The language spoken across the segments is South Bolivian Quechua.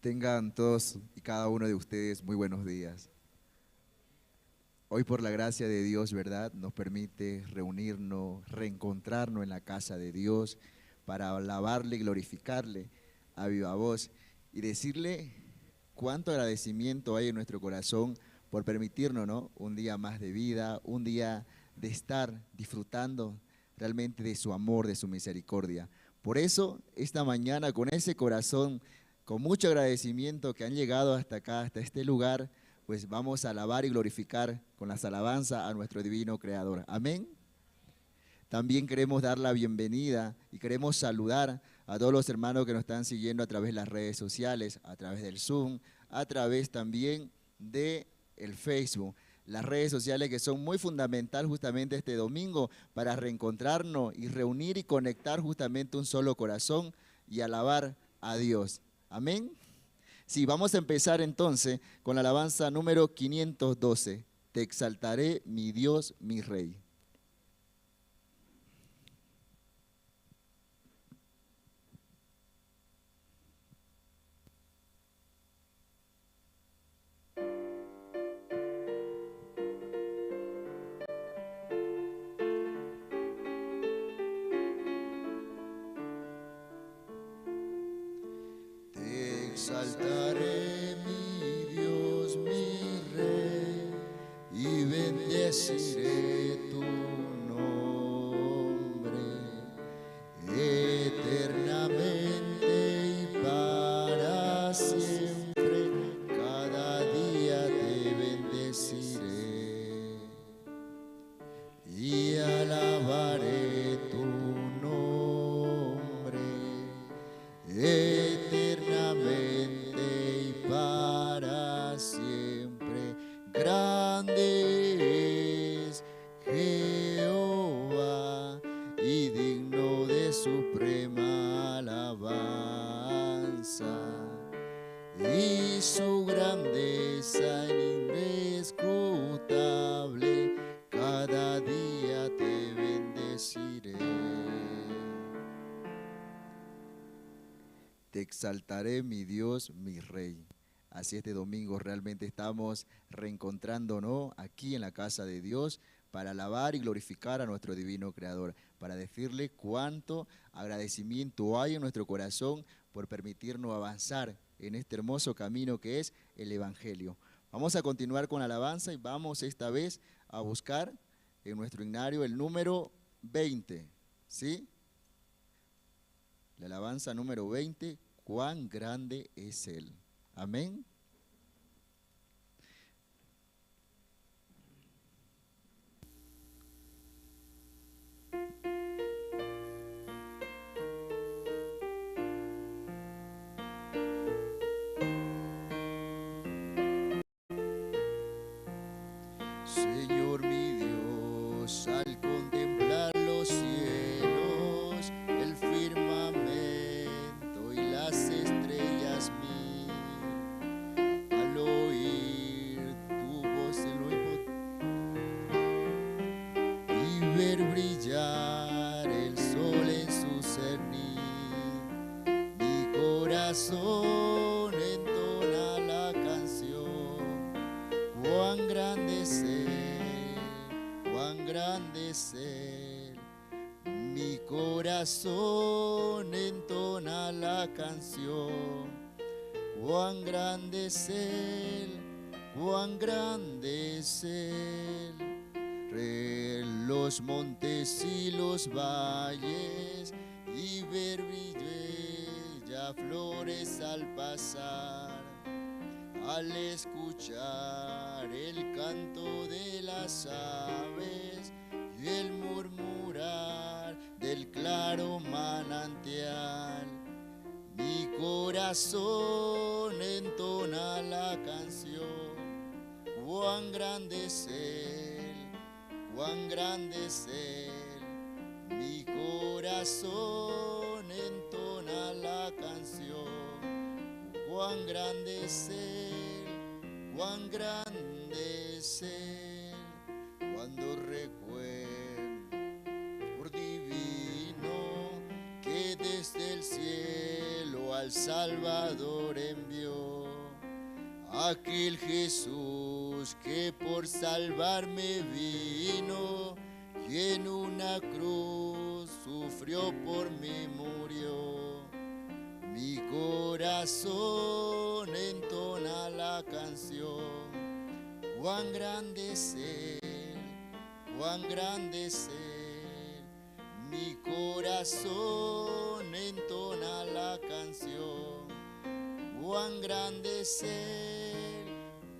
Tengan todos y cada uno de ustedes muy buenos días. Hoy, por la gracia de Dios, ¿verdad?, nos permite reunirnos, reencontrarnos en la casa de Dios para alabarle y glorificarle a viva voz y decirle cuánto agradecimiento hay en nuestro corazón por permitirnos, ¿no?, un día más de vida, un día de estar disfrutando realmente de su amor, de su misericordia. Por eso, esta mañana, con ese corazón, con mucho agradecimiento que han llegado hasta acá, hasta este lugar, pues vamos a alabar y glorificar con las alabanzas a nuestro divino Creador. Amén. También queremos dar la bienvenida y queremos saludar a todos los hermanos que nos están siguiendo a través de las redes sociales, a través del Zoom, a través también de el Facebook. Las redes sociales que son muy fundamental justamente este domingo para reencontrarnos y reunir y conectar justamente un solo corazón y alabar a Dios. Amén. Sí, vamos a empezar entonces con la alabanza número 512. Te exaltaré, mi Dios, mi Rey. Exaltaré, mi Dios, mi Rey, y bendeciré tu nombre eternamente y para siempre. Cada día te bendeciré y alabaré tu nombre eternamente y para siempre. Grande es Jehová y digno de suprema alabanza, y su grandeza inescrutable. Cada día te bendeciré. Te exaltaré, mi Dios, mi Rey. Así este domingo realmente estamos reencontrándonos aquí en la casa de Dios para alabar y glorificar a nuestro divino Creador, para decirle cuánto agradecimiento hay en nuestro corazón por permitirnos avanzar en este hermoso camino que es el Evangelio. Vamos a continuar con la alabanza y vamos esta vez a buscar en nuestro himnario el número 20, ¿sí? La alabanza número 20, cuán grande es Él. Amén. Señor mi Dios, al contemplar los cielos, el firmamento y las estrellas mil, al oír tu voz en lo y ver brillar el sol en su cernir, mi corazón entona la canción, cuán grande es Él, cuán grande es Él. Mi corazón entona la canción, cuán grande es Él, cuán grande es Él. Los montes y los valles y ver brillar flores al pasar, al escuchar el canto de las aves y el murmurar del claro manantial, mi corazón entona la canción, cuán grande es Él, cuán grande es Él. Mi corazón entona la canción, cuán grande es Él, cuán grande es Él. Cuando recuerdo por divino que desde el cielo al al Salvador envió. Aquel Jesús que por salvarme vino y en una cruz sufrió por mí, murió. Mi corazón entona la canción, cuán grande es Él, cuán grande es Él. Mi corazón entona la canción, cuán grande es Él,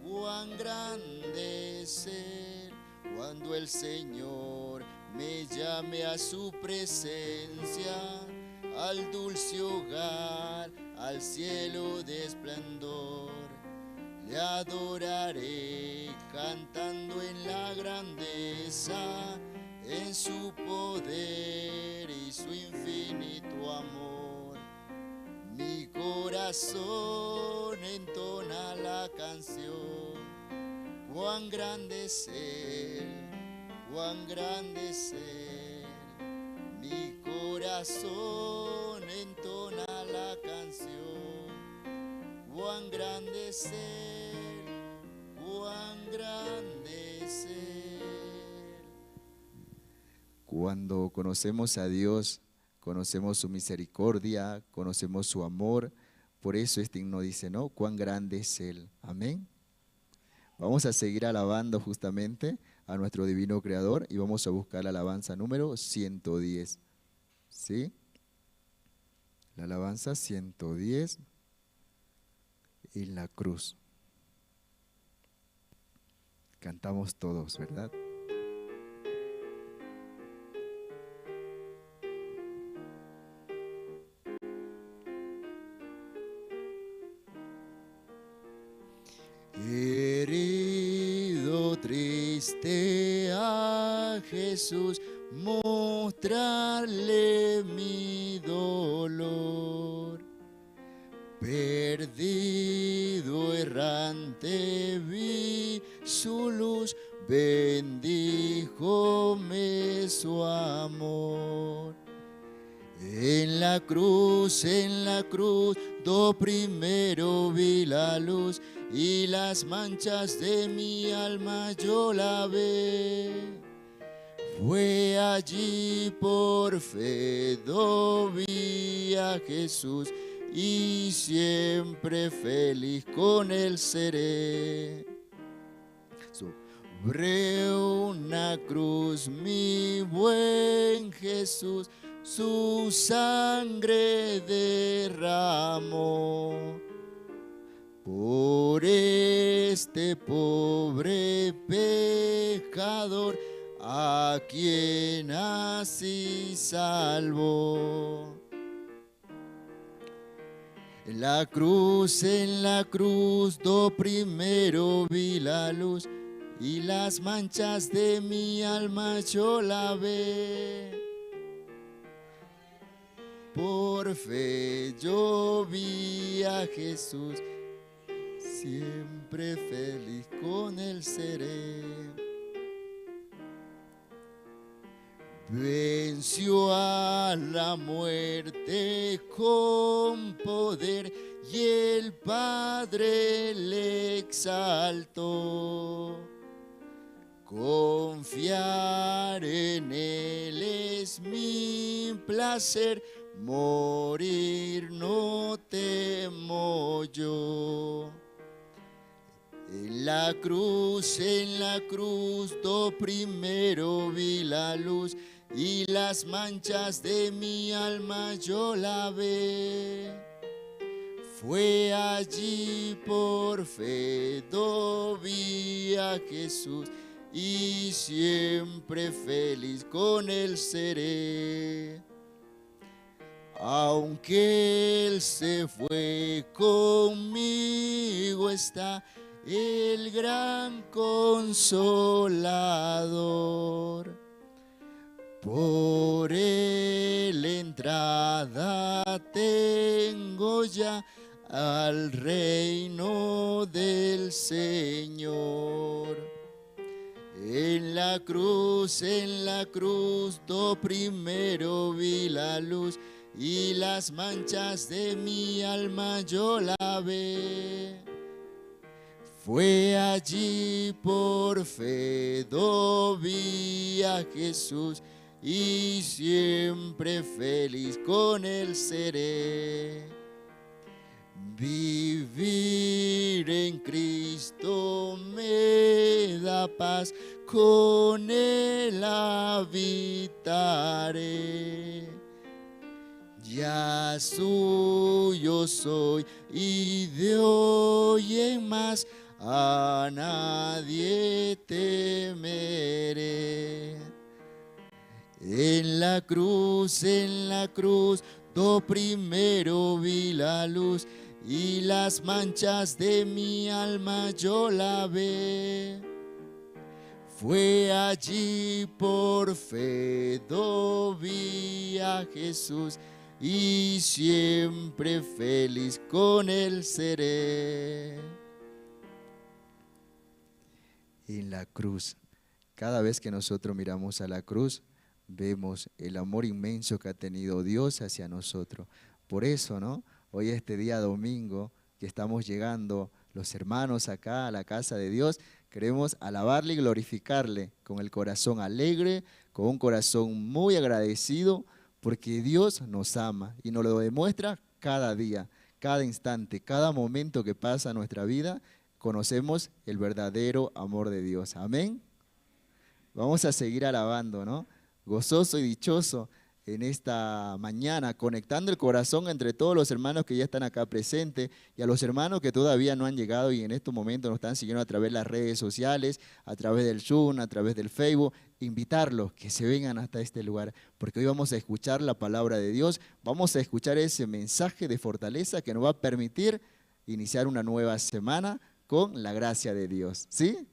cuán grande es Él. Cuando el Señor me llame a su presencia, al dulce hogar, al cielo de esplendor, le adoraré cantando en la grandeza, en su poder y su infinito amor. Mi corazón entona la canción, cuán grande es Él, cuán grande es Él. Mi corazón entona la canción, cuán grande es Él, cuán grande es Él. Cuando conocemos a Dios, conocemos su misericordia, conocemos su amor. Por eso este himno dice, ¿no? Cuán grande es Él. Amén. Vamos a seguir alabando justamente a nuestro divino Creador y vamos a buscar la alabanza número 110. ¿Sí? La alabanza 110 en la cruz. Cantamos todos, ¿verdad? Herido, triste a Jesús, mostrarle mi dolor. Perdido, errante, vi su luz, bendíjome su amor. En la cruz, do primero vi la luz, y las manchas de mi alma yo lavé. Fue allí por fe, do vi a Jesús, y siempre feliz con él seré. Sobre una cruz, mi buen Jesús, su sangre derramó. Por este pobre pecador, a quien así salvó. En la cruz, do primero vi la luz, y las manchas de mi alma yo lavé. Por fe yo vi a Jesús, siempre feliz con él seré. Venció a la muerte con poder y el Padre le exaltó. Confiar en él es mi placer, morir no temo yo. En la cruz, do primero vi la luz, y las manchas de mi alma yo lavé. Fue allí por fe, do vi a Jesús, y siempre feliz con él seré. Aunque él se fue, conmigo está el gran consolador. Por él entrada tengo ya al reino del Señor. En la cruz, do primero vi la luz, y las manchas de mi alma yo lavé. Fue allí por fe do vi a Jesús y siempre feliz con él seré. Vivir en Cristo me da paz, con él habitaré. Ya suyo soy y de hoy en más a nadie temeré. En la cruz, do primero vi la luz y las manchas de mi alma yo lavé. Fue allí por fe do vi a Jesús y siempre feliz con él seré. En la cruz, cada vez que nosotros miramos a la cruz, vemos el amor inmenso que ha tenido Dios hacia nosotros. Por eso, ¿no? Hoy este día domingo que estamos llegando los hermanos acá a la casa de Dios, queremos alabarle y glorificarle con el corazón alegre, con un corazón muy agradecido, porque Dios nos ama y nos lo demuestra cada día, cada instante, cada momento que pasa en nuestra vida, conocemos el verdadero amor de Dios. Amén. Vamos a seguir alabando, ¿no? Gozoso y dichoso en esta mañana, conectando el corazón entre todos los hermanos que ya están acá presentes y a los hermanos que todavía no han llegado y en estos momentos nos están siguiendo a través de las redes sociales, a través del Zoom, a través del Facebook, invitarlos que se vengan hasta este lugar, porque hoy vamos a escuchar la palabra de Dios, vamos a escuchar ese mensaje de fortaleza que nos va a permitir iniciar una nueva semana con la gracia de Dios, ¿sí?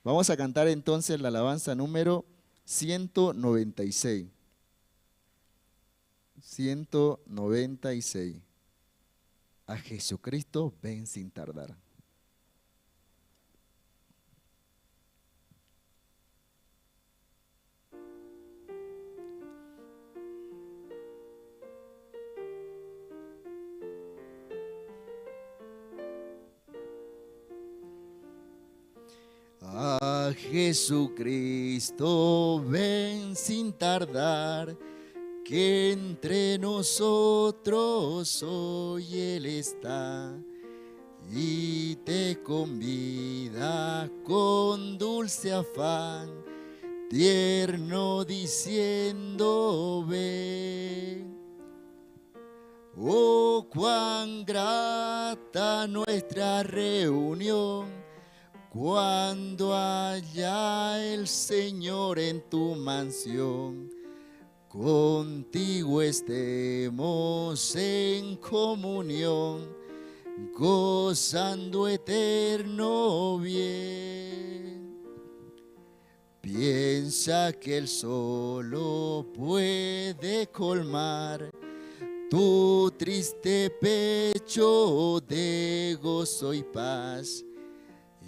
Vamos a cantar entonces la alabanza número 196. 196. A Jesucristo ven sin tardar. A Jesucristo ven sin tardar, que entre nosotros hoy Él está y te convida con dulce afán, tierno diciendo ven. Oh, cuán grata nuestra reunión, cuando haya el Señor en tu mansión, contigo estemos en comunión, gozando eterno bien. Piensa que Él solo puede colmar tu triste pecho de gozo y paz,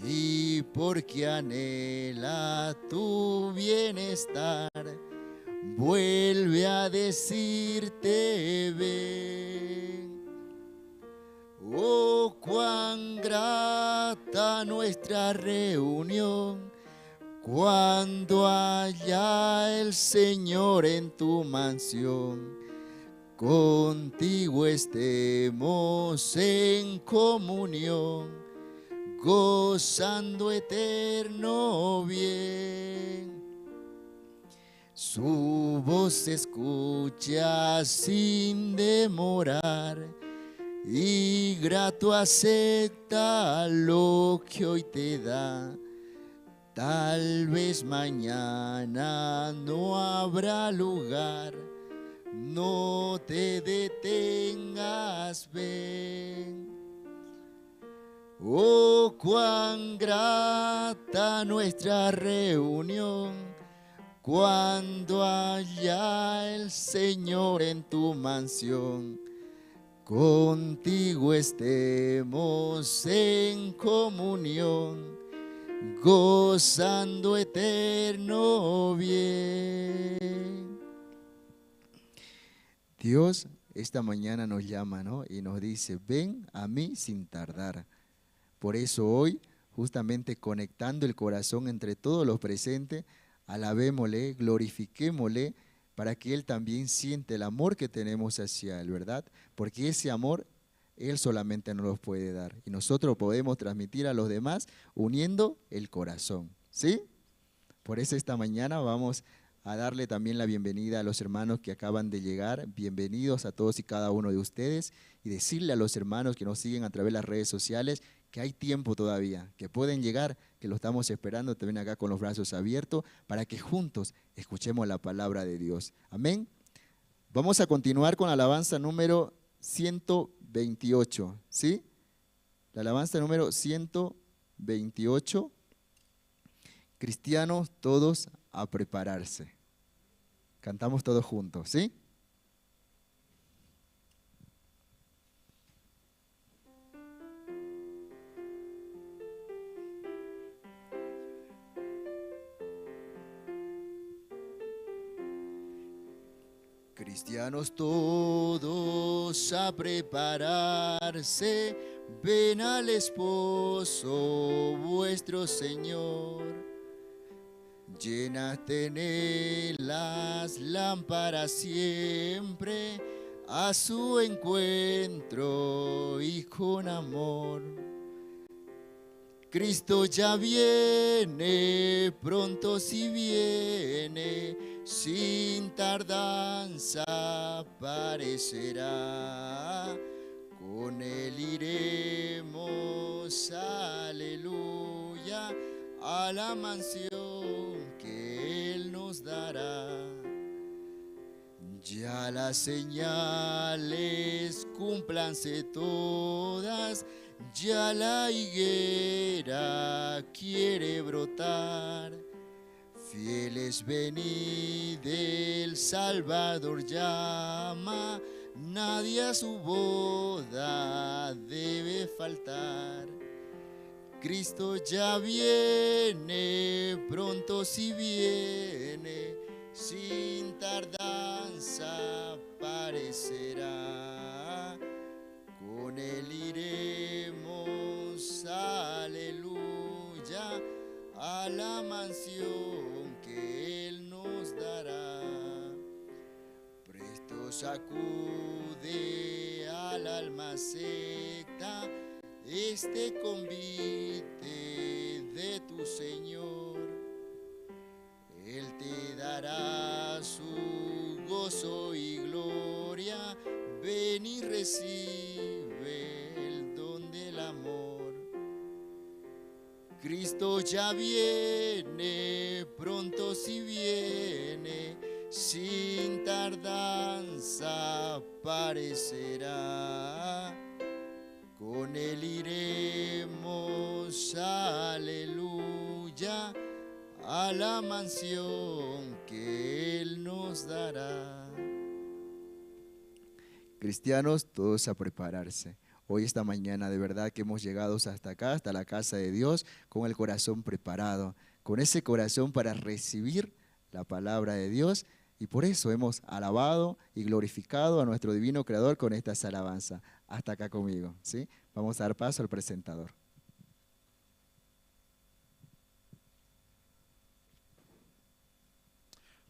y porque anhela tu bienestar, vuelve a decirte ven. Oh, cuán grata nuestra reunión, cuando haya el Señor en tu mansión, contigo estemos en comunión, gozando eterno bien. Su voz se escucha sin demorar y grato acepta lo que hoy te da. Tal vez mañana no habrá lugar, no te detengas, ven. Oh, cuán grata nuestra reunión, cuando haya el Señor en tu mansión, contigo estemos en comunión, gozando eterno bien. Dios esta mañana nos llama, ¿no? Y nos dice, ven a mí sin tardar. Por eso hoy, justamente conectando el corazón entre todos los presentes, alabémosle, glorifiquémosle, para que Él también siente el amor que tenemos hacia Él, ¿verdad? Porque ese amor Él solamente nos lo puede dar. Y nosotros podemos transmitir a los demás uniendo el corazón, ¿sí? Por eso esta mañana vamos a darle también la bienvenida a los hermanos que acaban de llegar. Bienvenidos a todos y cada uno de ustedes. Y decirle a los hermanos que nos siguen a través de las redes sociales que hay tiempo todavía, que pueden llegar, que lo estamos esperando también acá con los brazos abiertos, para que juntos escuchemos la palabra de Dios. Amén. Vamos a continuar con la alabanza número 128, ¿sí? La alabanza número 128. Cristianos todos a prepararse. Cantamos todos juntos, ¿sí? Cristianos todos a prepararse, ven al esposo vuestro Señor. Llenas tened las lámparas siempre, a su encuentro y con amor. Cristo ya viene, pronto si viene, sin tardanza aparecerá. Con él iremos, aleluya, a la mansión que él nos dará. Ya las señales cúmplanse todas, ya la higuera quiere brotar. Fieles venid, el Salvador llama, nadie a su boda debe faltar. Cristo ya viene, pronto si viene, sin tardanza aparecerá. Con él iremos, aleluya, a la mansión que él nos dará. Presto sacude al alma secta este convite de tu Señor. Él te dará su gozo y gloria. Ven y recibe el don del amor. Cristo ya viene, pronto si viene, sin tardanza aparecerá. Con él iremos, aleluya, a la mansión que él nos dará. Cristianos, todos a prepararse. Hoy, esta mañana, de verdad que hemos llegado hasta acá, hasta la casa de Dios, con el corazón preparado, con ese corazón para recibir la palabra de Dios. Y por eso hemos alabado y glorificado a nuestro divino Creador con estas alabanzas. Hasta acá conmigo, ¿sí? Vamos a dar paso al presentador.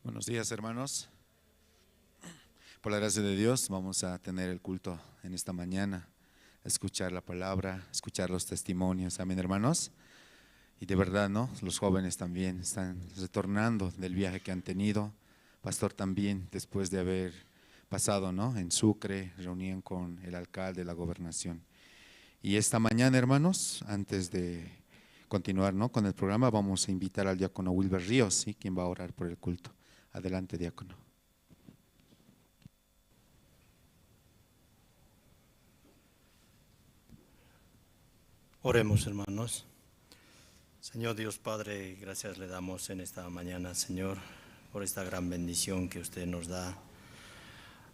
Buenos días, hermanos. Por la gracia de Dios vamos a tener el culto en esta mañana, escuchar la palabra, escuchar los testimonios. Amén, hermanos. Y de verdad, ¿no? Los jóvenes también están retornando del viaje que han tenido. Pastor también, después de haber pasado, ¿no?, en Sucre, reunión con el alcalde de la gobernación. Y esta mañana, hermanos, antes de continuar, ¿no?, con el programa, vamos a invitar al diácono Wilber Ríos, ¿sí?, quien va a orar por el culto. Adelante, diácono. Oremos, hermanos. Señor Dios Padre, gracias le damos en esta mañana, Señor, por esta gran bendición que usted nos da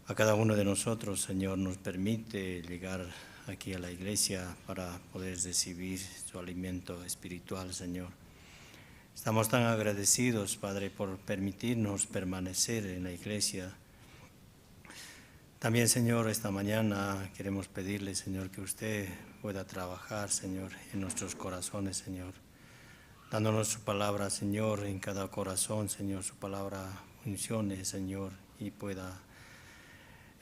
a cada uno de nosotros, Señor. Nos permite llegar aquí a la iglesia para poder recibir su alimento espiritual, Señor. Estamos tan agradecidos, Padre, por permitirnos permanecer en la iglesia. También, Señor, esta mañana queremos pedirle, Señor, que usted pueda trabajar, Señor, en nuestros corazones, Señor, dándonos su palabra, Señor, en cada corazón, Señor, su palabra funcione, Señor, y pueda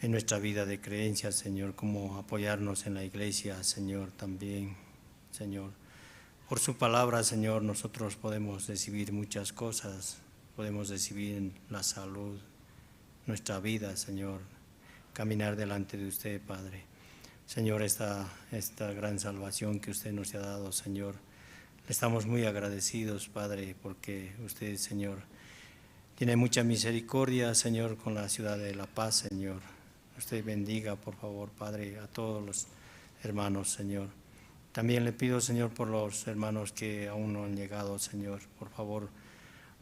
en nuestra vida de creencia, Señor, como apoyarnos en la iglesia, Señor, también, Señor. Por su palabra, Señor, nosotros podemos recibir muchas cosas, podemos recibir la salud, nuestra vida, Señor, caminar delante de usted, Padre. Señor, esta gran salvación que usted nos ha dado, Señor, le estamos muy agradecidos, Padre, porque usted, Señor, tiene mucha misericordia, Señor, con la ciudad de La Paz, Señor. Usted bendiga, por favor, Padre, a todos los hermanos, Señor. También le pido, Señor, por los hermanos que aún no han llegado, Señor, por favor,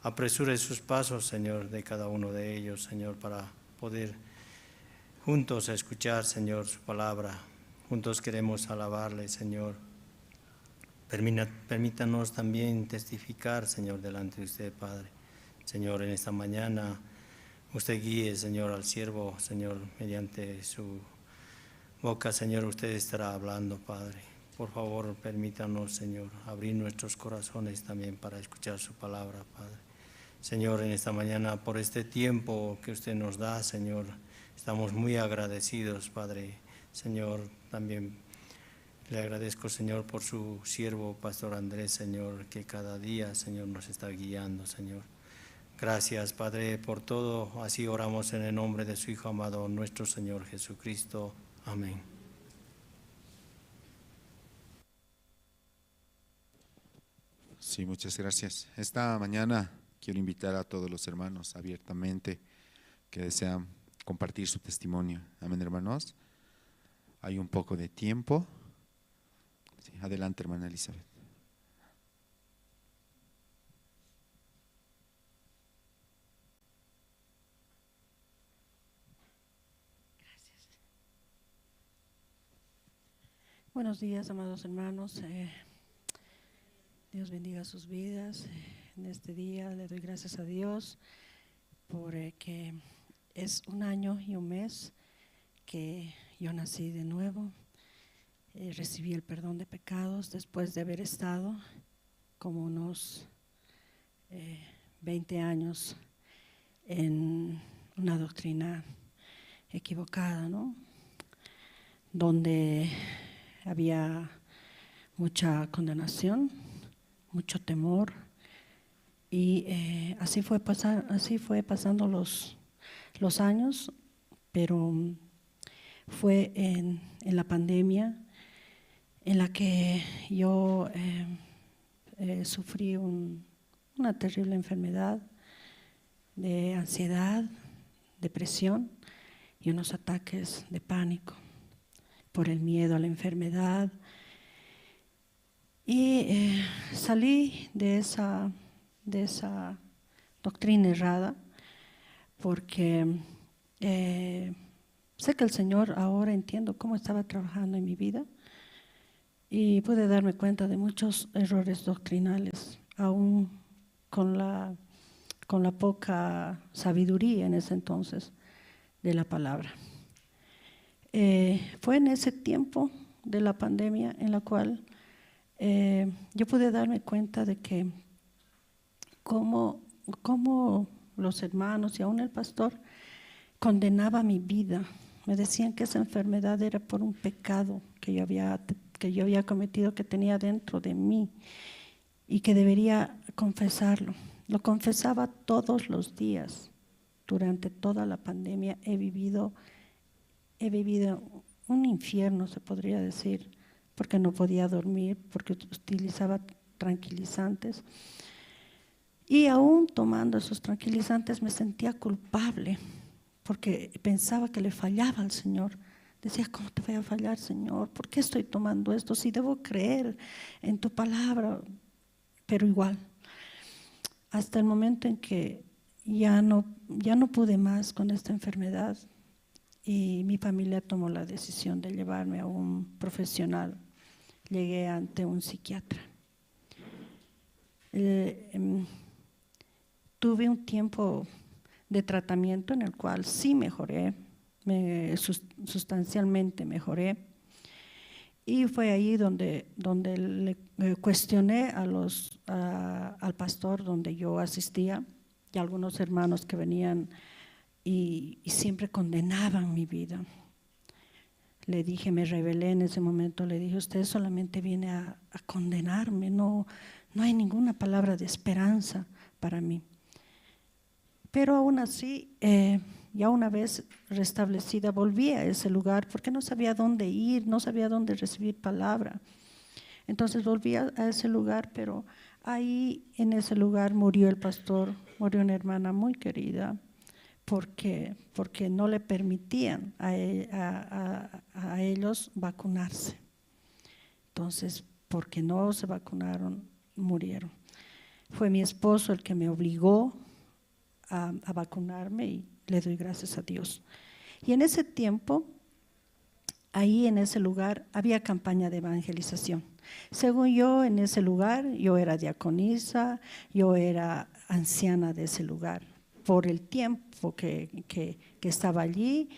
apresure sus pasos, Señor, de cada uno de ellos, Señor, para poder juntos escuchar, Señor, su palabra. Juntos queremos alabarle, Señor. Permítanos también testificar, Señor, delante de usted, Padre. Señor, en esta mañana, usted guíe, Señor, al siervo, Señor, mediante su boca, Señor, usted estará hablando, Padre. Por favor, permítanos, Señor, abrir nuestros corazones también para escuchar su palabra, Padre. Señor, en esta mañana, por este tiempo que usted nos da, Señor, estamos muy agradecidos, Padre. Señor, también le agradezco, Señor, por su siervo, Pastor Andrés, Señor, que cada día, Señor, nos está guiando, Señor. Gracias, Padre, por todo. Así oramos en el nombre de su Hijo amado, nuestro Señor Jesucristo. Amén. Sí, muchas gracias. Esta mañana quiero invitar a todos los hermanos abiertamente que desean compartir su testimonio. Amén, hermanos. Hay un poco de tiempo. Sí, adelante, hermana Elizabeth. Gracias. Buenos días, amados hermanos. Dios bendiga sus vidas. En este día le doy gracias a Dios porque es un año y un mes que yo nací de nuevo. Recibí el perdón de pecados después de haber estado como unos 20 años en una doctrina equivocada, ¿no? Donde había mucha condenación, mucho temor, y así fue pasando los años, pero fue en la pandemia en la que yo sufrí una terrible enfermedad de ansiedad, depresión y unos ataques de pánico por el miedo a la enfermedad. Y salí de esa doctrina errada porque sé que el Señor, ahora entiendo cómo estaba trabajando en mi vida y pude darme cuenta de muchos errores doctrinales, aún con la poca sabiduría en ese entonces de la palabra. Fue en ese tiempo de la pandemia en la cual yo pude darme cuenta de que cómo los hermanos y aún el pastor condenaba mi vida. Me decían que esa enfermedad era por un pecado que yo había cometido, que tenía dentro de mí y que debería confesarlo. Lo confesaba todos los días. Durante toda la pandemia he vivido un infierno, se podría decir, porque no podía dormir, porque utilizaba tranquilizantes. Y aún tomando esos tranquilizantes me sentía culpable, porque pensaba que le fallaba al Señor. Decía, ¿cómo te voy a fallar, Señor? ¿Por qué estoy tomando esto? Si debo creer en tu palabra. Pero igual, hasta el momento en que ya no pude más con esta enfermedad y mi familia tomó la decisión de llevarme a un profesional. Llegué ante un psiquiatra. Tuve un tiempo de tratamiento en el cual sí mejoré, me sustancialmente mejoré. Y fue ahí donde le cuestioné al pastor donde yo asistía y a algunos hermanos que venían y siempre condenaban mi vida. Le dije, me rebelé en ese momento, le dije, usted solamente viene a condenarme, no hay ninguna palabra de esperanza para mí. Pero aún así, ya una vez restablecida, volví a ese lugar porque no sabía dónde ir, no sabía dónde recibir palabra. Entonces volví a ese lugar, pero ahí en ese lugar murió el pastor, murió una hermana muy querida, porque no le permitían a ellos vacunarse. Entonces, porque no se vacunaron, murieron. Fue mi esposo el que me obligó a vacunarme y le doy gracias a Dios. Y en ese tiempo, ahí en ese lugar, había campaña de evangelización. Según yo, en ese lugar, yo era diaconisa, yo era anciana de ese lugar, por el tiempo que estaba allí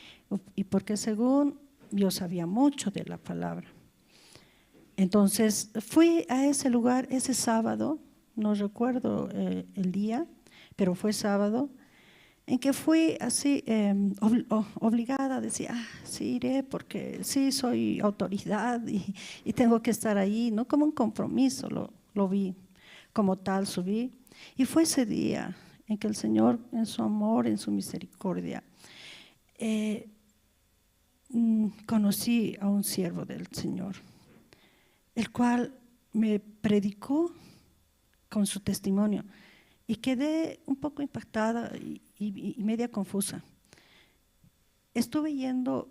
y porque según yo sabía mucho de la palabra. Entonces fui a ese lugar ese sábado, no recuerdo el día, pero fue sábado, en que fui así obligada, decía, sí iré porque sí soy autoridad y tengo que estar ahí, no como un compromiso, lo vi como tal, subí. Y fue ese día en que el Señor, en su amor, en su misericordia, conocí a un siervo del Señor, el cual me predicó con su testimonio y quedé un poco impactada y media confusa. Estuve yendo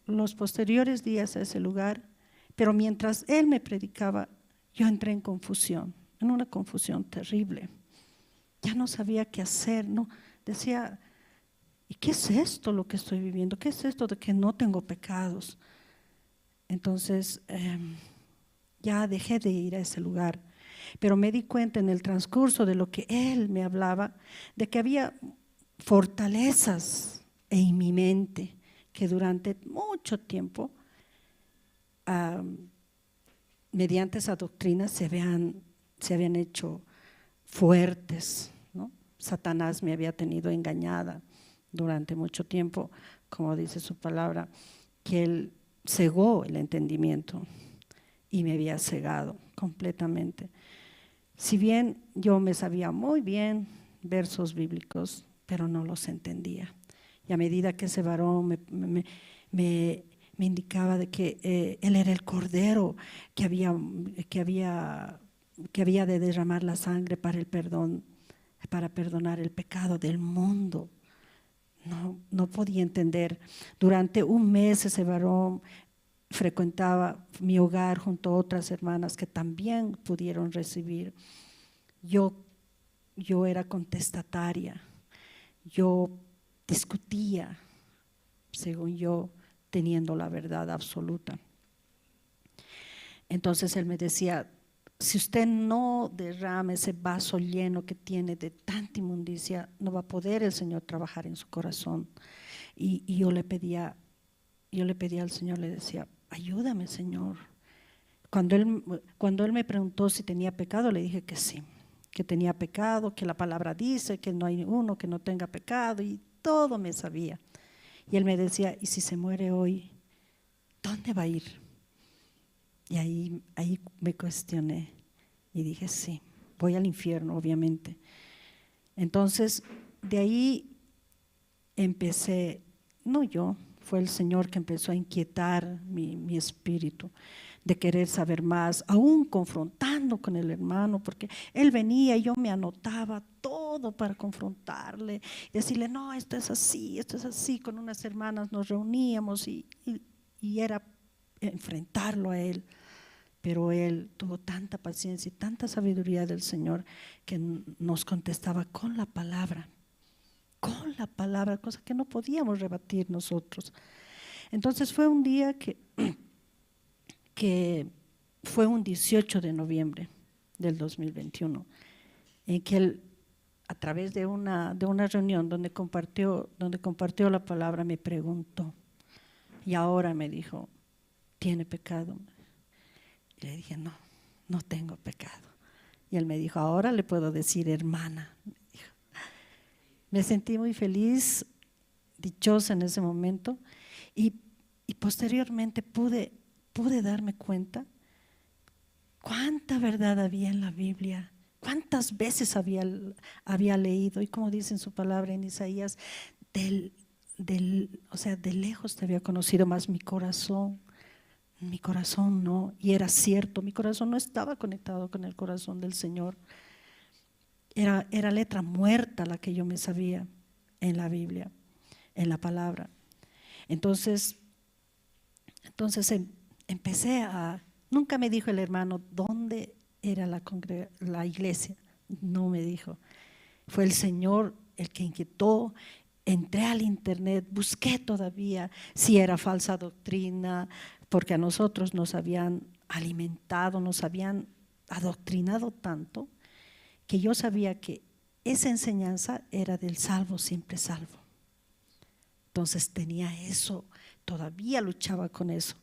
los posteriores días a ese lugar, pero mientras él me predicaba, yo entré en confusión, en una confusión terrible. Ya no sabía qué hacer, no decía, ¿y qué es esto lo que estoy viviendo? ¿Qué es esto de que no tengo pecados? Entonces ya dejé de ir a ese lugar, pero me di cuenta en el transcurso de lo que él me hablaba, de que había fortalezas en mi mente que durante mucho tiempo, mediante esa doctrina, se habían hecho fuertes, ¿no? Satanás me había tenido engañada durante mucho tiempo, como dice su palabra, que él cegó el entendimiento y me había cegado completamente. Si bien yo me sabía muy bien versos bíblicos, pero no los entendía. Y a medida que ese varón me indicaba de que él era el cordero que había de derramar la sangre para el perdón, para perdonar el pecado del mundo. No podía entender. Durante un mes ese varón frecuentaba mi hogar junto a otras hermanas que también pudieron recibir. Yo era contestataria, yo discutía, según yo, teniendo la verdad absoluta. Entonces él me decía, si usted no derrama ese vaso lleno que tiene de tanta inmundicia, no va a poder el Señor trabajar en su corazón. Y yo le pedía al Señor, le decía, ayúdame, Señor. Cuando él me preguntó si tenía pecado, le dije que sí, que tenía pecado, que la palabra dice que no hay uno que no tenga pecado, y todo me sabía. Y él me decía, ¿y si se muere hoy, dónde va a ir? Y ahí me cuestioné y dije, sí, voy al infierno, obviamente. Entonces, de ahí empecé, no yo, fue el Señor que empezó a inquietar mi espíritu de querer saber más, aún confrontando con el hermano, porque él venía y yo me anotaba todo para confrontarle, decirle, no, esto es así, esto es así. Con unas hermanas nos reuníamos y era enfrentarlo a él, pero él tuvo tanta paciencia y tanta sabiduría del Señor que nos contestaba con la palabra, cosa que no podíamos rebatir nosotros. Entonces fue un día que fue un 18 de noviembre del 2021, en que él a través de una reunión donde compartió la palabra, me preguntó. Y ahora me dijo, ¿tiene pecado? Y le dije, no, no tengo pecado. Y él me dijo, ahora le puedo decir hermana. Me dijo. Me sentí muy feliz, dichosa en ese momento. Y posteriormente pude darme cuenta cuánta verdad había en la Biblia, cuántas veces había leído. Y como dice en su palabra en Isaías, de lejos te había conocido, más mi corazón no. Y era cierto, mi corazón no estaba conectado con el corazón del Señor. Era letra muerta la que yo me sabía en la Biblia, en la palabra. Entonces empecé a… Nunca me dijo el hermano dónde era la iglesia, no me dijo. Fue el Señor el que inquietó. Entré al internet, busqué todavía si era falsa doctrina, porque a nosotros nos habían alimentado, nos habían adoctrinado tanto, que yo sabía que esa enseñanza era del salvo, siempre salvo. Entonces tenía eso, todavía luchaba con eso.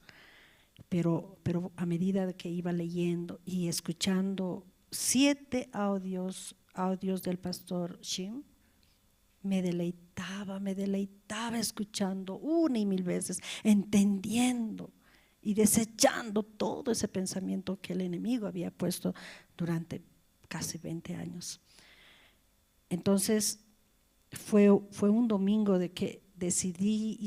Pero a medida que iba leyendo y escuchando 7 audios del pastor Shim, me deleitaba escuchando una y mil veces, entendiendo y desechando todo ese pensamiento que el enemigo había puesto durante casi 20 años. Entonces fue un domingo de que decidí,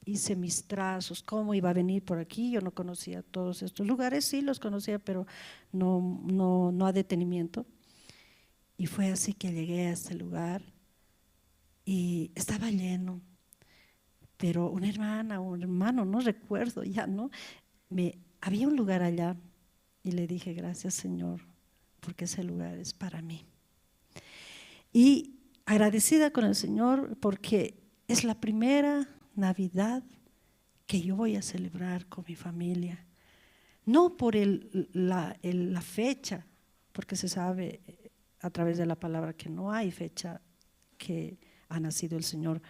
hice mis trazos, cómo iba a venir por aquí. Yo no conocía todos estos lugares, sí los conocía, pero no a detenimiento. Y fue así que llegué a este lugar y estaba lleno, pero una hermana, un hermano, no recuerdo ya, ¿no? Había un lugar allá y le dije, gracias Señor, porque ese lugar es para mí. Y agradecida con el Señor porque es la primera Navidad que yo voy a celebrar con mi familia. No por la fecha, porque se sabe a través de la palabra que no hay fecha que ha nacido el Señor,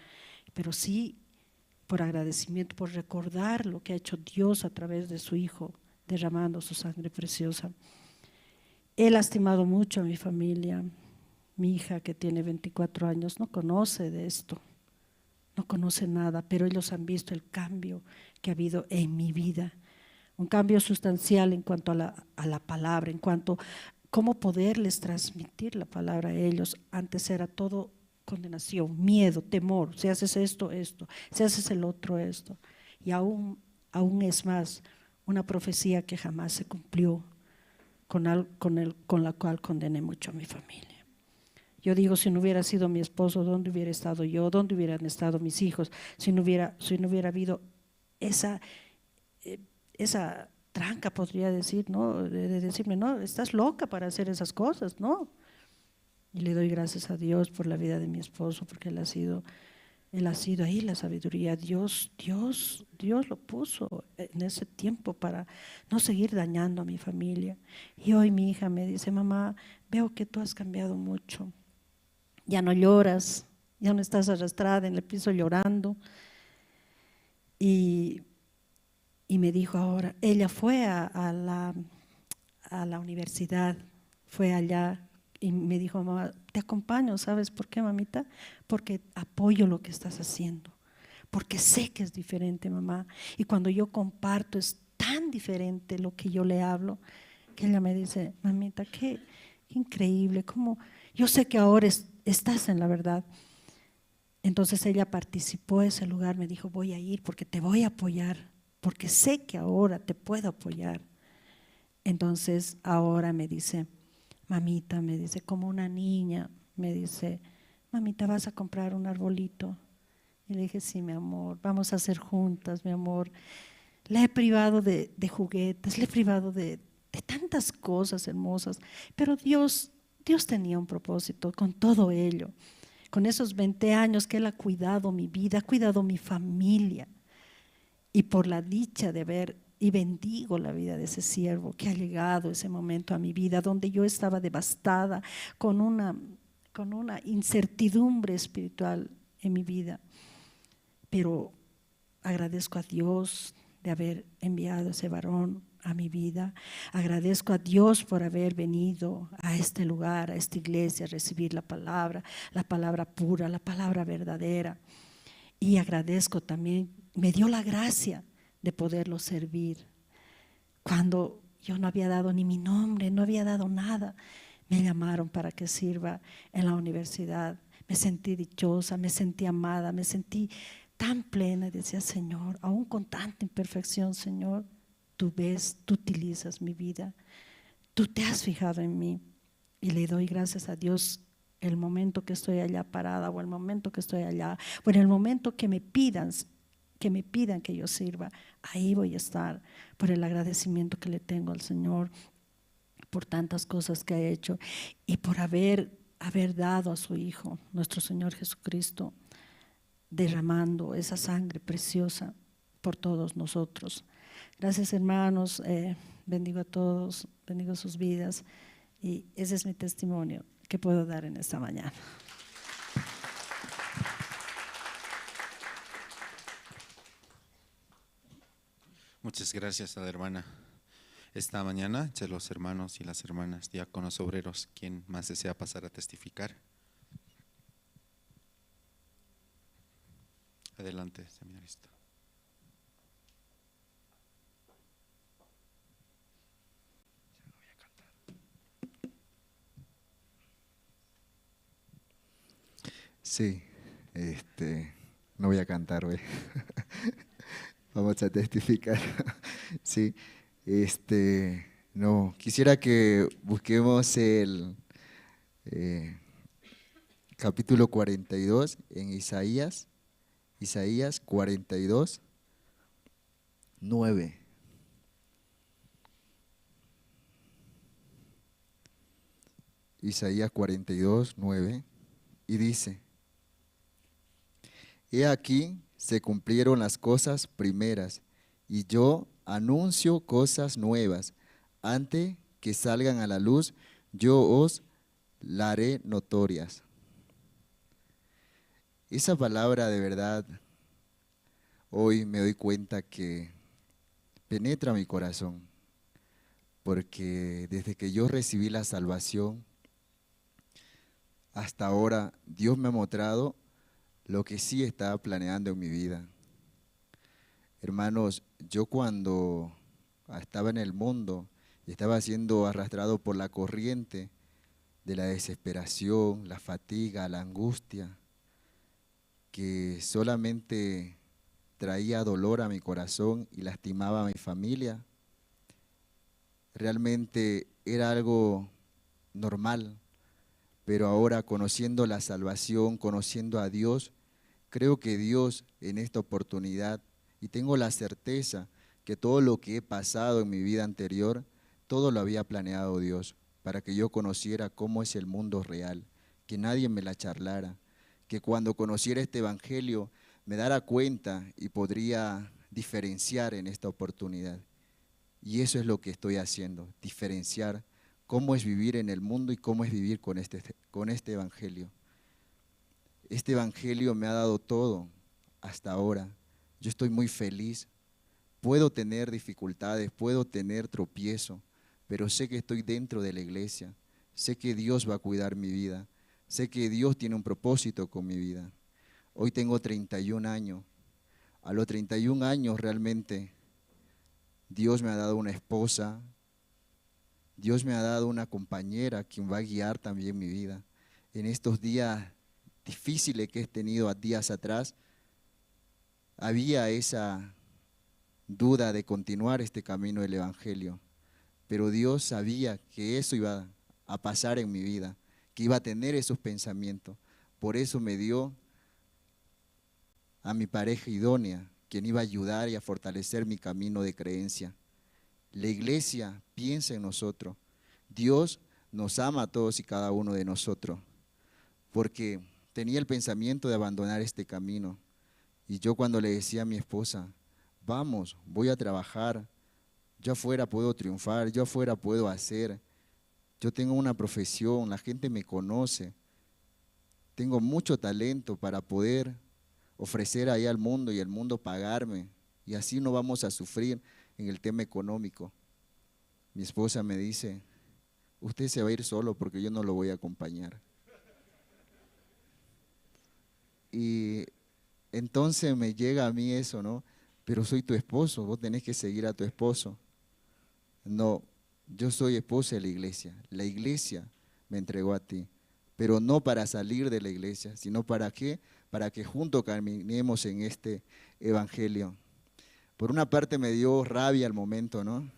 pero sí por agradecimiento, por recordar lo que ha hecho Dios a través de su Hijo, derramando su sangre preciosa. He lastimado mucho a mi familia. Mi hija, que tiene 24 años, no conoce de esto, no conoce nada, pero ellos han visto el cambio que ha habido en mi vida, un cambio sustancial en cuanto a la palabra, en cuanto a cómo poderles transmitir la palabra a ellos. Antes era todo condenación, miedo, temor, si haces esto, esto, si haces el otro, esto. Y aún es más, una profecía que jamás se cumplió, con la cual condené mucho a mi familia. Yo digo, si no hubiera sido mi esposo, ¿dónde hubiera estado yo? ¿Dónde hubieran estado mis hijos? Si no hubiera habido esa tranca, podría decir, ¿no? De decirme, no, estás loca para hacer esas cosas, ¿no? Y le doy gracias a Dios por la vida de mi esposo, porque él ha sido ahí la sabiduría. Dios lo puso en ese tiempo para no seguir dañando a mi familia. Y hoy mi hija me dice, mamá, veo que tú has cambiado mucho. Ya no lloras, ya no estás arrastrada en el piso llorando. Y me dijo ahora, ella fue a la universidad, fue allá y me dijo, mamá, te acompaño, ¿sabes por qué, mamita? Porque apoyo lo que estás haciendo, porque sé que es diferente, mamá. Y cuando yo comparto es tan diferente lo que yo le hablo, que ella me dice, mamita, qué increíble, cómo yo sé que ahora estás en la verdad. Entonces ella participó en ese lugar, me dijo, voy a ir porque te voy a apoyar, porque sé que ahora te puedo apoyar. Entonces ahora me dice, mamita, me dice, como una niña, me dice, mamita, ¿vas a comprar un arbolito? Y le dije, sí, mi amor, vamos a hacer juntas, mi amor. Le he privado de juguetes, le he privado de tantas cosas hermosas, pero Dios tenía un propósito con todo ello, con esos 20 años que Él ha cuidado mi vida, ha cuidado mi familia, y por la dicha de ver, y bendigo la vida de ese siervo que ha llegado ese momento a mi vida, donde yo estaba devastada con una con una incertidumbre espiritual en mi vida. Pero agradezco a Dios de haber enviado ese varón a mi vida. Agradezco a Dios por haber venido a este lugar, a esta iglesia, a recibir la palabra pura, la palabra verdadera. Y agradezco también, me dio la gracia de poderlo servir. Cuando yo no había dado ni mi nombre, no había dado nada, me llamaron para que sirva en la universidad. Me sentí dichosa, me sentí amada, me sentí tan plena. Y decía, Señor, aún con tanta imperfección, Señor, tú ves, tú utilizas mi vida, tú te has fijado en mí. Y le doy gracias a Dios el momento que estoy allá parada, o el momento que estoy allá, o en el momento que me pidan que yo sirva, ahí voy a estar por el agradecimiento que le tengo al Señor, por tantas cosas que ha hecho y por haber dado a su Hijo, nuestro Señor Jesucristo, derramando esa sangre preciosa por todos nosotros. Gracias, hermanos, bendigo a todos, bendigo sus vidas, y ese es mi testimonio que puedo dar en esta mañana. Muchas gracias a la hermana. Esta mañana, entre los hermanos y las hermanas, diáconos, obreros, ¿quién más desea pasar a testificar? Adelante, seminarista. Sí, no voy a cantar hoy. Vamos a testificar. Sí, no, quisiera que busquemos el capítulo 42 en Isaías, Isaías 42, 9. Isaías 42, 9, y dice: He aquí se cumplieron las cosas primeras, y yo anuncio cosas nuevas. Antes que salgan a la luz, yo os la haré notorias. Esa palabra, de verdad, hoy me doy cuenta que penetra mi corazón, porque desde que yo recibí la salvación hasta ahora, Dios me ha mostrado lo que sí estaba planeando en mi vida. Hermanos, yo cuando estaba en el mundo y estaba siendo arrastrado por la corriente de la desesperación, la fatiga, la angustia, que solamente traía dolor a mi corazón y lastimaba a mi familia, realmente era algo normal. Pero ahora, conociendo la salvación, conociendo a Dios, creo que Dios en esta oportunidad, y tengo la certeza que todo lo que he pasado en mi vida anterior, todo lo había planeado Dios, para que yo conociera cómo es el mundo real, que nadie me la charlara, que cuando conociera este evangelio me dará cuenta y podría diferenciar en esta oportunidad. Y eso es lo que estoy haciendo, diferenciar cómo es vivir en el mundo y cómo es vivir con este evangelio. Este evangelio me ha dado todo hasta ahora. Yo estoy muy feliz. Puedo tener dificultades, puedo tener tropiezo, pero sé que estoy dentro de la iglesia. Sé que Dios va a cuidar mi vida. Sé que Dios tiene un propósito con mi vida. Hoy tengo 31 años. A los 31 años realmente Dios me ha dado una esposa. Dios me ha dado una compañera quien va a guiar también mi vida. En estos días difíciles que he tenido a días atrás, había esa duda de continuar este camino del Evangelio. Pero Dios sabía que eso iba a pasar en mi vida, que iba a tener esos pensamientos. Por eso me dio a mi pareja idónea, quien iba a ayudar y a fortalecer mi camino de creencia. La iglesia piensa en nosotros. Dios nos ama a todos y cada uno de nosotros, porque tenía el pensamiento de abandonar este camino. Y yo cuando le decía a mi esposa, vamos, voy a trabajar, yo afuera puedo triunfar, yo afuera puedo hacer, yo tengo una profesión, la gente me conoce. Tengo mucho talento para poder ofrecer ahí al mundo y el mundo pagarme. Y así no vamos a sufrir en el tema económico. Mi esposa me dice, usted se va a ir solo porque yo no lo voy a acompañar. Y entonces me llega a mí eso, ¿no? Pero soy tu esposo, vos tenés que seguir a tu esposo. No, yo soy esposa de la iglesia. La iglesia me entregó a ti, pero no para salir de la iglesia, sino para qué? Para que juntos caminemos en este evangelio. Por una parte me dio rabia al momento, ¿no?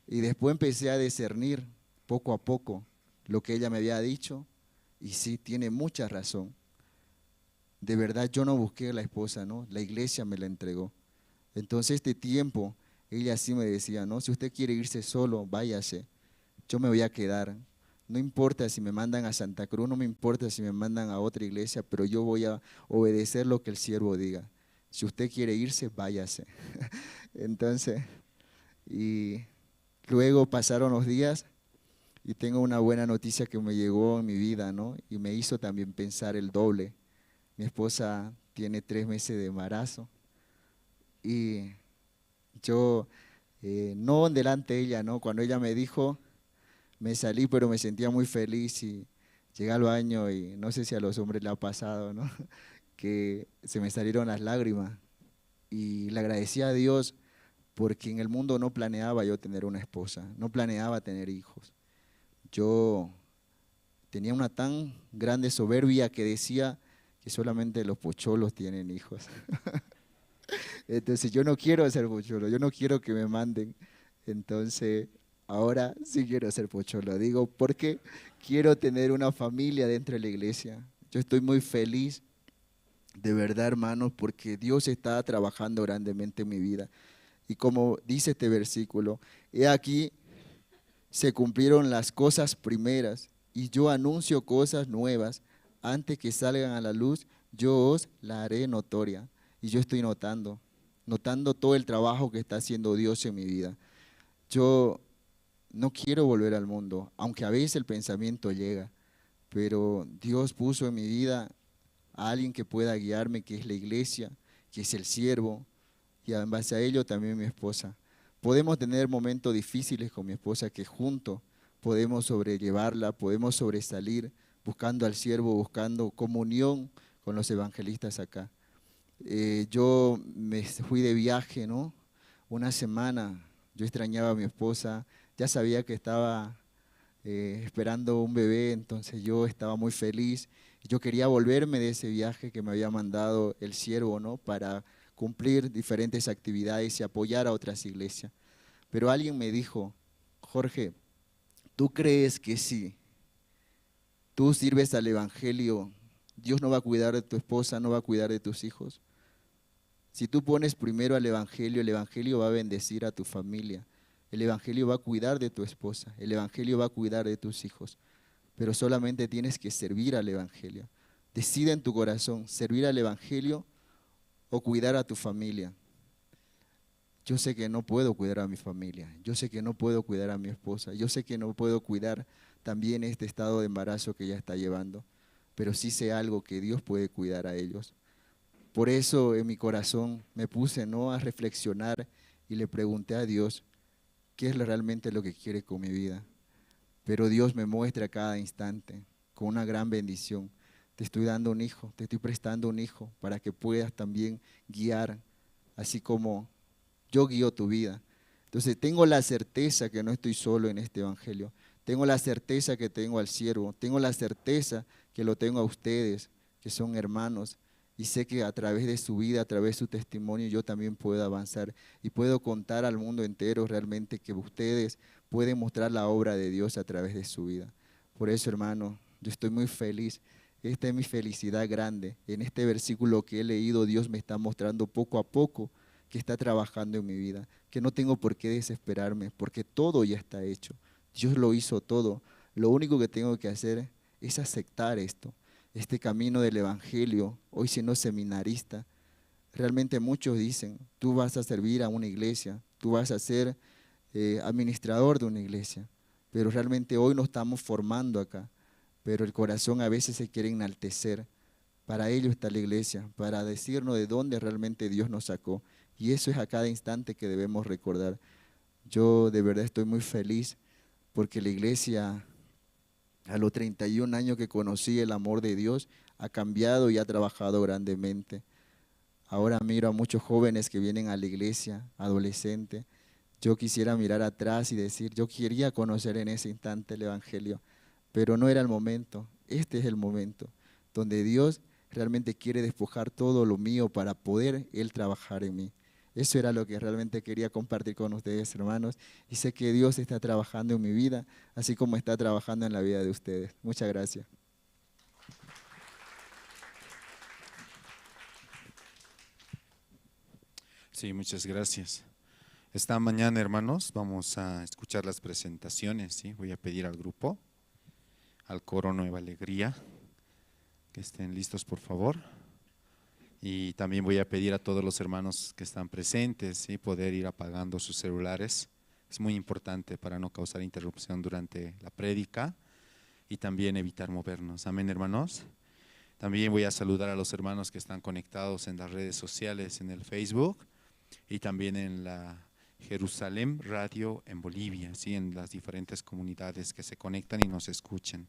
Y después empecé a discernir poco a poco lo que ella me había dicho, y sí, tiene mucha razón. De verdad yo no busqué a la esposa, ¿no? La iglesia me la entregó. Entonces este tiempo, ella sí me decía, ¿no? Si usted quiere irse solo, váyase, yo me voy a quedar. No importa si me mandan a Santa Cruz, no me importa si me mandan a otra iglesia, pero yo voy a obedecer lo que el siervo diga. Si usted quiere irse, váyase. Entonces, y luego pasaron los días y tengo una buena noticia que me llegó en mi vida, ¿no? Y me hizo también pensar el doble. Mi esposa tiene 3 meses de embarazo y yo, no delante de ella, ¿no? Cuando ella me dijo, me salí, pero me sentía muy feliz y llegué al baño y no sé si a los hombres le ha pasado, ¿no? Que se me salieron las lágrimas y le agradecí a Dios porque en el mundo no planeaba yo tener una esposa, no planeaba tener hijos. Yo tenía una tan grande soberbia que decía que solamente los pocholos tienen hijos. Entonces yo no quiero ser pocholo, yo no quiero que me manden. Entonces ahora sí quiero ser pocholo, digo, porque quiero tener una familia dentro de la iglesia. Yo estoy muy feliz, de verdad, hermanos, porque Dios está trabajando grandemente en mi vida. Y como dice este versículo, he aquí se cumplieron las cosas primeras y yo anuncio cosas nuevas. Antes que salgan a la luz, yo os la haré notoria. Y yo estoy notando todo el trabajo que está haciendo Dios en mi vida. Yo no quiero volver al mundo, aunque a veces el pensamiento llega, pero Dios puso en mi vida a alguien que pueda guiarme, que es la iglesia, que es el siervo, y en base a ello también mi esposa. Podemos tener momentos difíciles con mi esposa que juntos podemos sobrellevarla, podemos sobresalir buscando al siervo, buscando comunión con los evangelistas acá. Yo me fui de viaje, ¿no? Una semana, yo extrañaba a mi esposa, ya sabía que estaba esperando un bebé, entonces yo estaba muy feliz. Yo quería volverme de ese viaje que me había mandado el siervo, ¿no? Para cumplir diferentes actividades y apoyar a otras iglesias. Pero alguien me dijo, Jorge, ¿tú crees que si tú sirves al evangelio, Dios no va a cuidar de tu esposa, no va a cuidar de tus hijos? Si tú pones primero al evangelio, el evangelio va a bendecir a tu familia, el evangelio va a cuidar de tu esposa, el evangelio va a cuidar de tus hijos, pero solamente tienes que servir al evangelio. Decide en tu corazón servir al evangelio o cuidar a tu familia. Yo sé que no puedo cuidar a mi familia, yo sé que no puedo cuidar a mi esposa, yo sé que no puedo cuidar también este estado de embarazo que ella está llevando, pero sí sé algo, que Dios puede cuidar a ellos. Por eso en mi corazón me puse, ¿no?, a reflexionar y le pregunté a Dios qué es realmente lo que quiere con mi vida. Pero Dios me muestra a cada instante con una gran bendición. Te estoy dando un hijo, te estoy prestando un hijo para que puedas también guiar, así como yo guío tu vida. Entonces tengo la certeza que no estoy solo en este evangelio. Tengo la certeza que tengo al siervo, tengo la certeza que lo tengo a ustedes, que son hermanos, y sé que a través de su vida, a través de su testimonio, yo también puedo avanzar y puedo contar al mundo entero realmente que ustedes pueden mostrar la obra de Dios a través de su vida. Por eso, hermano, yo estoy muy feliz. Esta es mi felicidad grande. En este versículo que he leído, Dios me está mostrando poco a poco que está trabajando en mi vida, que no tengo por qué desesperarme, porque todo ya está hecho. Dios lo hizo todo. Lo único que tengo que hacer es aceptar esto, este camino del evangelio. Hoy siendo seminarista, realmente muchos dicen, tú vas a servir a una iglesia, tú vas a ser administrador de una iglesia, pero realmente hoy nos estamos formando acá, pero el corazón a veces se quiere enaltecer. Para ello está la iglesia, para decirnos de dónde realmente Dios nos sacó. Y eso es a cada instante que debemos recordar. Yo de verdad estoy muy feliz porque la iglesia, a los 31 años que conocí el amor de Dios, ha cambiado y ha trabajado grandemente. Ahora miro a muchos jóvenes que vienen a la iglesia, adolescentes. Yo quisiera mirar atrás y decir, yo quería conocer en ese instante el Evangelio, pero no era el momento. Este es el momento donde Dios realmente quiere despojar todo lo mío para poder Él trabajar en mí. Eso era lo que realmente quería compartir con ustedes, hermanos. Y sé que Dios está trabajando en mi vida, así como está trabajando en la vida de ustedes. Muchas gracias. Sí, muchas gracias. Esta mañana, hermanos, vamos a escuchar las presentaciones, ¿sí? Voy a pedir al grupo, al coro Nueva Alegría, que estén listos, por favor. Y también voy a pedir a todos los hermanos que están presentes, ¿sí?, poder ir apagando sus celulares. Es muy importante para no causar interrupción durante la prédica y también evitar movernos. Amén, hermanos. También voy a saludar a los hermanos que están conectados en las redes sociales, en el Facebook y también en la Jerusalén Radio en Bolivia, ¿sí?, en las diferentes comunidades que se conectan y nos escuchan.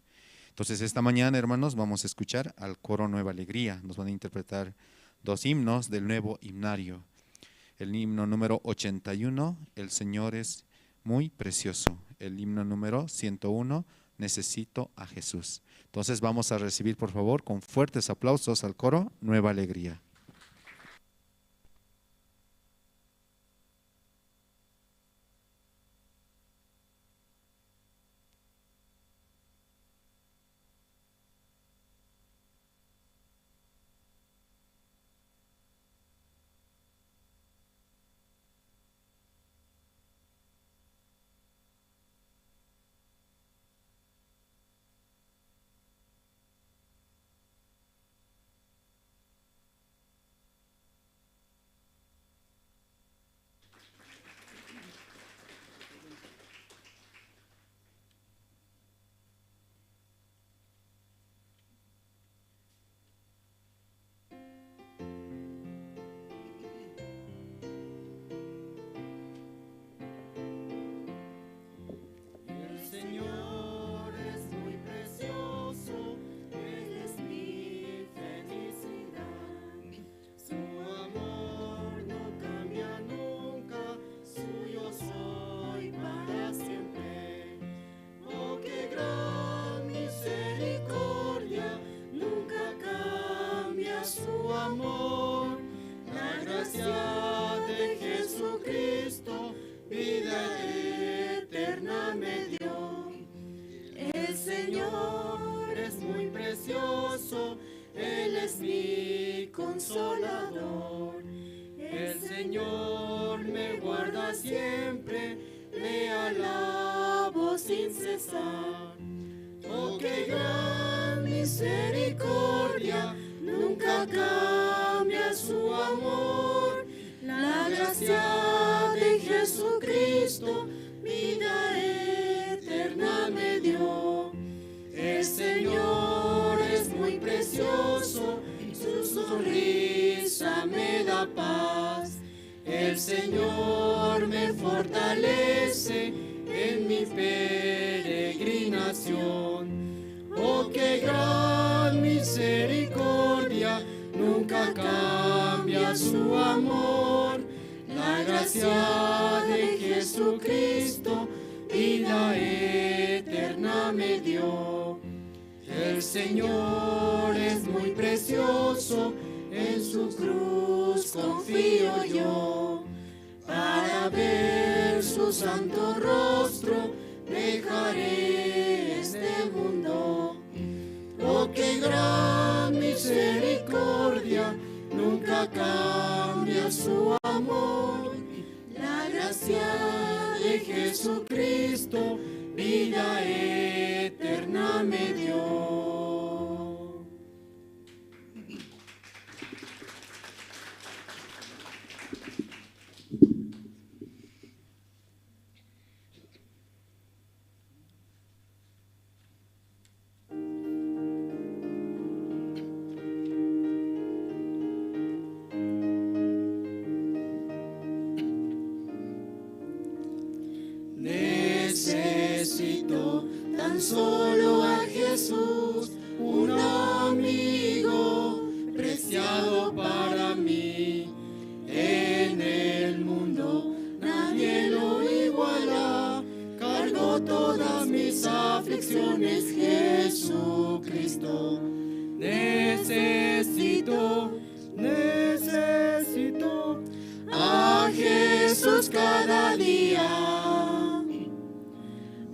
Entonces, esta mañana, hermanos, vamos a escuchar al coro Nueva Alegría. Nos van a interpretar dos himnos del nuevo himnario. El himno número 81, El Señor es muy precioso. El himno número 101, Necesito a Jesús. Entonces vamos a recibir, por favor, con fuertes aplausos al coro Nueva Alegría. Tan solo a Jesús, un amigo preciado para mí. En el mundo nadie lo iguala, cargó todas mis aflicciones, Jesucristo. Necesito, necesito a Jesús cada día.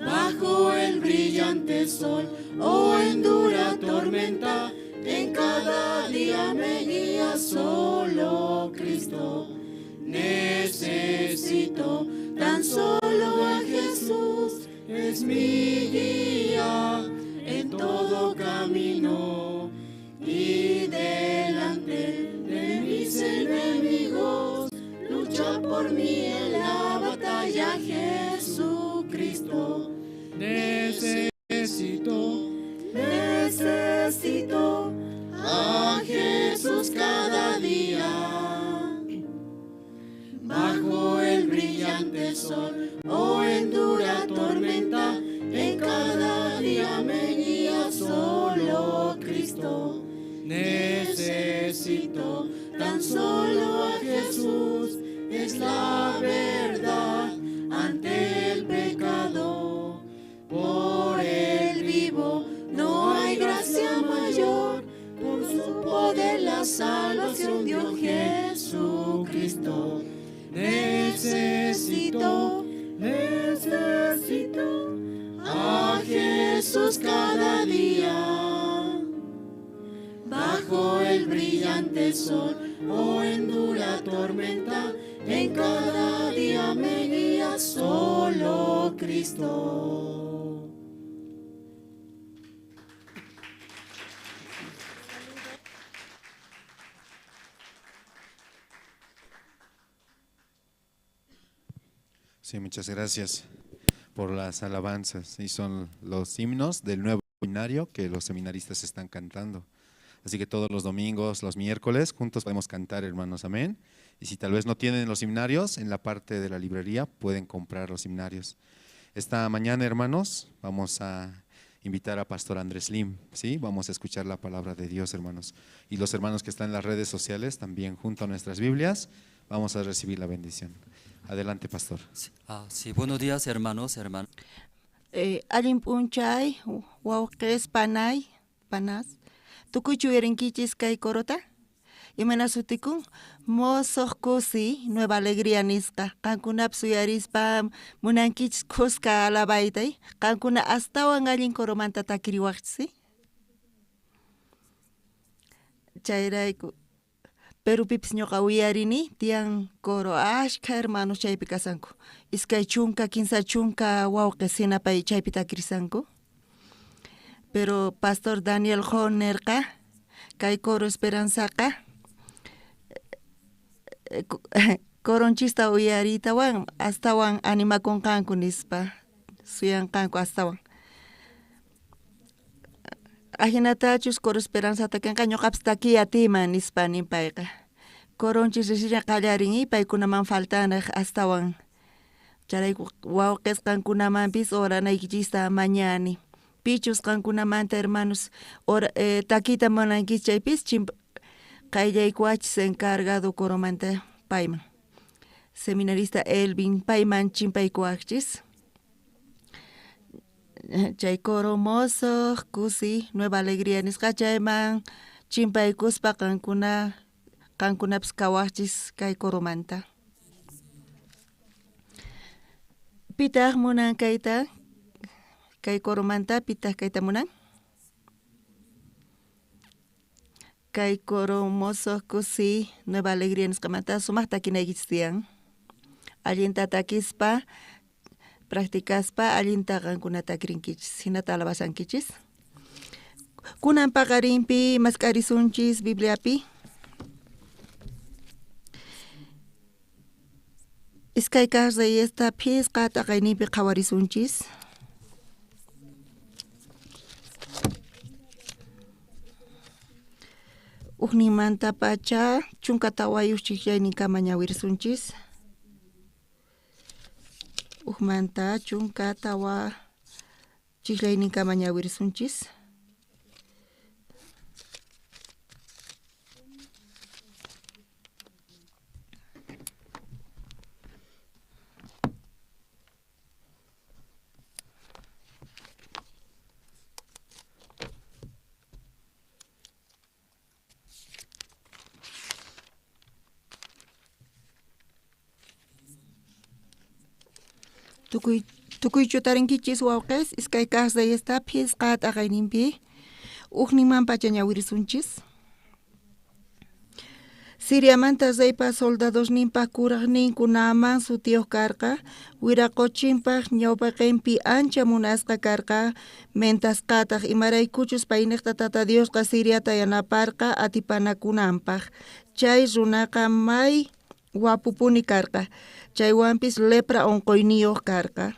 Bajo el brillante sol o en dura tormenta, en cada día me guía solo Cristo. Necesito tan solo a Jesús, es mi guía en todo camino. Y delante de mis enemigos, lucha por mí en la batalla, Jesucristo. Necesito, necesito a Jesús cada día. Bajo el brillante sol o en dura tormenta, en cada día me guía solo Cristo. Necesito tan solo a Jesús, es la verdad ante el pecado. Por él vivo, no hay gracia mayor, por su poder la salvación dio Jesucristo. Necesito, necesito a Jesús cada día. Bajo el brillante sol o en dura tormenta, en cada día me guía solo Cristo. Sí, muchas gracias por las alabanzas. Y son los himnos del nuevo seminario que los seminaristas están cantando. Así que todos los domingos, los miércoles, juntos podemos cantar, hermanos, amén. Y si tal vez no tienen los himnarios, en la parte de la librería pueden comprar los himnarios. Esta mañana, hermanos, vamos a invitar a Pastor Andrés Lim, ¿sí? Vamos a escuchar la palabra de Dios, hermanos. Y los hermanos que están en las redes sociales, también junto a nuestras Biblias, vamos a recibir la bendición. Adelante, pastor. Sí, buenos días, hermanos, hermanas. Allin p'unchay, wawqis, panay, panas. Tukuychu uyarinkichis kay corota? Imayna sutikun? Mosoq kusi, Nueva Alegría nisqa. Qankunapis uyarispa munankichis kuska alabayta. Qankuna astawan allin coromanta takiriwaqchis. Chayrayku. Pero pipis ñuqa uyarini tiyan coro ashkha hermanos chaypi kasanku. 20 30 wawqis hinapay chaypi takirisanku. Pero Pastor Daniel Ho nerqa kay coro Esperanzaqa coronchista uyaritawan astawan animakunqanku nispa suyanqanku astawan. Ajinatachus coro Esperanza takinqa ñuqapis takiy atiyman nispa nin payqa. Coronchis risilla qallarin paykunaman faltanaq astawan. Chayrayku wawqis qankunamanpis oranaykichista mañani. Pichus qankunamanta hermanos takiyta munankichis chaypis qayllaykuwachis encargado coromanta payman. Seminarista Elvin payman chimpaykuwachis. Chay coro mosoq kusi Nueva Alegría nisqa chayman chimpaykuspa qankunapis kawaqchis kay coromanta. Pitaq munan kayta? Kay coromanta pitaq kayta munan? Kay coro mosoq kusi Nueva Alegría nisqamanta sumaq takinaykichis tiyan. Allinta takispa practicaspa allinta qankuna takirinkichis, hinata alabasankichis. Kunan paqarinpi mask'arisunchis Bibliapi. 2 kaq Reyesta 5 t'aqayninpi qhawarisunchis. Ujninmanta pacha 14 chijllayninkama ñawirisunchis. Ujmanta 14 Chiklayninkama ñawirisunchis. Tukuychu tarinkichis wawqis, iskay kaq reyesta phisqa t'aqayninpi ujninman pacha ñawirisunchis. Siriamanta reypa soldadosninpaj kurajninku Naamán sutiyuq karqa, wiraqochinpaj ñawpaqinpi ancha munasqa karqa, mentasqataq imaraykuchus payniqta Tata Diosqa Siriata yanaparqa atipanakunanpaj. Chay runaqa may wapupuni karqa, chaywanpis lepra unquyniyuq karqa.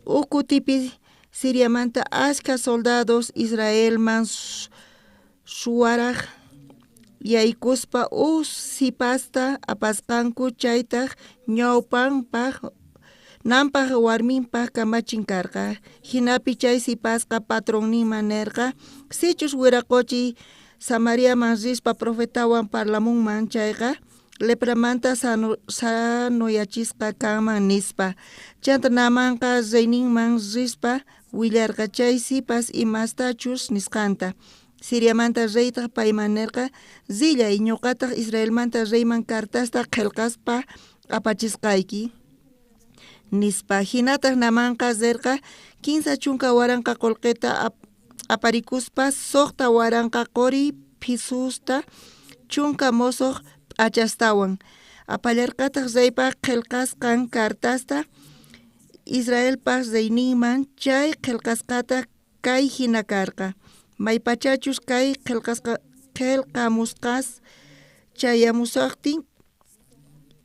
Uj kutipi Siriamanta ashkha soldados Israelman suwaraj yaykuspa uj sipasta apasqanku, chaytaj ñawpanpaj Nampaj warminpaj kamachin karqa. Jinapi chay sipasqa patronninman nerqa, sichus wiraqochi Samariaman rispa profetawan parlamunman chayqa, lepramanta sanoyachisqa kanman nispa. Chanta Naamanqa reyninman rispa willarqa chay sipas imastachus nisqanta. Siriamanta reytaj payman nerqa, rillay, ñuqataq Israelmanta reyman cartasta qhelqaspa apachisqayki nispa. Hinataq Naamanqa rerqa 30,000 qolqeta aparikuspa 6,000 qori phisusta 10 mosoq p'achastawan. Apallarqataq reypaj qhelqasqan cartasta Israelpaj reyninman. Chay qhelqasqataq kay hina karqa: maypachachus kay qhelqamusqas chayamusaqtin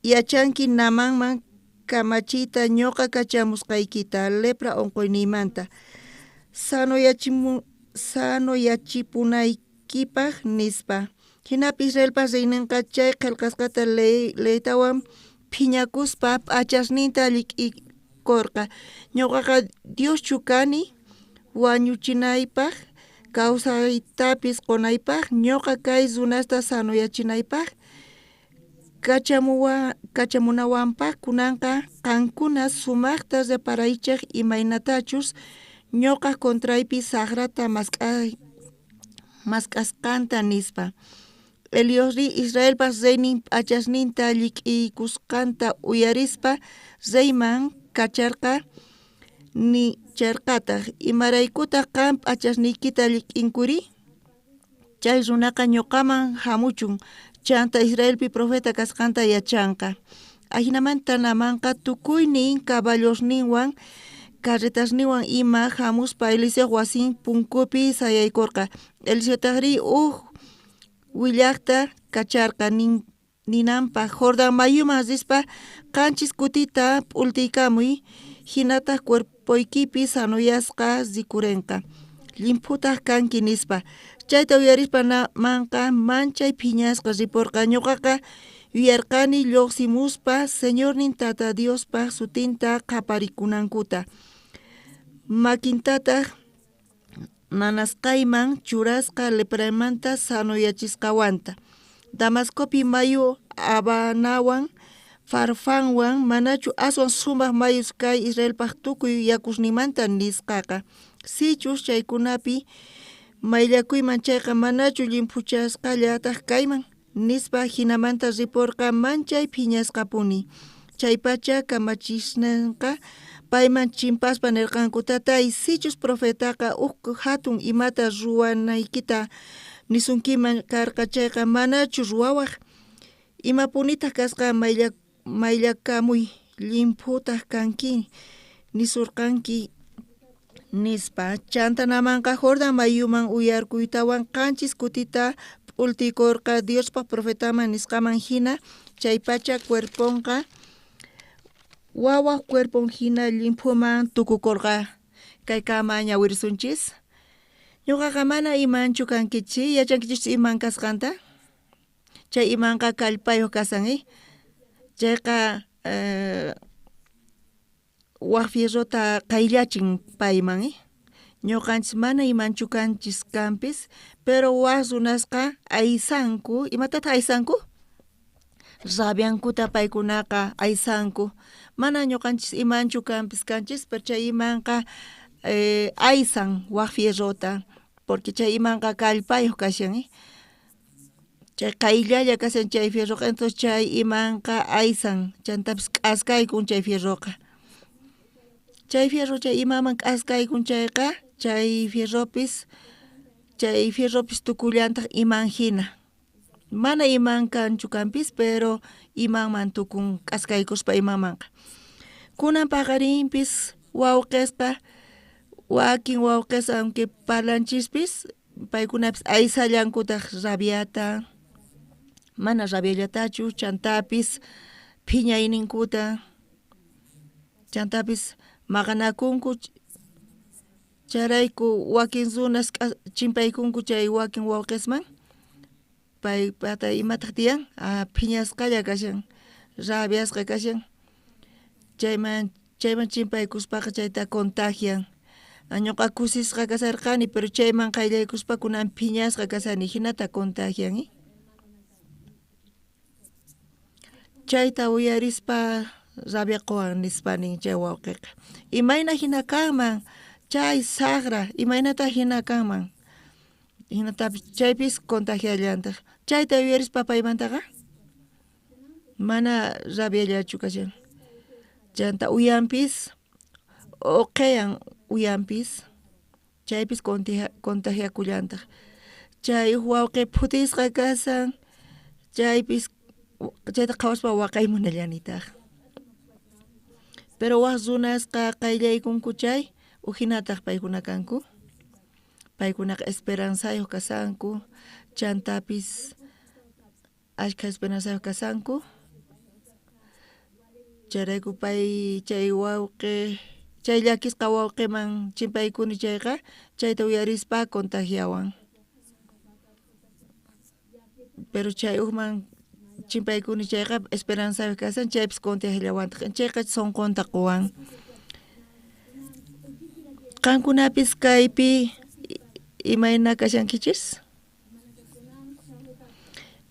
yachanki Naamanman kamachiyta ñuqa kachamusqaykita lepra unquyniymanta sanoyachipunaykipaj nispa. Jinapi Israelpa reyninqa chay qhelqasqata leytawan phiñakuspa p'achasninta llik'ikorqa. Ñuqaqa Dioschu kani wañuchinaypaj, kawsaytapis qonaypaj, ñuqa kay runasta sanoyachinaypaj kachamunawanpaj? Kunanqa qankuna sumaqta reparaychej imaynatachus ñuqaj contraypi sajrata mask'asqanta nispa. Eliosri Israelpa reynin p'achasninta llik'iykusqanta uyarispa reyman kacharqa, nicharqataq, imaraykutaq qan p'achasniykita llik'inkuri? Chay runaqa ñuqaman hamuchun, chanta Israelpi profeta kasqanta yachanqa. Ajinamanta Naamanqa tukuynin caballosninwan carretasninwan ima hamuspa Eliseoj wasin punkupi sayaykorqa. Eliseotajrí uj willajta kacharqa ninanpaj, Jordán mayuman rispa 7 kutita p'ultiykamuy, hinataq cuerpoykipi sanoyasqa rikurenqa, llimphutaj kanki nispa. Chayta uyarispa Naamanqa manchay phiñasqa riporqa. Ñuqaqa yuyarqani lluqsimuspa Señornin Tata Diospaj sutinta qhaparikunankuta, makintataq nanasqayman churasqa lepramanta sanoyachisqawanta. Damascopi mayu Abanawan Farfanwan manachu aswan sumaq mayus kay Israelpaj tukuy yakusninmanta nisqaqa? Sichus chaykunapi mayllakuyman chayqa manachu llimphuchasqallataq kayman nispa. Jinamanta riporqa manchay phiñasqapuni. Chaypacha kamachisninqa payman chimpaspa nerqanku, tatay, sichus profetaqa uj jatun imata ruwanaykita nisunkiman karqa chayqa manachu ruwawaj? Imapunitaq kasqa mayllakamuy, llimphutaj kanki nisurqanki nispa. Chanta Naamanqa Jordán mayuman uyarkuytawan 7 kutita p'ultiykorqa Diospaj profetaman nisqaman hina. Chaypacha cuerponqa wawaj cuerpon hina llimphuman tukukorqa. Kaykama ñawirisunchis. Ñuqaqa mana imanchu kankichis, yachankichis iman kasqanta? Chay imanqa kallpayuq kasan, chayqa waj fierrota qayllachin payman, Ñuqanchis mana imanchu kanchis kanpis, pero waj runasqa aysanku. Imatataq aysanku? Rabiankuta paykunaqa aysanku. Mana ñuqanchis imanchu kanpis kanchis, pero chay imanqa aysan waj fierrota, porque chay imanqa kallpayuq kashan, chay qayllalla kashan chay fierroqa, entonces chay imanqa aysan, chantapis k'askaykun chay fierroqa. Chay fierro chay imaman k'askaykun chayqa, chay fierropis tukullantaq iman hina. Mana iman kanchu kanpis, pero imanman tukun k'askaykuspa imamanqa. Kunan paqarinpis wawqisqa, wakin wawqis aunque parlanchispis, paykunapis aysallankutaq rabiata, mana rabiallatachu, chantapis phiñayninkuta, chantapis maqanakunku, chayrayku wakin runas chimpaykunku chay wakin wawqisman, paypata imataq tiyan, phiñasqalla kashan, rabiasqa kashan, chayman chimpaykuspaqa chayta contagian. Ñuqa kusisqa kasarqani, pero chayman qayllaykuspa kunan phiñasqa kasani, hinata contagian. Chayta uyarispa rabia qowan nispa nin chay wawqiqa. Imayna hina kanman chay saqra, imaynata hina kanman, hinatapis chaypis contagiallantaq. Chayta uyarispa paymantaqa mana rabiallachu kashan. Chanta uyanpis uqayan uyanpis, chaypis contagiakullantaq. Chay wawqi phutisqa kasan, chaypis chayta qhawaspa waqaymunallanitaq. Pero waj runasqa qayllaykunku chay, ujinataq paykuna kanku. Paykunaqa esperanzayuq kasanku, chantapis ashkha esperanzayuq kasanku. Chayrayku pay chay wawqi, chay llakisqa wawqiman chimpaykuni chayqa, chayta uyarispa contagiawan. Pero chay ujman chimpaykuni chayqa esperanzayuq kasan, chaypis contagiallawantaq, chayqa sunqunta quwan. Qankunapis kaypi imayna kashankichis?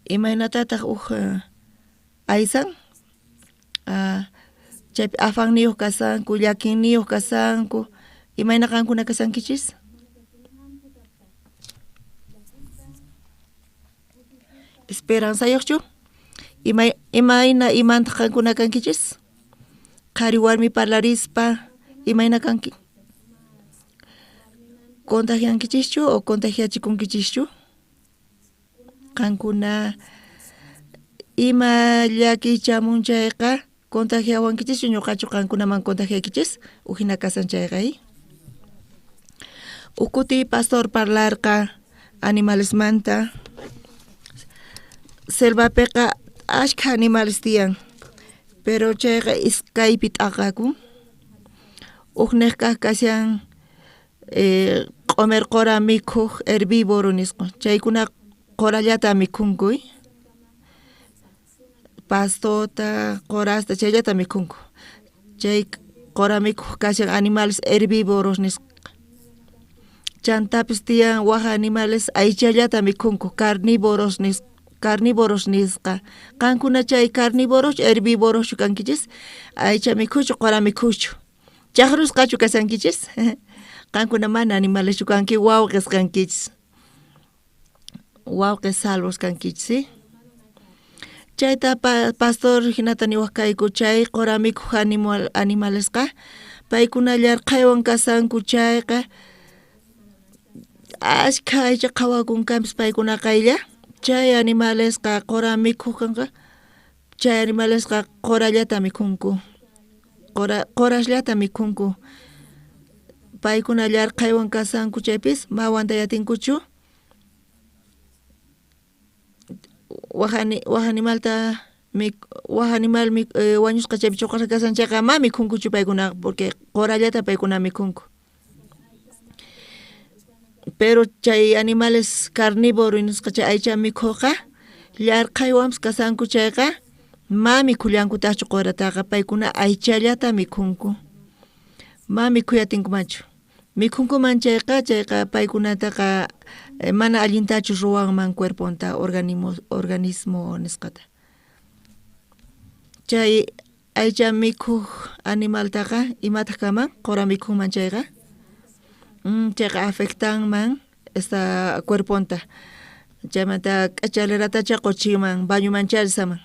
Imaynatataq uj aysan? Chaypi afanniyuq kasanku, llakinniyuq kasanku, imayna qankuna kasankichis? Esperanzayuqchu? Imayna imantaq qankuna kankichis? Qhari warmi parlarispa imayna kanki? Contagiankichischu o contagiachikunkichischu? Qankuna ima llakiy chamun chayqa contagiawankichischu, ñuqachu qankunaman contagiaykichis? Ujina kasan chayqa. Uj kuti pastor parlarqa animalesmanta. Selvapiqa ashkha animales tiyan, pero chayqa iskaypi t'aqakun. Ujniq kaq kashan q'umir qura mikhuq herbívoro nisqa, chaykuna qurallata mikhunku, pastota, qurasta, chayllata mikhunku. Chay qura mikhuq kashan animales herbívoros nisqa. Chantapis tiyan waj animales aychallata mikhunku, carnívoros nisqa. Carnívoros nisqa. Qankuna chay carnívoros herbívoros kankichis? Aycha mikhuchu, qura mikhuchu? Chaqrusqachu kasankichis? Qankuna mana animaleschu kanki, wawqis kankichis. Wawqis salvos kankichis, Chayta pastor hinata niwaq kayku, chay qura mikhuq animalesqa paykuna llarqhaywan kasanku chayqa ashkha aycha qhawakunkanpis paykuna qaylla. Chay animalesqa qura mikhuq kanqa, chay animalesqa qurallata mikhunku, qurasllata mikhunku. Paykuna llarqhaywan kasanku chaypis ma aguantayatinkuchu. Waj animalta waj animal wañusqa chaypi chuqasqa kasan chayqa ma mikhunkuchu paykunaqa, porque qurallata paykuna mikhunku. Pero chay animales carnívoro nisqa chay aycha mikhuqqa llarqhaywanpis kasanku chayqa ma mikhullankutaqchu qurataqa, paykuna aychallata mikhunku. Ma mikhuyatinkumanchu. Mikhunkuman chayqa chayqa paykunataqa mana allintachu ruwanman cuerponta organismo nisqata. Chay aycha mikhuq animaltaqa imataq kanman qura mikhunman chayqa chayqa afectanman esta cuerponta chaymanta k'achaliratacha quchinman bañumancha risaman.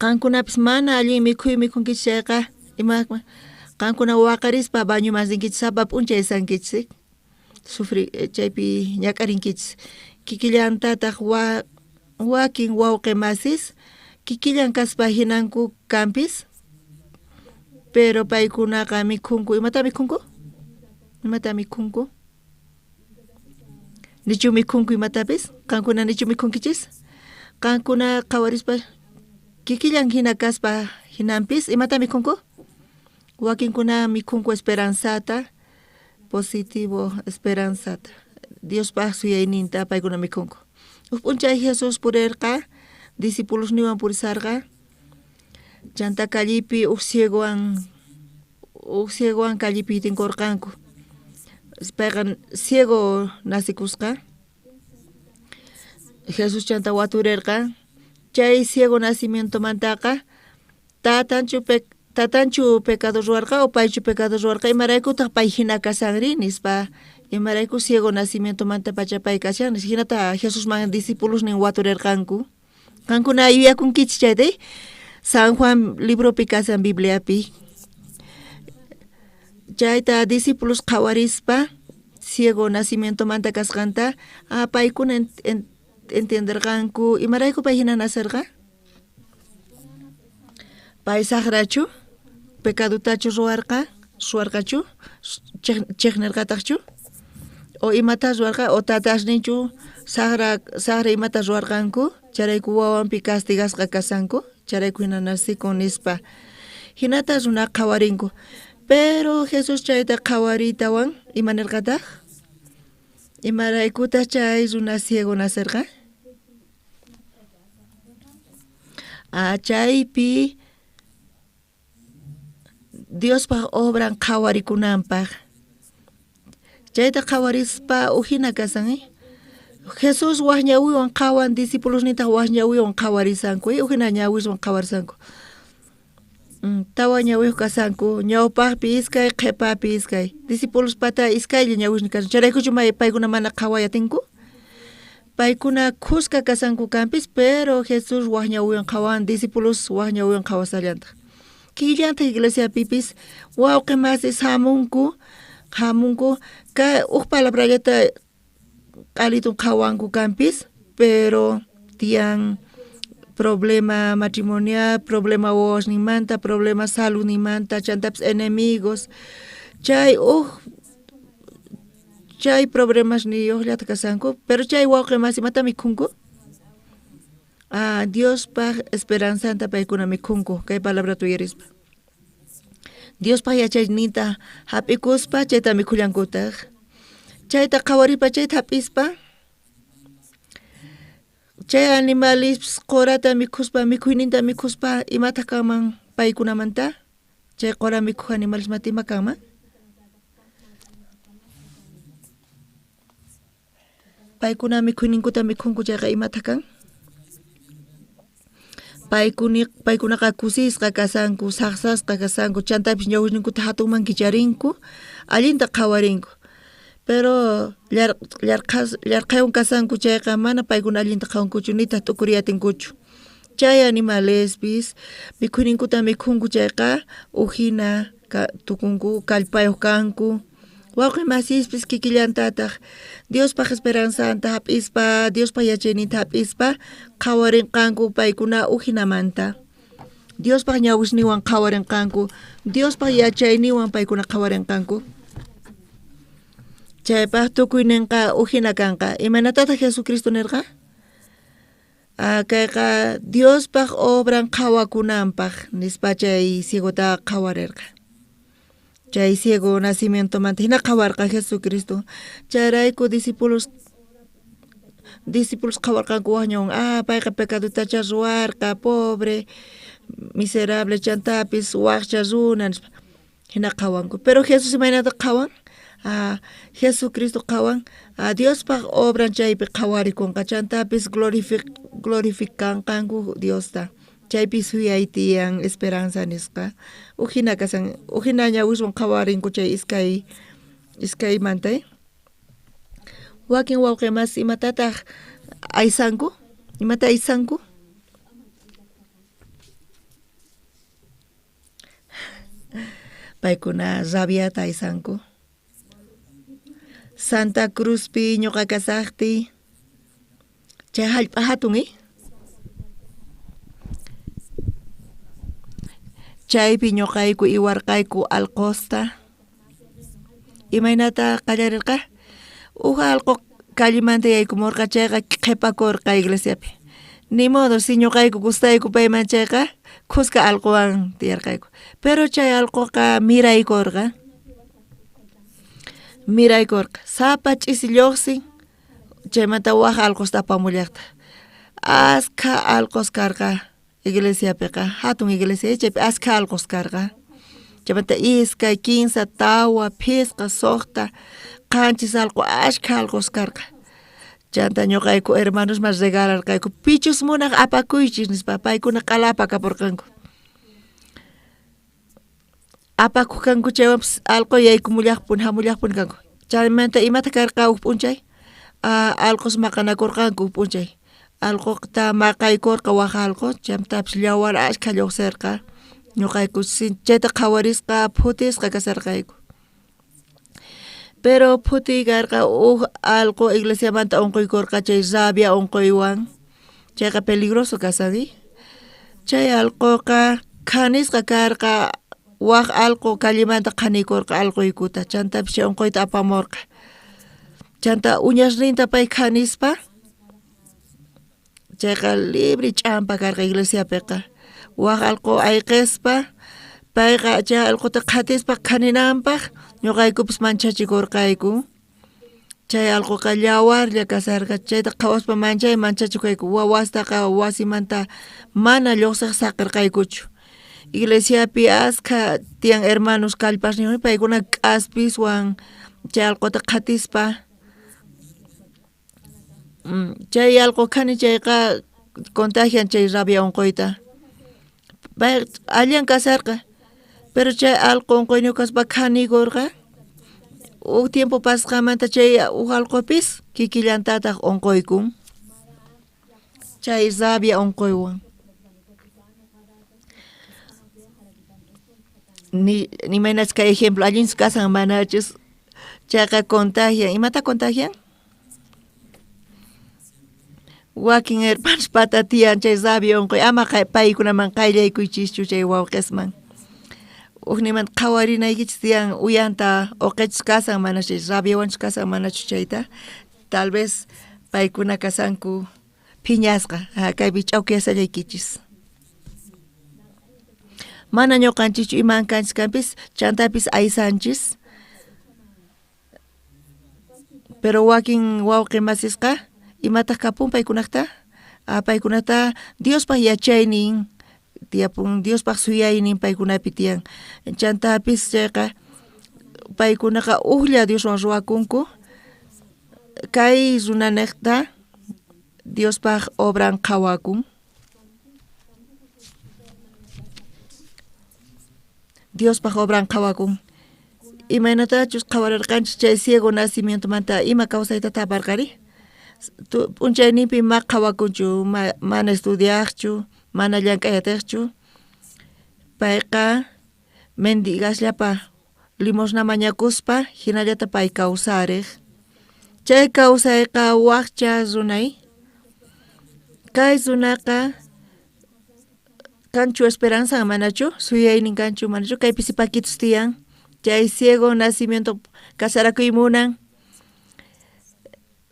Qankunapis mana allin mikhuy mikhunkichis chayqa ima qankuna waqarispa bañuman rinkichis sapa p'unchay risankichis sufri chaypi ñak'arinkichis kikillantataq wakin wawqi masis kikillan kaspa hinanku kanpis pero paykunaqa mikhunku imata mikhunku imata mikhunku nichu mikhunku imatapis qankuna nichu mikhunkichis qankuna qhawarispa kikillan hina kaspa hinanpis imata mikhunku wakinkuna mikhunku esperanzata positivo esperanzata Diospaq suyayninta paykuna mikhunku huk p'unchay Jesús purirqa discipulosniwan purisarqa chanta callepi huk ciegowan callepi tinkurqanku payqa ciego nacikusqa Jesús chanta waturirqa chay ciego nacimientomantaqa tatanchu pecado ruwarqa o paychu pecado ruwarqa imaraykutaq pay hina kasanri nispa imarayku ciego nacimientomanta pacha pay kashan hinata Jesusman discipulosnin waturirqanku qankuna yuyakunkichis chayta San Juan libropi kasan Bibliapi chayta discípulos qhawarispa ciego nacimientomanta kasqanta paykuna entenderqanku imarayku pay hina nacerqa pay saqrachu pecadutachu ruwarqa ruwarqachu chiqnirqataqchu o imata ruwarqa o tatasninchu saqra imata ruwarqanku chayrayku wawanpi castigasqa kasanku chayrayku hina nacikun nispa hinata runa qhawarinku pero Jesús chayta qhawariytawan ima nirqataq imaraykutaq chay runa ciego nacerqa chaypi Diospaq obran qhawarikunanpaq chayta qhawarispa ujina kasan Jesús waj ñawiwan qhawan discipulosnintaq waj ñawiwan qhawarisanku ujina ñawiswan qhawarisanku tawa ñawiyuq kasanku ñawpaqpi iskay qhipapi iskay discipulospata iskaylla ñawisnin kasan chayraykuchu paykuna mana qhaway atinku paykuna khuska kasanku kanpis pero Jesús waj ñawiwan qhawan discípulos waj ñawiwan qhawasallantaq kikillantaq iglesiapipis wawqi masis hamunku kay uj palabrallata q'alitun qhawanku kanpis pero tiyan problema matrimonial, problema wawasninmanta, problema saludninmanta, chantapis enemigos chay uj chay problemasniyuqllata kasanku pero chay wawqi masi imata mikhunku Diospaq esperanzanta paykuna mikhunku kay palabrata uyarispa Diospaq yachayninta hap'ikuspa chayta mikhullankutaq chayta qhawarispa chayta hap'ispa chay animales qurata mikhuspa mikhuyninta mikhuspa imataq kanman paykunamanta chay qura mikhuq animalesmanta ima kanman paykuna mikhuyninkuta mikhunku chayqa imataq kan paykunaqa kusisqa kasanku saqsasqa kasanku chantapis ñawisninkuta hatunman kicharinku allinta qhawarinku pero llarqhaywan kasanku chayqa mana paykuna allinta qhawankuchu nitaq t'ukuriy atinkuchu chay animalespis mikhuyninkuta mikhunku chayqa ujina tukunku kallpayuq kanku wawqi masispis kikillantataq Diospaq esperanzanta hap'ispa Diospaq yachayninta hap'ispa qhawarinqanku paykuna ujinamanta Diospaq ñawisniwan qhawarinqanku Diospaq yachayniwan paykuna qhawarinqanku chaypaq tukuyninqa ujina kanqa imaynatataq Jesucristo nirqa kayqa Diospaq obran qhawakunanpaq nispa chay ciegota qhawarirqa chay ciego nacimientomanta hina qhawarqa Jesucristo chayrayku discípulos qhawarqanku waj ñawan payqa pecadutacha ruwarqa pobre miserable chantapis waqcha runa nispa Jina qhawanku. Pero Jesús imaynata qhawan? Jesucristo qhawan, Diospaj obran chaypi qhawarikunqa, chantapis glorificanqanku Diosta. Chaypi suyay tiyan, esperanza nisqa. Uj jina kasan, uj jina ñawiswan qhawarinku chay iskaymanta. Wakin wawqi mas imatataq aysanku? Imata aysanku? Paykuna rabiata aysanku. Santa Cruzpi ñuqa kasaqtiy chay hallp'a hatun, Chaypi ñuqayku iwarqayku alqosta. Imaynata qallarirqa? Uj alqo callemanta yaykumurqa chayqa qhipakurqa iglesiapi. Ni modo, si ñuqayku gustayku payman chayqa khuska alqowan tiyarqayku. Pero chay alqoqa miraykurqa. Miraykurqa. Sapa ch'isi lluqsin, chaymanta waj alqosta apamullaqta. Askha alqos karqa iglesiapiqa, hatun iglesia chaypi askha alqos karqa. Chaymanta iskay, kinsa, tawa, phisqa, suqta, qanchis alqo, askha alqos karqa. Chanta ñuqayku hermanosman regalarqayku, pichus munaq apakuychis nispa, paykuna q'ala apakapurqanku. Apakuq kanku chaywanpis alqo yaykumullaqpuni, hamullaqpuni kanku. Chaymanta imata karqa uj p'unchay? Alqos maqanakurqanku uj p'unchay. Alqoqta maqaykurqa waj alqo, chantapis yawar askha lluqsirqa. Ñuqayku chayta qhawarisqa phutisqa kasarqayku. Pero phutiy karqa uj alqo iglesiamanta unquykurqa chay rabia unquywan. Chayqa peligroso kasan, Chay alqoqa khanisqa karqa, waj alqo callemanta qhanikurqa alqoykuta, chantapis chay unquyta apamurqa. Chanta uñasninta pay khanispa, chayqa libre ch'ampa karqa iglesiapiqa. Waj alqo ayqispa, payqa chay alqota qhatispa khaninanpaq, ñuqaykupis manchachikurqayku. Chay alqoqa yawarlla kasarqa, chayta qhawaspa manchay manchachikuyku. Wawastaqa wasimanta mana lluqsiq saqirqaykuchu. Iglesiapi askha tiyan hermanos kallpasnin, paykuna k'aspiswan chay alqota qhatispa. Chay alqo khani chayqa contagian chay rabia unquyta. Pay allan kasarqa, pero chay alqo unquyniyuq kaspa khanikurqa. Uj tiempo pasqamanta chay uj alqopis kikillantataq unquykun. Chay rabia unquywan. Ni imaynachus kay ejemplo allinchus kasan manachus chayqa contagian. Imata contagian? Wakin hermanos pata tiyan chay rabia unquy, ama paykunaman qayllaykuychischu chay wawqisman. Ujnimanta qhawarinaykichis tiyan uyanta uqichus kasan mana chay rabiawanchus kasan manachu chayta. Tal vez paykuna kasanku phiñasqa, kaypi ch'awkiyasallaykichis. Mana ñuqanchikchu iman kanchis kanpis, chantapis aysanchis. Pero wakin wawqi masisqa, imataq kapun paykunaqta? Paykunata Diospaq yachaynin tiyapun, Diospaq suyaynin paykunapi tiyan. Chantapis chayqa paykunaqa ujlla Dioswan ruwakunku. Kay runanejta Diospaq obran qhawakun. Diospaq obran qhawakun. Imaynatachus qhawarirqanchis chay ciego nacimientomanta ima kawsayta taparqari? P'unchayninpi ma qhawakunchu, mana estudiaqchu, mana llank'ayatiqchu. Payqa mendigasllapa limosna mañakuspa hinallata pay kawsariq. Chay kawsayqa waqcha runay. Kay runaqa kanchu esperanza manachu, suyaynin kanchu manachu, kay pisi paquitos tiyan. Chay ciego nacimiento kasarakuy munan.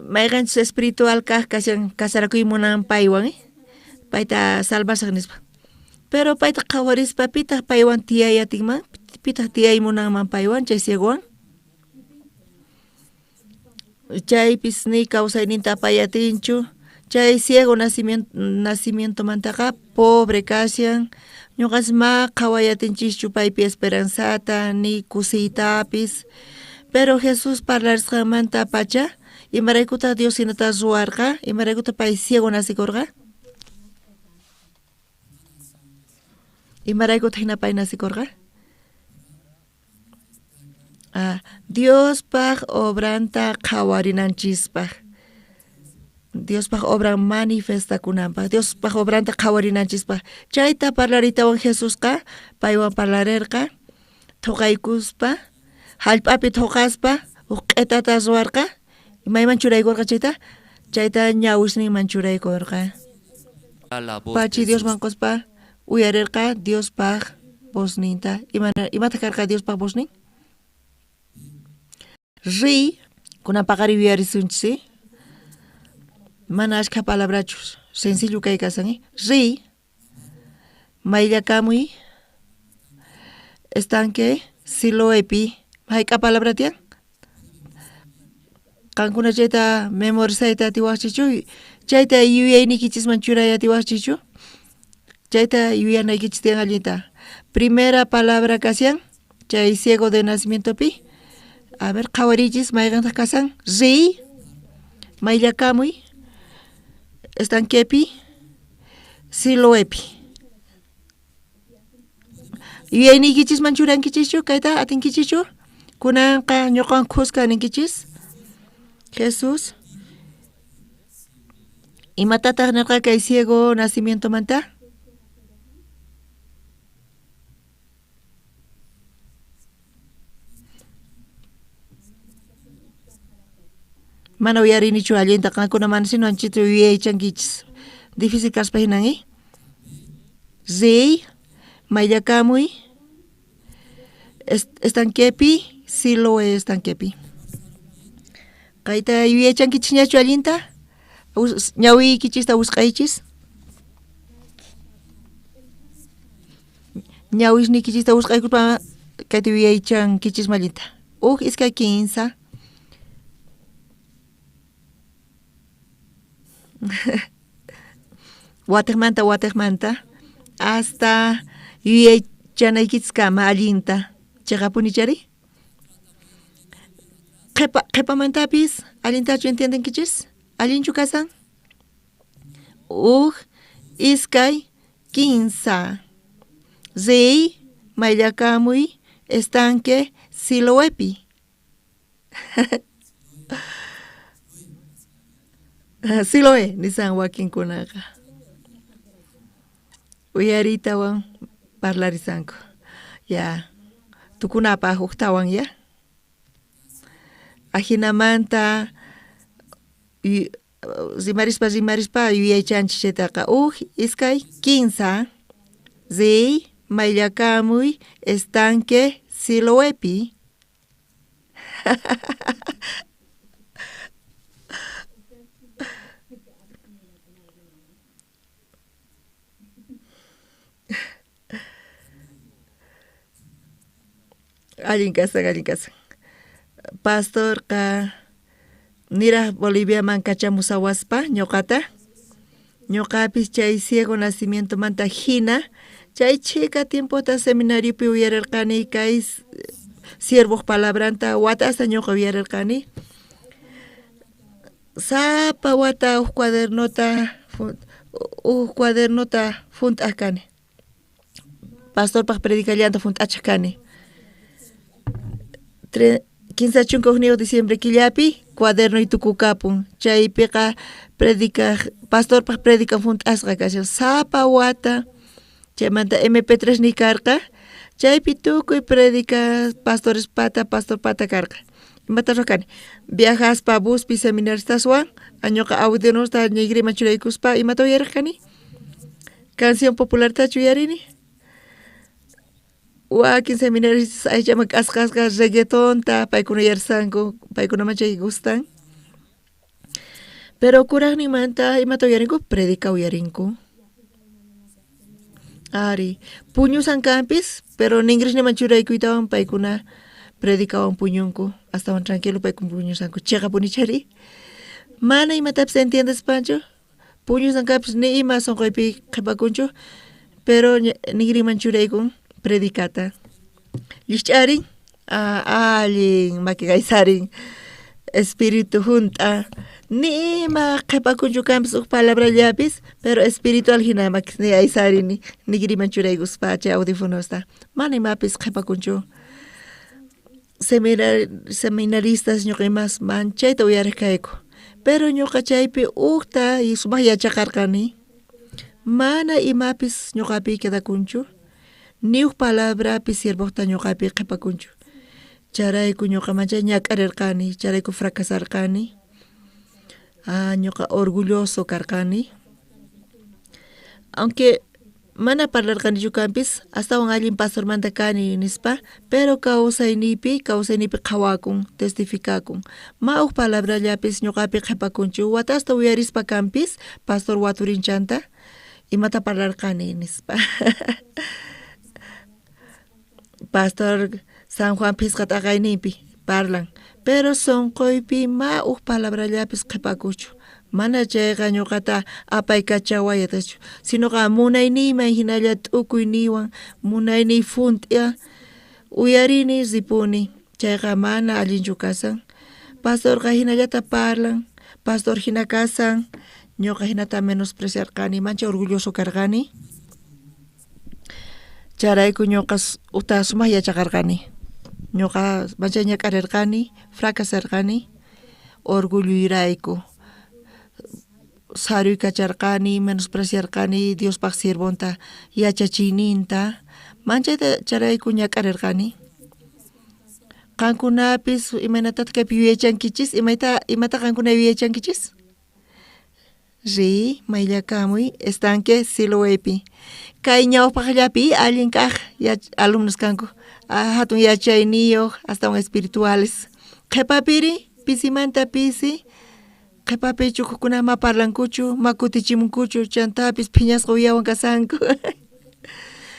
Mayqanchus espiritual kaq kashan kasarakuy munan paywan, payta salvasaq nispa. Pero payta qhawarispa pitaq paywan tiyay atinman, pitaq tiyay munanman paywan chay ciegowan. Chaypis ni kawsayninta apay atinchu, Chay ciego nacimientomantaqa pobre kashan. Ñuqas ma qhawayatinchikchu paypi esperanzata ni kusiytapis. Pero Jesús parlarisqanmanta pacha, imaraykutaq Dios hinata ruwarqa, imaraykutaq pay ciego nacikurqa? Imaraykutaq hina pay nacikurqa? Ah, Diospaq obranta qhawarinanchispaq. Diospaq obran manifestakunanpaq, Diospaq obranta qhawarinanchispaq. Chayta parlaritawan Jesusqa paywan parlarirqa, thuqaykuspa, hallp'api thuqaspa, huk q'itata ruwarqa, mayman churaykurqa chayta? Chayta ñawisninman churaykurqa. Pachi Diosman quspa uyarirqa Diospaq vozninta. Imataq karqa Diospaq voznin? Riy, kunan paqari yuyarisunchis, ¿eh? Mana ashkha palabrachus, sencillo kay kasan, ¿eh? Riy, mayllakamuy, estanque Siloepi. Hayk'a palabra tiyan? Qankuna chayta memorizayta atiwaqchichu? Chayta yuyayniykichisman churay atiwaqchichu? Chayta yuyanaykichis tiyan allinta. Primera palabra kashan chay ciego de nacimientopi. A ver, qhawariychis mayqintaq kasan? Riy, mayllakamuy, estanquepi, Siloepi. Yuyayniykichisman churankichischu kayta atinkichischu? Kunanqa ñuqan khuska ninkichis. Jesús, imatataq nirqa kay ciego nacimientomanta? Mana uyarinichu allinta, qankuna mana sino anchita yuyaychankichis. Difícil kaspa hinan, ¿eh? Riy, mayllakamuy, estanquepi, Siloé estanquepi. Kayta yuyaychankichisñachu allinta? Ñawiykichista wisq'aychis. Ñawisniykichista wisq'aykuspa kayta yuyaychankichisman allinta. Uj, iskay, kinsa. Watiqmanta, watiqmanta, hasta yuyaychanaykichiskama allinta. Chiqapuni chari? Qhipamantapis allintachu entiendenkichis? Allinchu kasan? Uj, iskay, kinsa. Riy, mayllakamuy, estanque Siloepi. Siloé nisan wakinkunaqa. Uyariytawan parlarisanku. Ya, tukunapaq huktawan ya. Ajinamanta rimarispa rimarispa yuyaychanchis chaytaqa. Uj, iskay, kinsa. Riy, mayllakamuy, estanque Siloepi. Allin kasan, allin kasan. Pastorqa niraj Boliviaman kachamusawaspa ñuqata. Ñuqapis chay ciego nacimientomanta hina chay chhika tiempota seminariopi uyarirqani kay siervoq palabranta watasta ñuqa uyarirqani. Sapa wata huk cuadernota hunt'aq kani. Pastorpaq predicallanta hunt'achaq kani. 31 de diciembre killapi cuadernoy tukukapun. Chaypiqa predicaj pastorpaq predican hunt'asqa kashan sapa wata. Chaymanta MP3 ni karqa. Chaypi tukuy predica pastores pata, pastor pata karqa. Imata ruwaq kani? Viajaspa buspi seminaristaswan, ñuqa audionosta ñigriman churaykuspa imata uyariq kani? Canción populartachu uyarini? Wakin seminaristas aychaman k'asqasqa reggaetonta paykuna uyarisanku, paykunaman chay gustan. Pero kuraqninmanta imata uyarinku? Predica uyarinku. Ari, puñusan kanpis, pero ningrisniman churaykuytawan paykuna predicawan puñunku, astawan tranquilo paykuna puñusanku. Chiqapuni chari. Mana imatapis entiendespanchu, Puñusankapis ni ima sonqoypi qhipakunchu, pero nigriman churaykun predicata. Llikch'arin, allin maki kaysarin, espíritu junt'a, ni ima qhipakunchu kanpis uj palabrallapis, pero espiritual hina makisniy aysarini nigriman churaykuspa chay audífonosta, mana imapis qhipakunchu. Seminaristas ñuqa imas manchayta uyarej kayku, pero ñuqa chaypi ujta sumaj yachaqarqani, mana imapis ñuqapi quedakunchu, ni uj palabrapis siervojta ñuqapi qhipakunchu. Chayrayku ñuqa manchay ñak'arirqani, chayrayku fracasarqani, ñuqa orgulloso karqani. Aunque mana parlarqanichu kanpis, astawan allin pastormanta kani nispa, pero kawsayniypi qhawakun, testificakun. Ma uj palabrallapis ñuqapi qhipakunchu, watasta uyarispa kanpis, pastor waturinchanta, imata parlarqani nispa. Pastor San Juan phisqa t'aqayninpi parlan, pero sonqoypi ma uj palabrallapis qhipakuchu. Mana chayqa ñuqata apaykachawayatachu, sinoqa munayniyman hinalla t'ukuyniywan, munayniy funt'ia uyarini ripuni, chayqa mana allinchu kasan. Pastorqa hinallata parlan, pastor hina kasan, ñuqa hinata menospreciarqani, mancha orgulloso karqani. Chayrayku ñuqa ujta sumaj yachaqarqani. Ñuqa manchay ñak'arirqani, fracasarqani, orgulloyrayku. Saruykacharqani, menospreciarqani Diospaq siervonta, yachachiyninta, manchayta chayrayku ñak'arirqani. Qankunapis imaynatataq kaypi yuyaychankichis, imata qankuna yuyaychankichis? Riy, mayllakamuy estanque Siloepi. Kay ñawpaqllapi allin kaq alumnos kanku, hatun yachayniyuq, astawan espirituales. Qhipapiri pisimanta pisi, qhipapi chukukuna ma parlankuchu, ma kutichimunkuchu, chantapis phiñasqa uyawan kasanku.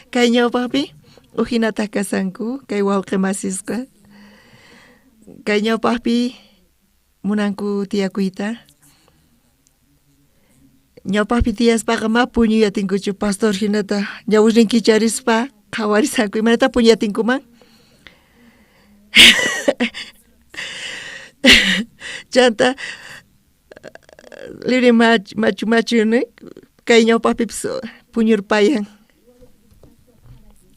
Kay ñawpaqpi ujinataq kasanku, kay wawqi masisqa. Kay ñawpaqpi munanku tiyakuyta. Ñawpaqpi tiyaspaqa ma puñuyatinkuchu, pastor hinata ñawirnin kicharispa qhawarisanku, imaynata puñuyatinkuman. Chanta libre machu machu kay ñawpaqpipis puñurpayan.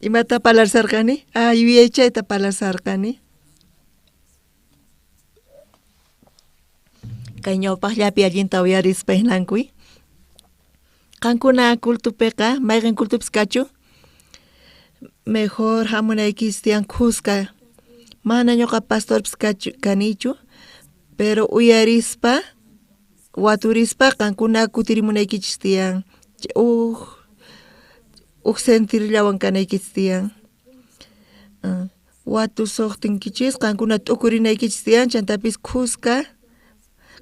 Imata parlarsarqani? Yuyaychayta parlarsarqani. Kay ñawpaqllapi allinta uyarispa hinankuy. Qankuna cultupiqa, mayqin cultupis kachu? Mejor hamunaykis tiyan khuska. Mana ñuqa pastorpis kanichu, pero uyarispa, waturispa qankuna kutirimunaykichis tiyan. Uj sentirllawan kanaykichis tiyan. Watusuqtinkichis qankuna t'ukurinaykichis tiyan, chantapis khuska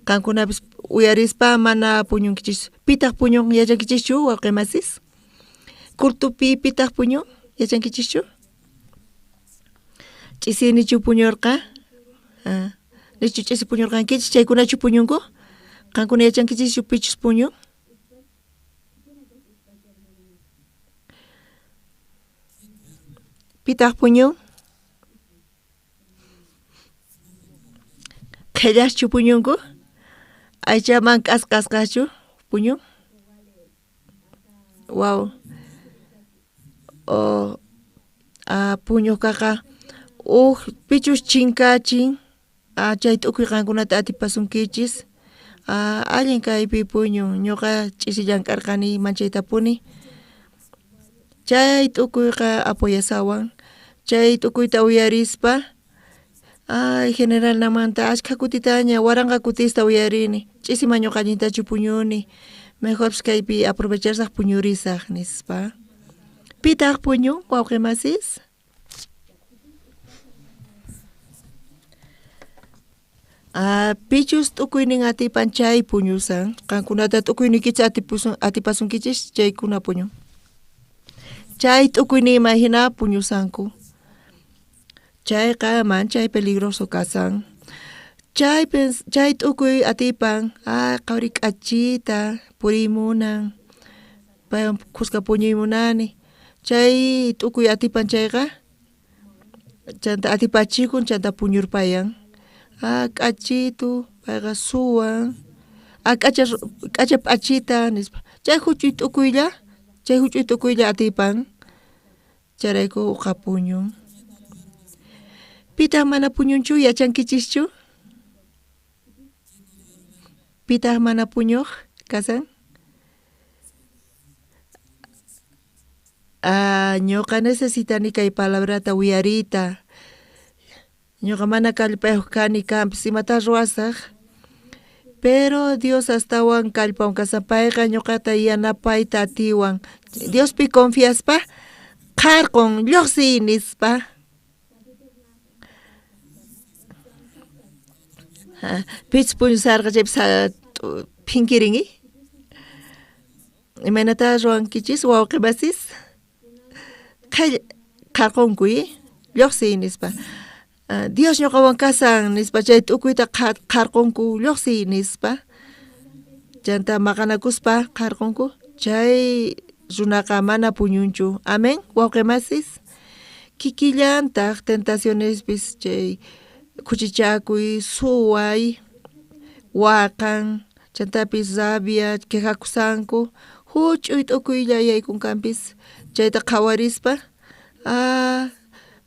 qankunapis uyarispa mana puñunkichis. Pitaq puñun yachankichischu wawqi masis? Cultupi pitaq puñun yachankichischu? Ch'isinichu puñurqa? Nichu ch'isi puñurqankichis, chaykunachu puñunku? Qankuna yachankichischu pichus puñun? Pitaq puñun? Qhellaschu puñunku? Aychaman k'askasqachu puñun? Waw. Puñuqkaqa uj pichus chinkachin, chay t'ukuy qankunata atipasunkichis. Allin kaypi puñun, ñuqa ch'isi llank'arqani manchaytapuni. Chay t'ukuyqa apoyasawan, chay t'ukuyta uyarispa, ay generalnamanta ashkha kutitaña waranqa kutista uyarini, ch'isima ñuqa allintachu puñuni, mejorpis kaypi aprovechasaq puñurisaq nispa. Pitaq puñun wawqi masis? Pichus t'ukuynin atipan chay puñusan, qankunata t'ukuyniykichis atipasunkichis chaykuna puñun. Chay t'ukuyniyman hina puñusanku. Chayqa manchay peligroso kasan. Chay chay t'ukuy atipan, ah qhawri k'achita puriy munan, paywan khuska puñuy munani, chay t'ukuy atipan chayqa chanta atipachikun chanta puñurpayan, ah k'achitu payqa suwan, ah k'acha k'acha p'achita nispa, chay juch'uy t'ukuylla chay juch'uy t'ukuylla atipan chayrayku uqa puñun. Pitaq mana puñunchu yachankichischu? Pitaq mana puñuq kasan? Ah, ñuqa necesitani kay palabrata uyariyta. Ñuqa mana kallpayuq kani kanpis imata ruwasaq? Pero Dios astawan kallpawan kasan payqa ñuqata yanapayta atiwan. Diospi confiaspa qharqun lluqsiy nispa. Pichus puñusarqa chaypis phinkirin Imaynata ruwankichis wawqi masis? Qharqunku lluqsiy nispa. Dios ñuqawan kasan nispa chay t'ukuyta qharqunku lluqsiy nispa. Chanta maqanakuspa qharqunku chay runaqa mana puñunchu. Amén wawqi masis. Kikillantaq tentacionespis chay khuchichakuy, suway, waqan, chantapis rabia, quejakusanku, juch'uy t'ukuylla yaykun kanpis chayta qhawarispa ah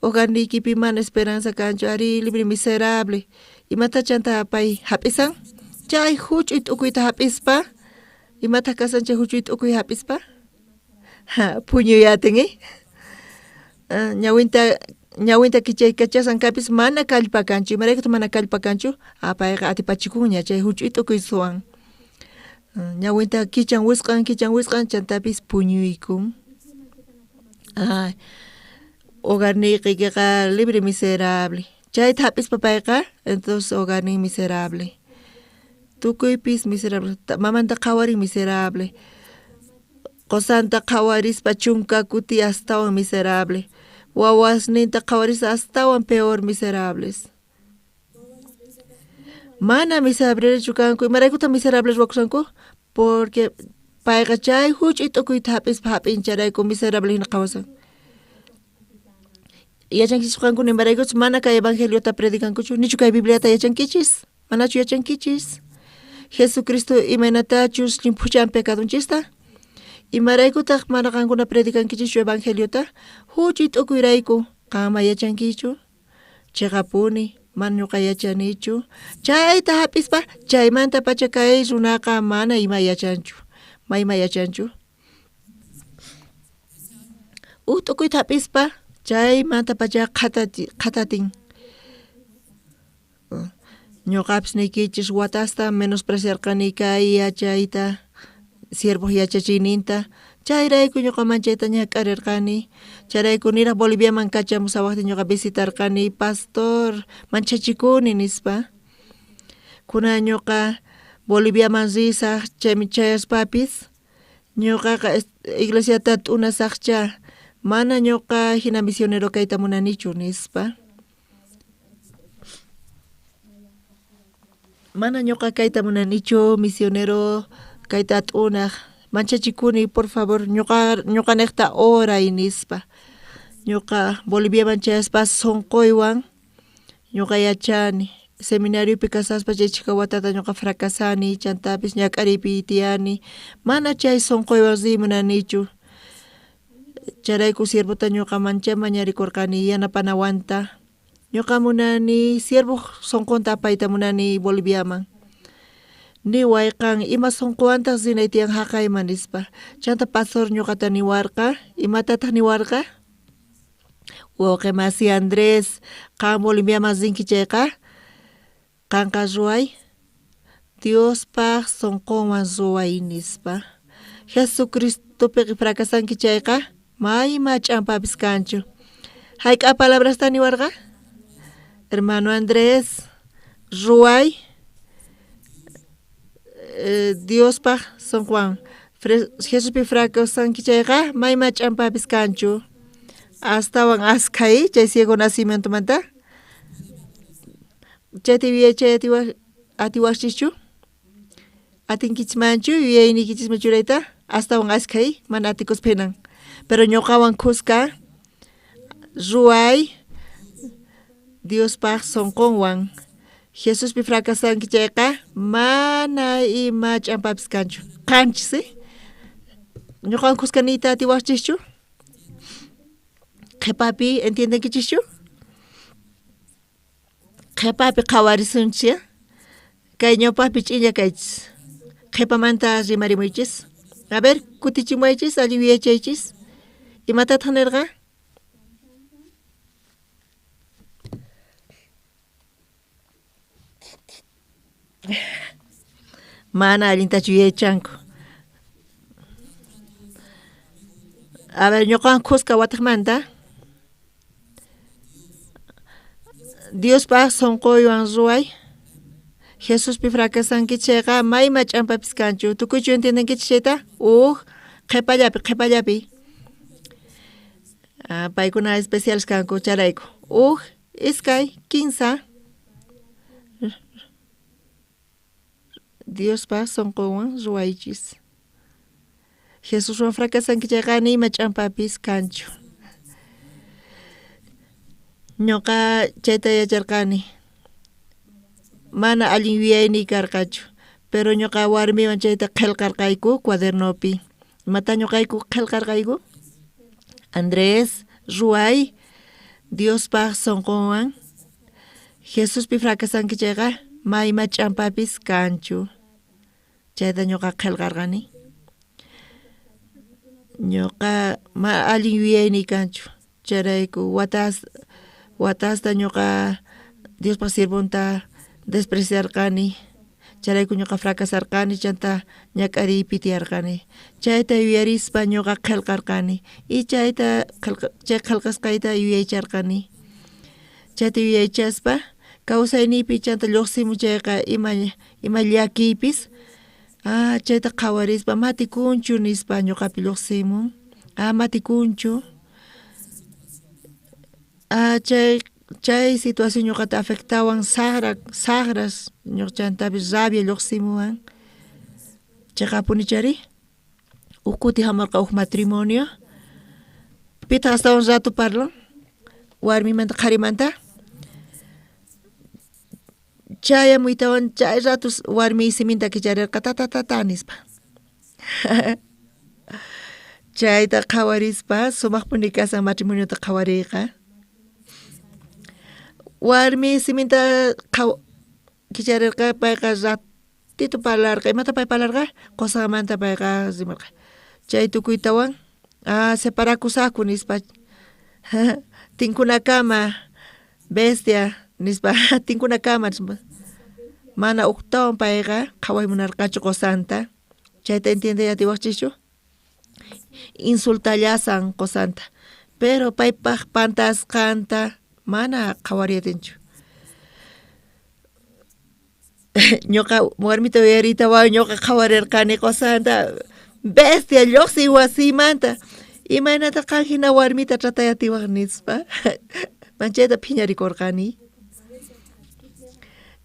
hogarniykipi mana esperanza kanchu ari libre miserable imata chanta pay hap'isan chay juch'uy t'ukuyta hap'ispa imataq kasan chay juch'uy t'ukuy hap'ispa puñuy atin ñawinta ñawinta kichaykachasan kapis mana kallpa kanchu imaraykutaq mana kallpa kanchu ah payqa atipachikunña chay juch'uy t'ukuy suwan ñawinta kichan wisq'an kichan wisq'an chantapis puñuykun hogarniykiqa libre miserable chayta hap'ispa payqa entonces hogarnin miserable tukuypis miserable mamanta qhawarin miserable qosanta qhawarispa chunka kuti astawan miserable wawasninta qhawarispa astawan peor miserables mana miserablechu kanku imaraykutaq miserable ruwakushanku porque payqa chay juch'uy t'ukuyta hap'ispa hap'in chayrayku miserable hina qhawasan yachankichis qankuna imaraykuchus mana kay evangeliota predicankuchu nichu kay bibliata yachankichis manachu yachankichis Jesucristo imaynatachus llimphuchan pecadonchista imaraykutaq mana qankuna predicankichischu evangeliota juch'uy t'ukuyrayku qanma yachankichu cheqapuni mana ñuqa yachanichu chayta hap'ispa chaymantapacha kay runaqa mana ima yachanchu mayma yachanchu uj t'ukuyta hap'ispa chaymantapacha qhatatin ñuqapis niykichis watasta menospreciarqani kay yachayta siervoj yachachiyninta chayrayku ñuqa manchayta ñak'arirqani chayrayku niraj Boliviaman kachamusawajtin ñuqa visitarqani pastor manchachikuni nispa kunan ñuqa Boliviaman risaj chayman chayaspapis ñuqaqa iglesiata t'unasajcha mana ñuqa jina misionero kayta munanichu nispa mana ñuqa kayta munanichu misionero kayta t'unaj manchachikuni por favor ñuqa ñuqanejta oray nispa ñuqa Boliviaman chayaspa sonqoywan ñuqa yachani seminariopi kasaspa chay chhika watata ñuqa fracasani chantapis ñak'ariypi tiyani mana chay sonqoywan riy munanichu chayrayku siervota ñuqa manchay mañarikurqani yanapanawanta ñuqa munani siervoj sonqonta apayta munani Boliviaman niway qan ima sonqowantaq rinay tiyan jaqayman nispa chanta pastor ñuqata niwarqa imatataq niwarqa wawqi masi Andrés qan Boliviaman rinki chayqa qanqa ruway Diospaq sonqonwan ruway nispa Jesucristopiqa fracasanki chayqa mayma ch'ampapis kanchu jayk'a palabrasta niwarqa hermano Andrés ruway Diospaq sonqowan Jesuspi fracasanki chayqa mayma ch'ampapis kanchu astawan askhay chay ciego nacimientomanta Chayta yuyaychay atiwaqchischu? Atinkichismanchu yuyayniykichisman churayta? Astawan askhay mana atikuspa hinan. Pero ñuqawan khuska ruway Diospaq sunqunwan. Jesuspi fracasanki chayqa mana ima ch'ampapis kanchu. Qanchis, ñuqawan khuska niyta atiwaqchischu? Qhipapi entiendenkichischu? Qhipapi qhawarisunchis, kay ñawpaqpi ch'inlla kaychis. Qhipamanta rimarimuychis. A ver, kutichimuwaychis, allin yuyaychaychis. Imatataq nirqa? Mana allintachu yuyaychanku. A ver, ñuqawan khuska wataqmanta. Diospaq sunquywan ruway. Jesuspi fracasanki chayqa mayma ch'ampapis kanchu. Tukuychu entiendenkichis chayta? Uj qhipallapi, qhipallapi. Paykuna especiales kanku chayrayku. Uj, iskay, kinsa. Diospaq sunqunwan ruwaychis. Jesuswan fracasanki chayqa nima ch'ampapis kanchu. Ñuqa chayta yacharqani. Mana allin yuyayniy karqachu, pero ñuqa warmiwan chayta qillqarqayku cuadernopi. Imata ñuqayku qillqarqayku? Andrés, ruway Diospaq sunqunwan. Jesuspi fracasanki chayqa mayma ch'ampapis kanchu. Chayta ñuqa qillqarqani. Ñuqa ma allin yuyayniy kanchu. Chayrayku watasta ñuqa Diospaq siervonta despreciarqani. Chayrayku ñuqa fracasarqani, chanta ñak'ariypi tiyarqani. Chayta yuyarispa ñuqa qillqarqani. Y chayta chay qillqasqayta yuyaycharqani. Chayta yuyaychaspa kawsayniypi chanta lluqsimu chayqa ima llakiypis chayta qhawarispa matikunchu nispa ñuqapi lluqsimun. Matikunchu. Chay situación ñuqata afectawan saqras chantapis rabia lluqsimuwan. Chayqapuni chari uj kuti hamurqa uj matrimonio. Pitaq astawan rato parlan? Warmimanta qharimanta. Chayamuytawan chay ratos warmi siminta kicharirqa ta ta ta ta nispa. Chayta qhawarispa sumaqpuni kasan matrimoniota qhawariyqa. Warmi siminta kicharirqa payqa ratito parlarqa. Imata pay parlarqa? Qusanmanta payqa rimarqa. Chay tukuytawan separakusaqku nispa. Tinkunakama bestia nispa tinkunakama nispa. Mana uktawan payqa qhaway munarqachu qusanta. Chayta entiendey atiwaqchischu? Insultallasan qusanta. Pero paypaq pantasqanta mana qhawariyatinchu. Ñuqa warmita uyariytawan ñuqa qhawarirqani qusanta. Bestia lluqsiy wasimanta. Imaynata qan hina warmita tratay atiwaq nispa. Manchayta phiñarikurqani.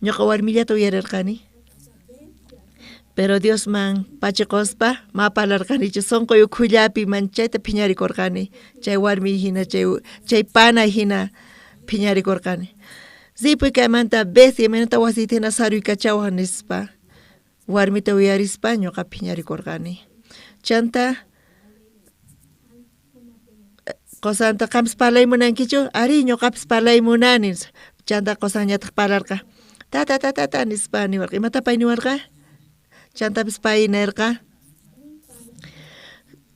Ñuqa warmillata uyarirqani. Pero Diosman pachiquspa ma parlarqanichu sunquy ukhullapi manchayta phiñarikurqani. Chay warmi hina chay pana hina phiñarikurqani. Ripuy kaymanta bestia imaynata wasiyta hina saruykachawaq nispa. Warmita uyarispa ñuqa phiñarikurqani. Chanta qusanta qampis parlay munankichu? Ari ñuqapis parlay munani. Chanta qusanñataq parlarqa. Ta ta ta ta ta nispa niwarqa. Imata pay niwarqa? Chantapis pay nirqa.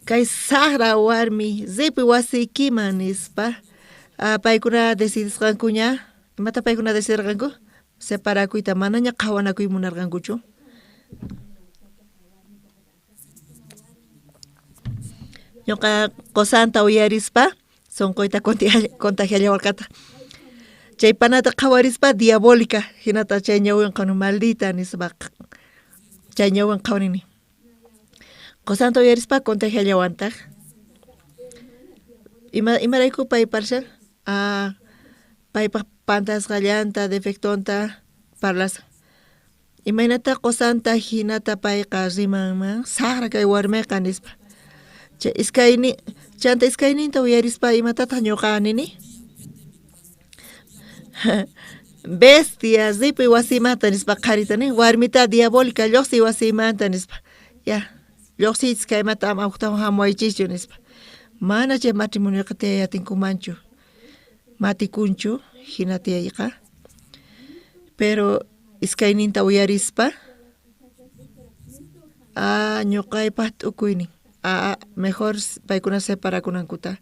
Kay saqra warmi ripuy wasiykiman nispa. Paykuna decidisqankuña. Imata paykuna decidirqanku? Separakuyta manaña qhawanakuy munarqankuchu. Ñuqa qusanta uyarispa sunquyta contagiallawarqataq. Chay panata qhawarispa diabólica hinata chay ñawin qhawani maldita nispa chay ñawin qhawanini. Qusanta uyarispa contagiallawantaq. Imarayku pay parshan? Paypaq pantasqallanta defectonta parlasan. Imaynata qosanta hinata payqa rimanman saqra kay warmiqa nispa. Chay iskayni chanta iskayninta uyarispa imatataq ñuqa nini? Bestia ripuy wasimanta nispa qharita nin, warmita diabólica lluqsiy wasimanta nispa. Ya, lluqsiychis kaymanta ama huktawan hamuwaychischu nispa. Mana chay matrimonioqa tiyay atinkumanchu, matikunchu hina tiyayqa. Pero iskayninta uyarispa, ah, ñuqaypaq t'ukuynin, ah, mejor paykuna separakunankuta.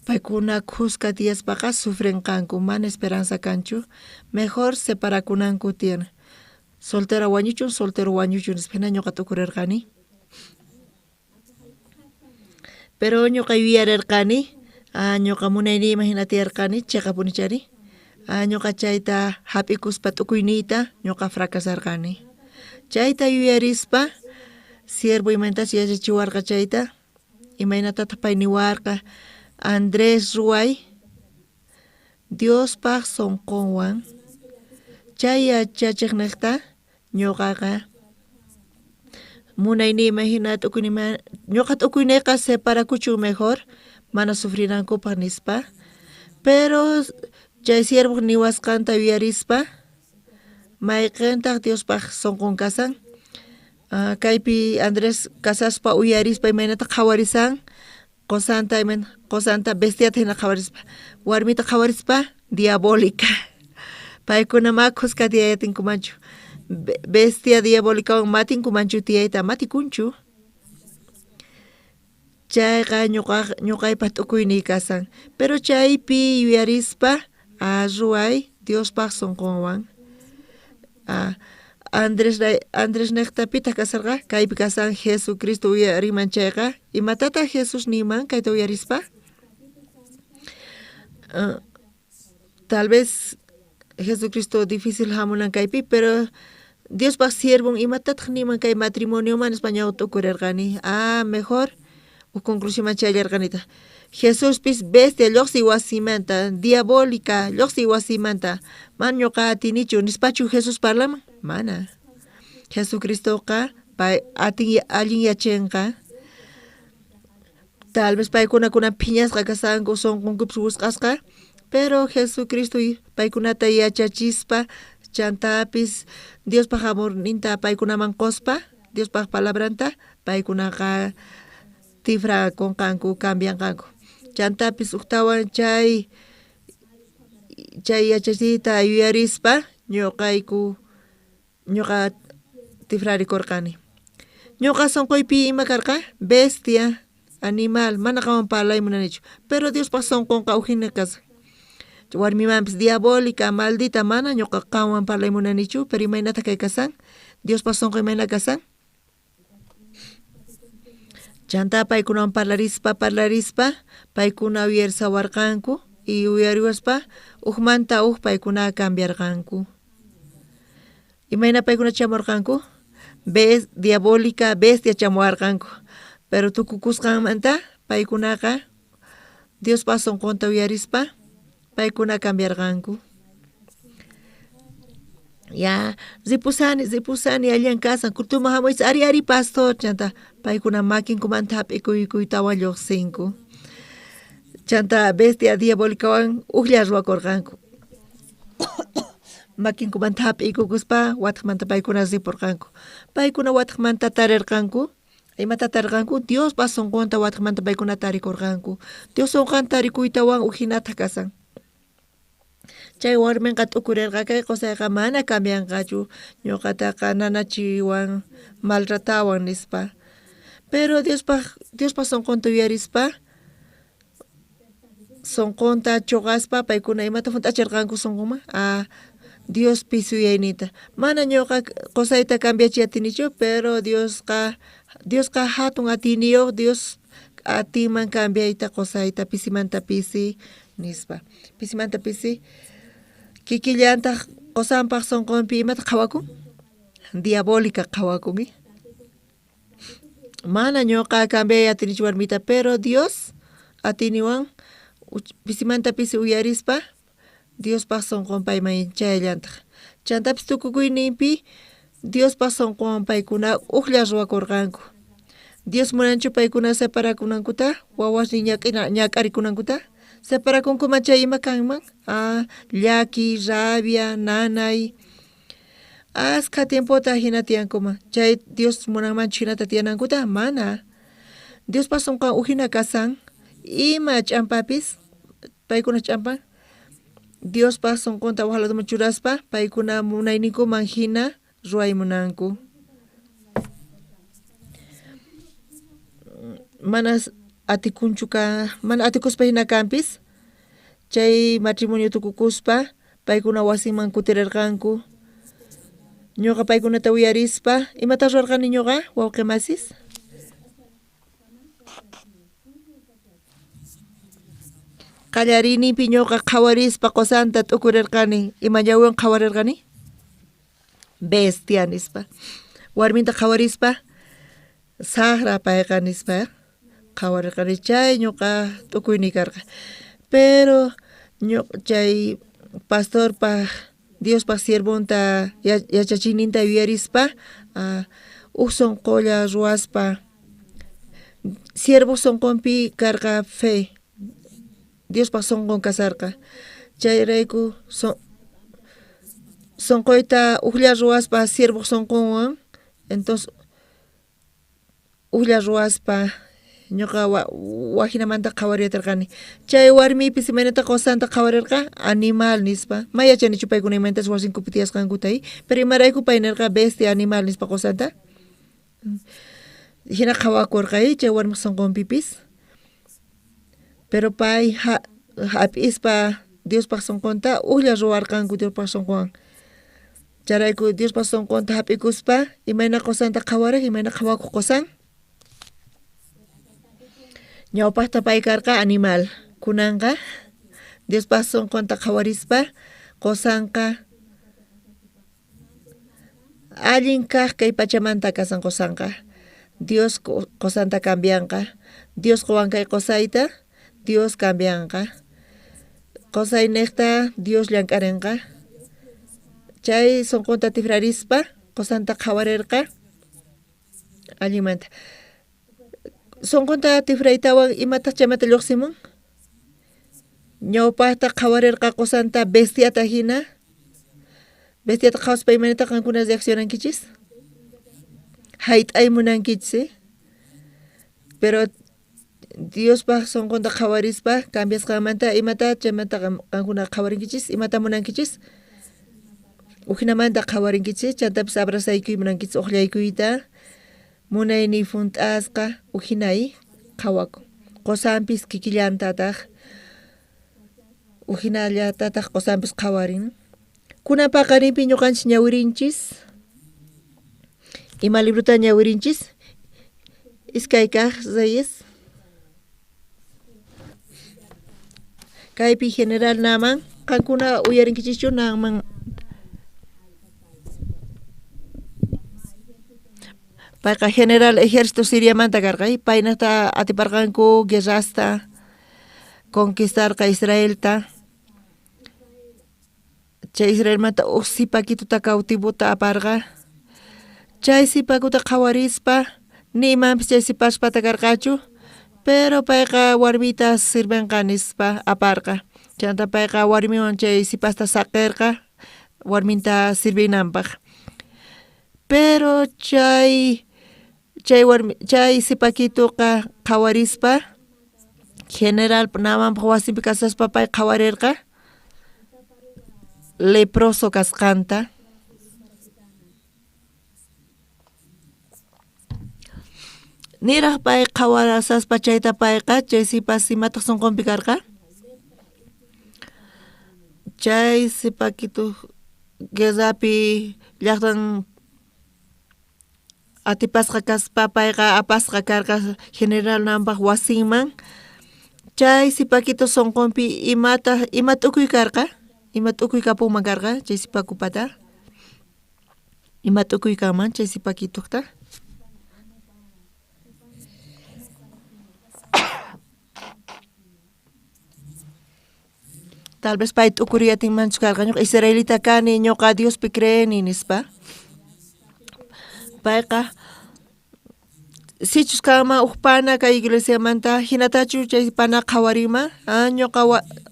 Paykuna khuska tiyaspaqa sufrenqanku, mana esperanza kanchu, mejor separakunanku tiyan. Soltera wañuchun, soltero wañuchun nispa hina ñuqa t'ukurirqani. Pero ñuqa yuyarerqani, ah, ñuqa munayniyman hina tiyarqani, chiqapunichari. Ah, ñuqa chayta hap'ikuspa t'ukuyniyta ñuqa fracasarqani. Chayta yuyarispa, siervo imaynatachus yachachiwarqa chayta, imaynatataq pay niwarqa, Andrés ruway Diospaq sunqunwan chay yachachiqniqta ñuqaqa munayniyman hina t'ukuyniyman ñuqa t'ukuyniyqa separakuchun mejor mana sufrinankupaq nispa. Pero chay siervoq niwasqanta yuyarispa mayqintaq Diospaq sunqun kasan. Kaypi Andrés kasaspa uyarispa imaynata qhawarisan qosanta imayna qosanta bestiata hina qhawarispa, warmita qhawarispa diabólica. Paykuna ma khuska tiyayatinkumanchu. Bestia diabólicawan matinkumanchu tiyayta matikunchu. Chayqa ñuqaypaq t'ukuyniy kasan. Pero chaypi yuyarispa ruway Diospaq sunqunwan. Andrés Andrés niqta pitaq kasarqa? Kaypi kasan Jesucristo uyariman chayqa, imatataq Jesús niman kayta uyarispa? Tal vez Jesucristo difícil hamunan kaypi, pero Diospaq siervon imatataq niman kay matrimonioman nispa ñawpa t'ukurirqani. Ah, mejor huk conclusionman chayallarqanitaq. Jesuspis bestia lluqsiy wasimanta, diabólica lluqsiy wasimanta, mana ñuqa atinichu nispachu Jesús parlaman? Mana. Jesucristoqa pay atin allin yachinqa. Tal vez paykuna kunan phiñasqa kasanku, sunqunkupis wisq'asqa, pero Jesucristo paykunata yachachispa, chantapis Diospaq amorninta paykunaman quspa, Diospaq palabranta, paykunaqa tifrakunqanku, cambianqanku. Chantapis uktawan chay yachachiyta yuyarispa ñuqayku ñuqa tifrarikurqani. Ñuqa sunquypi ima karqa? Bestia, animal, mana qanwan parlay munanichu. Pero Diospaq sunqunqa ujina kasan. Warmimanpis diabólica, maldita, mana ñuqa qanwan parlay munanichu, pero imaynata kay kasan? Diospaq sunqu imayna kasan? Chanta paykunawan parlarispa, parlarispa, paykuna uyarisawarqanku y uyariwaspa ujmanta uj paykuna cambiarqanku. Imayna paykuna chamurqanku? Bes, diabólica, bestia chamuwarqanku. Pero tukukusqanmanta paykunaqa Diospaq sunqunta uyarispa paykuna cambiarqanku. Ya, ripusani, ripusani, allan kasan, kultuma hamuychis, ari, ari, pastor, chanta paykuna makinkumanta hap'ikuykuytawan lluqsinku. Chanta bestia diabólicawan ujlla ruwakurqanku. Makinkumanta hap'iykukuspa wataqmanta paykuna ripurqanku. Paykuna wataqmanta tarirqanku. Imata tarirqanku? Diospaq sunqunta wataqmanta paykuna tarikurqanku. Dios sunqanta tarikuytawan ujinataq kasan. Chay warminqa t'ukurirqa kay qusayqa mana cambianqachu, ñuqataqa nanachiwan, maltratawan nispa. Pero Diospaq sunqunta uyarispa, sunqunta chuqaspa paykuna imata hunt'achirqanku sunqunman? Ah, Diospi suyayninta. Mana ñuqa qusayta cambiachiy atinichu, pero Diosqa hatun atiyniyuq, Dios atinman cambiayta qusayta pisimanta pisi nispa. Pisimanta pisi kikillantaq qusanpaq sunqunpi imata qhawakun? Diabólica qhawakun. Mana ñuqa cambiay atinichu warmita, pero Dios atiniwan pisimanta pisi uyarispa Diospaj sonqon payman chayallantaj. Chantapis tukukuyninpi Diospaj sonqonwan paykuna ujlla ruwakorqanku. Dios munanchu paykuna separakunankuta, wawasnin ñak'arikunankuta? Separakunkuman chay ima kanman? Ah, llaki, rabia, nanay. Askha tiempota jina tiyankuman. Chay Dios munanmanchu jinata tiyanankuta? Mana. Diospaj sonqon ujina kasan, ima ch'ampapis paykuna ch'ampan, Diospaj sonqonta waj ladoman churaspa paykuna munayninkuman jina ruway munanku. Mana atikunchu ka, mana atikuspa jina kanpis, chay matrimonio tukukuspa paykuna wasinman kutirerqanku. Ñuqa paykunata uyarispa, imata ruwarqani ñuqa, wawqi masis? Qallariyninpi ñuqa qhawarispa qusanta t'ukurerqani. Ima ñawiwan qhawarerqani? Bestia nispa. Warminta qhawarispa, sajra payqa nispa qhawarerqani. Chay ñuqa t'ukuyniy karqa. Pero chay pastorpaj Diospaj siervonta yachachiyninta yuyarispa, uj sonqolla ruwaspa, siervo sonqonpi karqa fe, Diospaj sonqon kasarqa. Chayrayku sonqoyta ujlla ruwaspa siervoj sonqonwan, entonces ujlla ruwaspa ñuqa wajinamanta qhawariyatarqani. Chay warmipis imaynata qusanta qhawarerqa? Animal nispa. Ma yachanichu paykuna imaynatas wasinkupi tiyasqankuta, pero imarayku pay nerqa bestia animal nispa qusanta? Jina qhawakorqa chay warmej sonqonpipis. Pero pay jap'ispa Diospaj sonqonta ujlla ruwarqanku Diospaj sonqonwan. Chayrayku Diospaj sonqonta jap'ikuspa imayna qusanta qhawarej, imayna qhawakoj qusan. Ñawpajta pay karqa animal, kunanqa Diospaj sonqonta qhawarispa qusanqa allin kaj kay pachamanta kasan qusanqa. Dios qusanta cambianqa. Dios qowan kay qusayta, Dios cambianqa. Qusaynejta Dios llank'arenqa. Chay sonqonta tifrarispa qusanta qhawarerqa allinmanta. Sonqonta tifraytawan imataq chaymanta lluqsimun? Ñawpajta qhawarerqa qusanta bestiata hina. Bestiata qhawaspa imaynata qankuna reaccionankichis? Hayt'ay munankichis, Pero Diospaj sonqonta qhawarispa cambiasqanmanta imata chaymanta qankuna qhawarinkichis? Imata munankichis? Ujinamanta qhawarinkichis, chantapis abrazaykuy munankichis, uqllaykuyta, munayniy junt'asqa ujinay qhawakun. Qusanpis kikillantataq ujinallatataq qusanpis qhawarin. Kunan paqarinpi ñuqanchis ñawirinchis. Ima librota ñawirinchis? Iskay kaq Reyes. Kaypi general Naaman, qankuna uyarinkichischu Naaman? Payqa general ejército Siriamanta karqa, paynata atiparqanku guerrasta, conquistarqa Israelta. Chay Israelmanta uj sipakituta cautivota aparqa. Chay sipakuta qhawarispa, ni imanpis chay sipaspata karqachu, pero payqa warmita sirvenqa nispa aparqa. Chanta payqa warmiwan chay sipasta saqerqa warminta sirvinanpaj. Pero chay chay warmi chay sipakituqa qhawarispa general Naamanpaj wasinpi kasaspa pay qhawarerqa leproso kasqanta. Niraj pay qhawarasaspa chayta payqa chay sipas imataq sonqonpi karqa? Chay sipakitu guerrapi llajtan atipasqa kaspa payqa apasqa karqa general Naamanpaj wasinman. Chay sipakitu sonqonpi imata ima t'ukuy karqa? Ima t'ukuy kapunman karqa chay sipakupata? Ima t'ukuy kanman chay sipakitukta? Tal vez pay t'ukuriy atinmanchu karqa, ñuqa israelita kani, ñuqa Diospi creeni nispa. Payqa sichus kanman uj pana kay iglesiamanta, jinatachu chay pana qhawarinman? Ah, ñuqa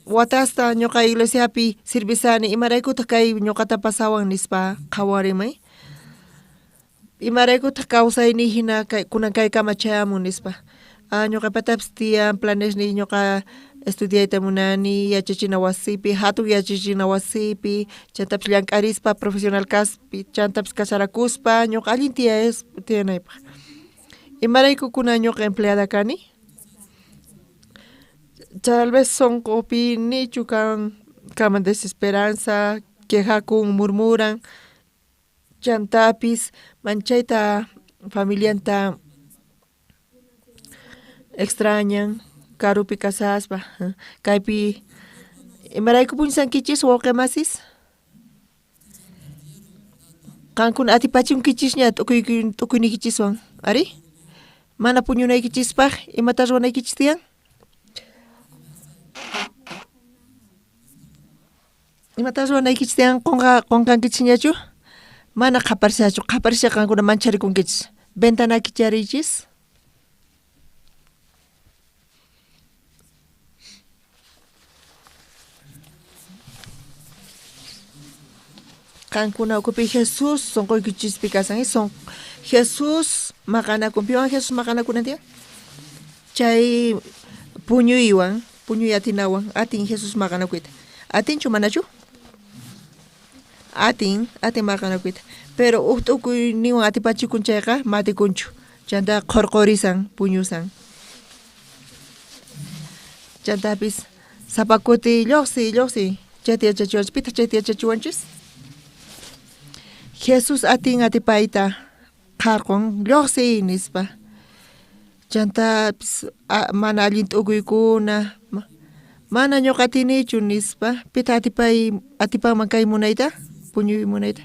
watasta ñuqa iglesiapi sirvisani, imaraykutaq kay ñuqata pasawan nispa qhawarinman? Imaraykutaq kawsayniy hina kunan kaykama chayamun nispa. Ah, ñuqapatapis tiyan planesniy, ñuqa estudiayta munani yachachina wasipi, hatun yachachina wasipi, chantapis llank'arispa profesional kaspi, chantapis casarakuspa, ñuqa allin tiyanaypaq. Imarayku kunan ñuqa empleada kani? Tal vez sonqopi nichu kan kanman desesperanza, quejakun, murmuran, chantapis manchayta familianta extrañan, karupi kasaspa, kaypi imarayku puñusankichis wawqi masis? Qankuna atipachunkichisña t'ukuyniykichiswan, ari? Mana puñunaykichispaj imata ruwanaykichis tiyan? Imata ruwanaykichis tiyan qonqankichisñachu? Mana qhaparishachu, qhaparisha qankuna mancharikunkichis. Ventana kichariychis. Qankuna ukhupi Jesús sonqoykichispi kasan, Jesús maqanakun, piwan Jesús maqanakunan tiyan? Chay puñuywan, puñuy atinawan, atin Jesús maqanakuyta. Atinchu manachu? Atin, atin maqanakuyta. Pero uj t'ukuyninwan atipachikun chayqa matikunchu. Chanta qhorqorisan, puñusan. Chantapis sapa kuti lloqsiy, lloqsiy. Chayta yachachiwanchis, pitaq chayta yachachiwanchis? Jesús atin atipayta qharqon, lloqsiy nispa. Chantapis mana allin t'ukuykuna, mana ñuqa atinichu nispa. Pitaq atipanman kay munayta, puñuy munayta?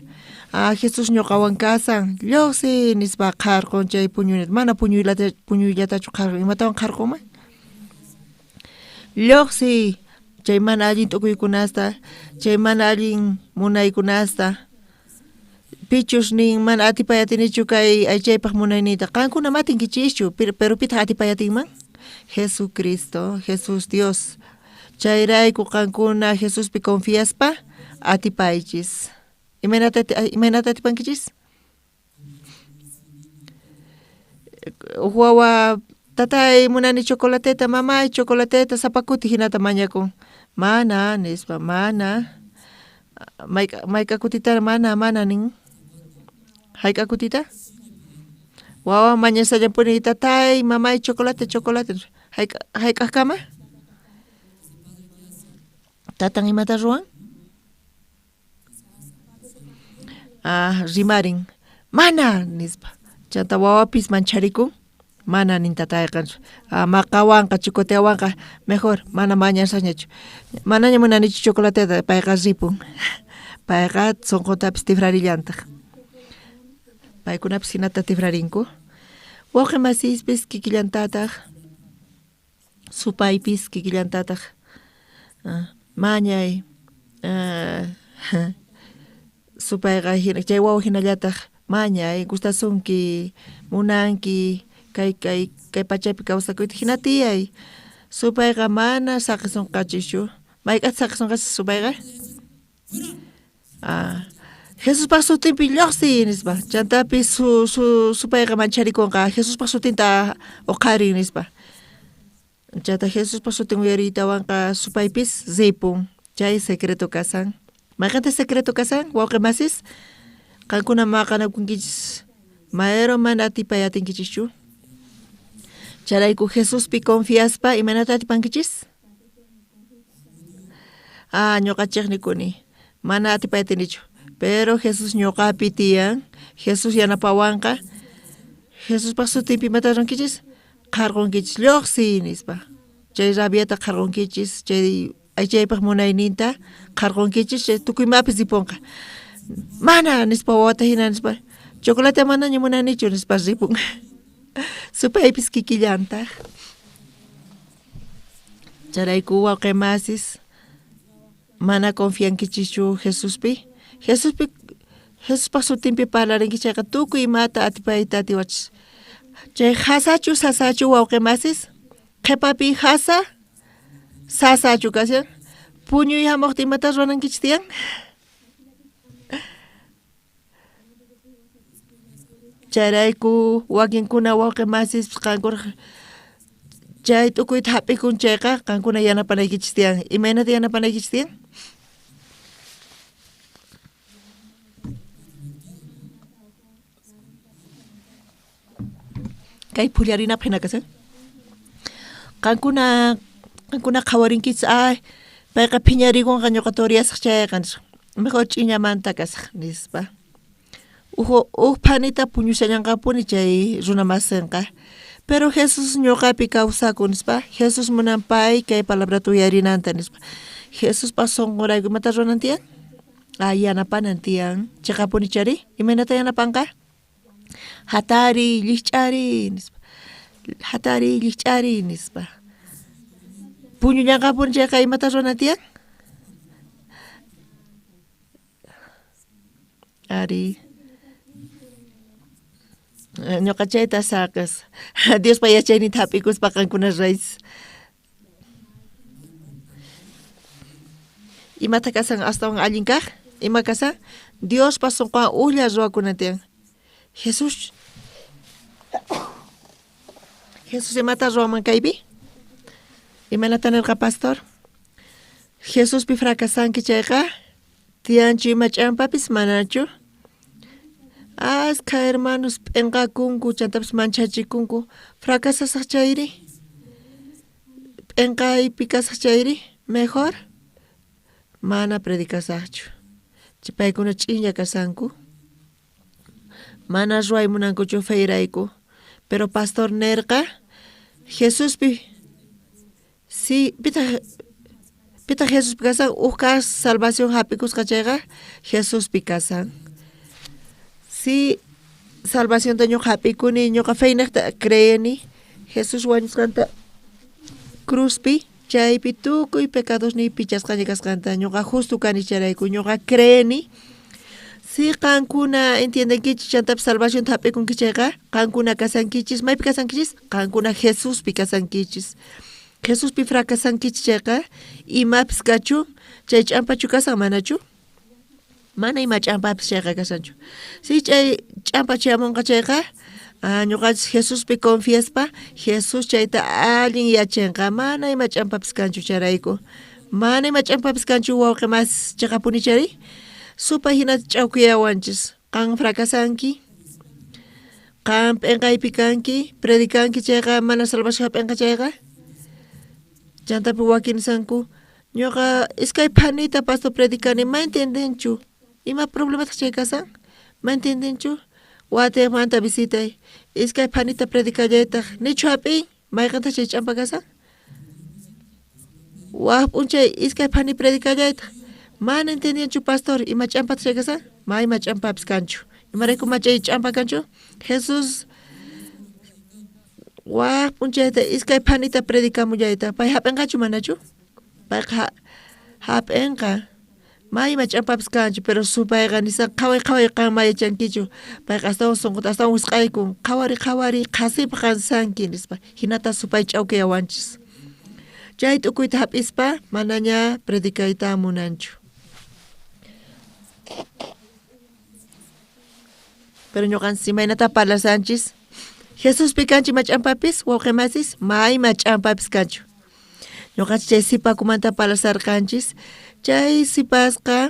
Ah, Jesús ñuqawan kasan, lloqsiy nispa qharqon chay puñuynata. Mana puñuyllatachu qharqon, imatawan qharqonman? Lloqsiy chay mana allin t'ukuykunasta, chay mana allin munaykunasta. Pichus nin mana atipay atinichu kay aychaypaq munayniyta. Qankuna matinkichischu, pero pitaq atipay atinman? Jesucristo, Jesús Dios. Chayrayku qankuna Jesuspi confiaspa atipaychis. Imaynata atipankichis? Uj wawa tatay munani chocolateta, mamay chocolateta, sapa kuti hinata mañakun. Mana nispa, mana. Mayk'a kutita mana, mana nin. Hayk'a kutita? Wawa mañasallampuni tatay, mamay chocolate, chocolate. Hayk'aqkama? Tatan imata ruwan? Ah, rimarin. Mana nispa. Chanta wawapis mancharikun. Mana nin tatayqa. Ah, maqawanqa, chicoteawanqa, mejor mana mañasañachu. Manaña munanichu chocolateta, payqa ripun. Payqa sonqontapis tifrarillantaq. Paykunapis hinata tifrarinku. Wawqi masispis kikillantataq, supaypis kikillantataq. Mañay, supayqa hina, chay wawa hinallataq mañay, gustasunki, munanki, kay pachapi kawsakuyta hina tiyay. Supayqa mana saqisunqachischu. Mayk'ataq saqisunqachis supayqa? Ah, Jesuspaq sutinpi lloqsiy nispa. Chantapis supayqa mancharikunqa Jesuspaq sutinta uqharin nispa. Chanta Jesuspaq sutin uyariytawanqa supaypis ripun. Chay secreto kasan. Mayqanta secreto kasan, wawqi masis? Qankuna maqanakunkichis, mayro mana atipay atinkichischu. Chayrayku Jesuspi confiaspa imaynata atipankichis? Ah, ñuqa chiqnikuni, mana atipay atinichu. Pero Jesús ñuqapi tiyan, Jesús yanapawanqa. Jesuspaq sutinpi imata ruwankichis? Qharqunkichis, lloqsiy nispa. Chay rabiata qharqunkichis, chay aychaypaq munayninta qharqunkichis, chay tukuy imapis ripunqa. Mana nispa wawata hina nispa, chocolate manaña munanichu nispa ripun. Supaypis kikillantaq. Chayrayku wawqi masis, Mana confiankichischu Jesuspi. Jesuspi Jesuspa sutinpi parlarinki chayqa tukuy imata atipayta atiwachis. Chay hasachu sasachu wawqi masis? Qhipapi hasa sasachu kashan? Puñuy hamuqta imata ruwanankichis tiyan? Chayrayku wakinkuna wawqi masis qankuna chay tukuyta hap'ikun chayqa qankuna yanapanaykichis tiyan. Imaynata yanapanaykichis tiyan? Kay phullarinapaq hina kashan. Qankuna qankuna qhawarinkichis ay payqa phiñarikunqa ñuqa turiyasaq chayqa nispa. Mejor ch'iñamanta kasaq nispa. Uj uj phanita puñushallanqapuni chay runa masinqa. Pero Jesús ñuqapi kawsakun nispa. Jesús munan pay kay palabrata uyarinanta nispa. Jesuspa sunqunrayku imata ruwanan tiyan? Ah, yanapanan tiyan. Chiqapuni chari? Imaynata yanapanqa? Hatariy, llikch'ariy nispa. Hatariy, llikch'ariy nispa. Puñullanqapuni chayqa imata ruwanan tiyan? Ari. Ñuqa chayta saqes. Diospa yachayninta hap'ikuspa qankuna raychis. Imata kasan astawan allin kaq? Ima kasan? Diospa sunqunwan ujlla ruwakunan tiyan. Jesús Jesús imata ruwanman kaypi? Imaynata nirqa pastor? Jesuspi fracasanki chayqa tiyanchu ima ch'ampapis manachu? Askha hermanos p'inqakunku chantapis manchachikunku fracasasaq chayri? P'inqaypi kasaq chayri? Mejor mana predicasaqchu. Paykuna ch'inlla kasanku. Mana ruway munankuchu feyrayku. Pero pastor nirqa Jesuspi si pitaq pitaq Jesuspi kasan uj kaq salvación hap'ikusqa chayqa Jesuspi kasan. Si salvacionta ñuqa hap'ikuni ñuqa feyniqta creeni Jesús wañusqanta cruzpi chaypi tukuy pecadosniy pichasqaña kasqanta ñuqa justo kani chayrayku ñuqa creeni. Si qankuna entiendenkichis chantapis salvacionta hap'ikunki chayqa qankuna kasankichis maypi kasankichis? Qankuna Jesuspi kasankichis. Jesuspi fracasankichis chayqa imapis kachun chay ch'ampachu kasan manachu? Mana ima ch'ampapis chayqa kasanchu. Si chay ch'ampa chayamunqa chayqa ñuqanchis Jesuspi confiaspa Jesús chayta allin yachanqa mana ima ch'ampapis kanchu chayrayku. Mana ima ch'ampapis kanchu wawqi mas chiqapuni chayri? Supay hina ch'awkiyawanchis. Qan fracasanki, qan p'inqaypi kanki, predicanki chayqa mana salvación hap'inqa chayqa. Chantapi wakin nisanku ñuqa iskay phanita pastor predicani ma entiendenchu. Ima problemataq chay kasan? Ma entiendenchu? Watiqmanta visitay. Iskay phanita predicallaytaq nichu hap'in? Mayqantaq chay ch'ampa kasan? Waj p'unchay iskay phani predicallaytaq. Mana entendianchu pastor ima ch'ampataq chay kasan? Ma ima ch'ampapis kanchu. Imarayku ma chay ch'ampa kanchu? Jesús waj p'unchayta iskay phanita predikamullaytaq. Pay hap'inqachu manachu? Payqa hap'inqa. Ma ima ch'ampapis kanchu, pero supayqa nisan qhaway qhaway qan ma yachankichu. Payqa astawan sunquta astawan wisq'aykun. Qhawari qhawari qhasipaq qan sanki nispa. Hinata supay ch'awkiyawanchis. Chay tukuyta hap'ispa manaña predicayta munanchu. Pero ñuqanchis imaynata parlasanchis? Jesuspi kanchik ima ch'ampapis, wawqi masis, ma ima ch'ampapis kanchu. Ñuqanchis chay sipakumanta parlasarqanchis. Chay sipasqa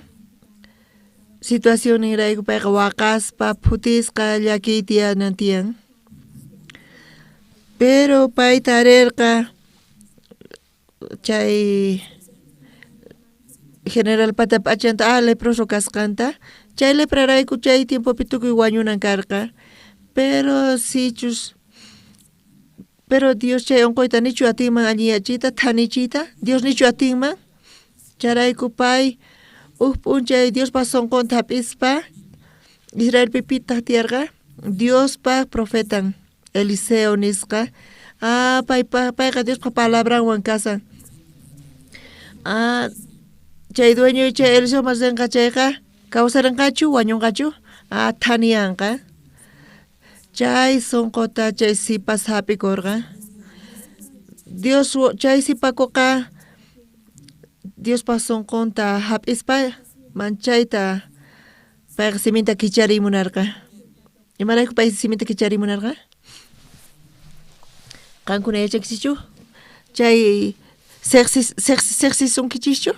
situacionninrayku payqa waqaspa phutisqa llakiy tiyanan tiyan. Pero pay tarirqa chay generalpata p'achanta leproso kasqanta. Chay leprarayku chay tiempopi tukuy wañunan karqa. Pero sichus pero Dios chay unquyta nichu atinman allinyachiyta thanichiyta? Dios nichu atinman? Chayrayku pay uj p'unchay Diospa sunqunta hap'ispa Israelpi pitaq tiyarqa? Diospa profetan Eliseo nisqa. Paypa payqa Diospa palabranwan kasan. Chay dueñoy chay Eliseoman rinqa chayqa kawsarinqachu wañunqachu? Ah, thaniyanqa. Chay sonqota chay sipas hap'ikurqa. Dios chay sipakuqa Diospa sonqonta hap'ispa manchayta payqa siminta kichariy munarqa. Imarayku pay siminta kichariy munarqa? Qankuna yachakichischu? Chay seqsisunkichischu?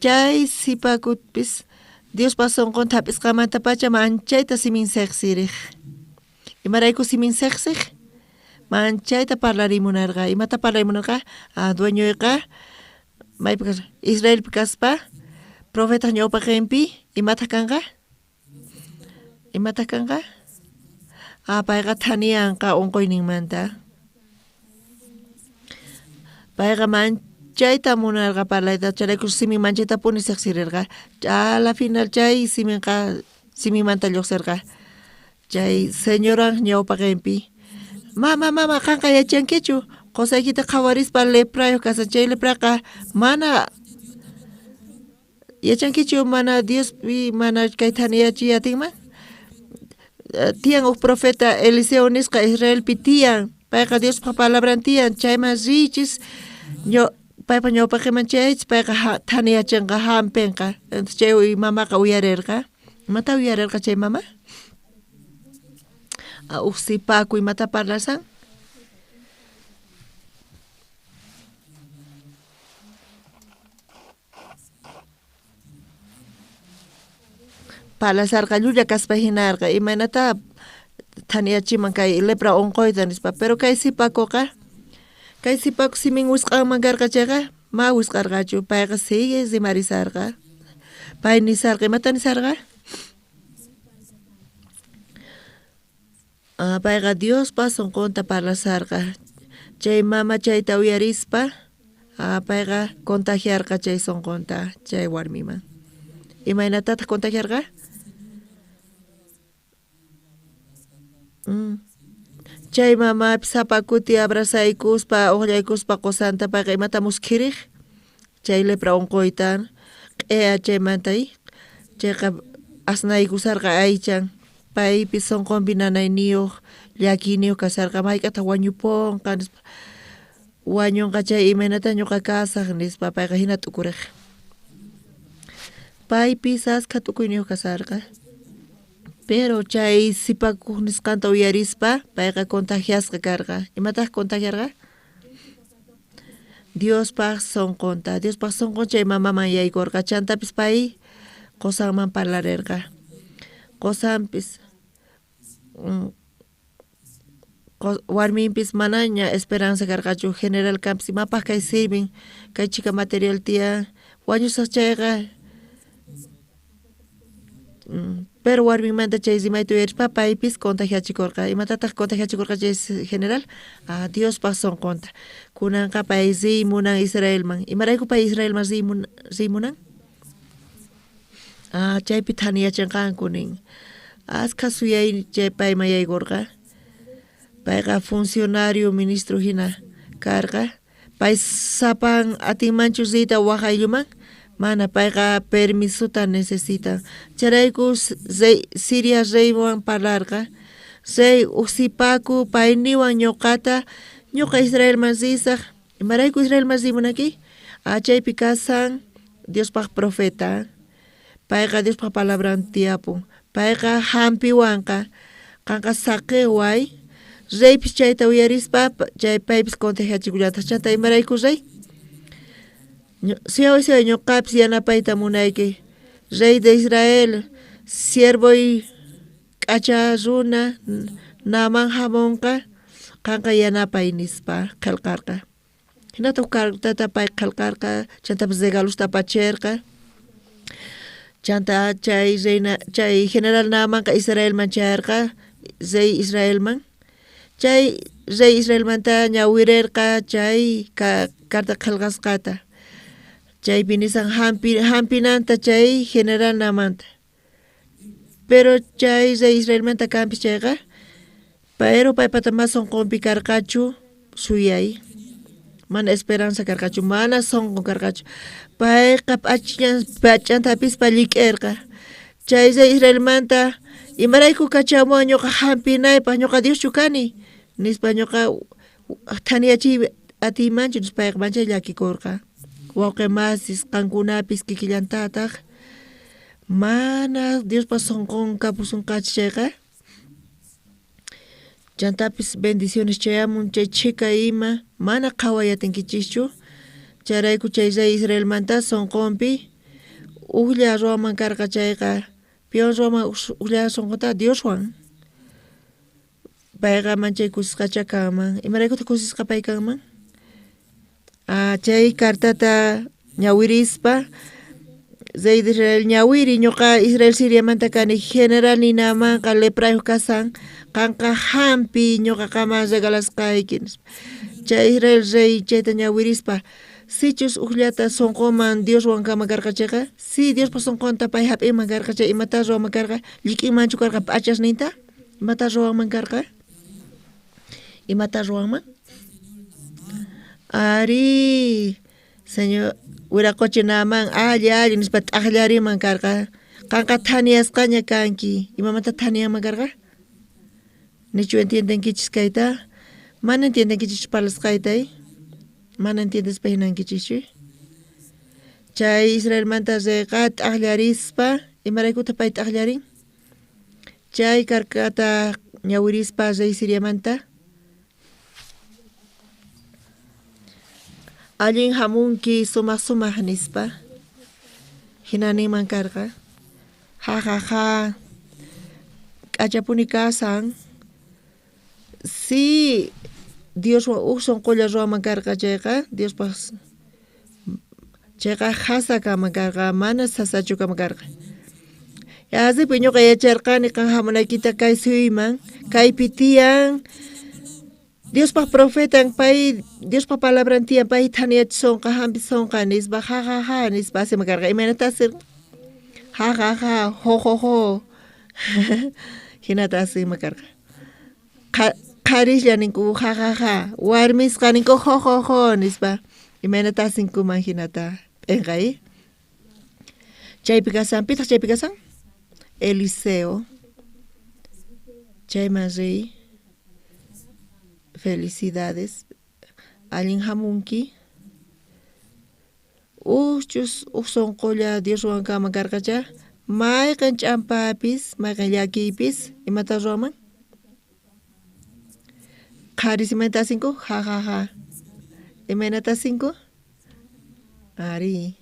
Chay sipakupis Diospa sonqonta hap'isqanmantapacha manchayta simin seqsiriq. Imarayku simin seqsiq? Manchayta parlariy munarqa. Imata parlay munarqa? Ah, dueñoyqa maypi kaspa? Israelpi kaspa profetaq ñawpaqenpi imataq kanqa? Imataq kanqa? Ah, payqa thaniyanqa unquyninmanta. Payqa manchayta munarqa parlayta, chayrayku simin manchaytapuni siqsirirqa. A la final chay siminqa siminmanta lluqsirqa. Chay señoran ñawpaqenpi, mama, mama, qanqa yachankichu? Qusaykita qhawarispa leprayuq kashan, chay lepraqa mana Yachankichu mana Diospi mana kay thaniyachiy atinman? Tiyan uj profeta Eliseo nisqa Israelpi tiyan, payqa Diospa palabran tiyan, chayman riychis, paypa ñawpaqenman chayaychis, payqa thaniyachenqa, jampenqa. Entonces chay mamaqa uyarerqa. Imata uyarerqa chay mama? Uj sipaku imata parlashan? Parlasharqa llulla kaspa jinarqa, imaynatá thaniyachiman kay lepra onqoyta nispa. Pero kay sipakuqa, kay sipaku simin wisq'anman karqa chayqa, ma wisq'arqachu, payqa sigue rimarisarqa. Pay nisarqa, imata nisarqa? Payqa Diospa sonqonta parlasharqa. Chay mama chayta uyarispa, payqa contagiarqa chay sonqonta chay warmiman. Imaynatataj contagiarqa? Chay mamapis sapa kuti abrazaykuspa, ojllaykuspa qosanta payqa imata muskhirej? Chay lepra onqoyta q'eya chaymanta chayqa asnaykusharqa aychan. Paypis sonqonpi nanayniyoj, llakiyniyoj kasharqa, mayk'ajtaj wañuponqa nispa. Wañonqa chay imaynata ñoqa kasaj nispa, payqa jina t'ukurej. Paypis askha t'ukuyniyoj kasharqa. Pero chay sipakoj nisqanta uyarispa payqa contagiasqa karqa. Imataj contagiarqa? Diospaj sonqonta. Diospaj sonqon chay mamaman yaykorqa. Chantapis pay qosanman parlarerqa. Qosanpis warminpis manaña esperanza karqachu. General kanpis imapaj kay sirvin, kay chhika material tiyan, wañusaj chayqa. Pero warminmanta chay rimayta uyarispa paypis contagiachikorqa. Imatataj contagiachikorqa chay general? Ah, Diospaj sonqonta. Kunanqa pay riy munan Israelman. Imarayku pay Israelman riy munan? Ah, chaypi thaniyachenqanku nin. Askha suyay chay payman yaykorqa. Payqa funcionario ministro jina karqa. Pay sapan atinmanchu riyta waj aylluman? Mana, payqa permisota necesitan. Chayrayku rey Siria reywan parlarqa. Rey uj sipaku payniwan ñoqata, ñoqa Israelman risaj. Imarayku Israelman riy munanki? Ah, chaypi kasan Diospaj profeta. Payqa Diospaj palabran tiyapun. Payqa jampiwanqa. Qanqa saqeway. Reypis chayta uyarispa, chay paypis contagiachikullataj. Chanta imarayku rey? Suyaway, suyaway, ñoqapis yanapayta munayki. Rey de Israel, siervoy k'acha runa Naamán jamonqa, qanqa yanapay nispa qhelqarqa. Jinata uj cartata pay qhelqarqa, chantapis regalosta apacherqa. Chanta chay reina, chay general Naamanqa Israelman chayarqa, rey Israelman. Chay rey Israelmanta ñawirerqa chay carta qhelqasqata. Chaypi nisan jampinanta chay general Naamanta. Pero chay rey Israelmanta kanpis chayqa, pero paypata ma sonqonpi karqachu suyay. Mana esperanza karqachu, mana sonqo karqachu. Payqa p'achanta apispa llik'erqa. Chay rey Israelmanta imarayku kachamuwan ñuqa hampinaypaq, ñuqa Dioschu kani nispa ñuqa thaniyachiy atiymanchu nispa payqa manchay llakikurqa. Wawqi masis qankunapis kikillantataq mana Diospa sonqon kapusunqachu chayqa chantapis bendiciones chayamun chay chhika ima mana qhaway atinkichischu. Chayrayku chay rey Israelmanta sonqonpi ujlla ruwaman karqa chayqa piwan ruwaman ujlla sonqonta Dioswan. Payqa manchay kusisqacha kanman. Imaraykutaq kusisqa pay kanman? Chay cartata ñawirispa rey de Israel ñawiri ñuqa Israel Siriamanta kani general ninamanqa leprayuq kasan qanqa hampi ñuqa qaman regalasqayki nispa. Chay Israel rey chayta ñawirispa sichus ujllata sonqoman Dioswan kama karqa chayqa si Diospa sonqonta pay hap'inman karqa chay imata ruwanman karqa llik'inmanchu karqa p'achasninta imata ruwanman karqa imata ruwanman ari señor wiraqochi Naamán alli alli nispa t'aqllariman karqa qanqa thaniyasqaña kanki imamanta thaniyanman karqa nichu entiendenkichis kayta mana entiendenkichis parlasqayta mana entiendespa hinankichischu chay Israelmanta reyqa t'aqllarispa imaraykutaq pay t'aqllarin chay karkata ñawirispa rey Siriamanta allin hamunki sumaq sumaq nispa hina ninman karqa ja ja ja k'achapuni kasan si Dioswan uj sonqolla ruwaman karqa chayqa Diospaq chayqa jasa kanman karqa mana sasachu kanman karqa asipi ñuqa yacharqani qan hamunaykita kay suyman kaypi tiyan Diospaq profetan pay Diospa palabran tiyan pay thaniyachisonqa hampisonqa nispa ja ja ja nispa asiman karqa imaynata asirqa ja ja ja jo jo jo hinata asinman karqa qharislla ninku ja ja ja warmisqa ninku jo jo jo nispa imaynata asinkuman hinata p'enqay chaypi kasan pitaq chaypi kasan Eliseo chayman riy felicidades allin hamunki ujchus uj sonqolla Dioswan kanman karqacha mayqen ch'ampapis mayqen llakiypis imata ruwanman qharis imaynata asinku ja ja ja imaynata asinku ari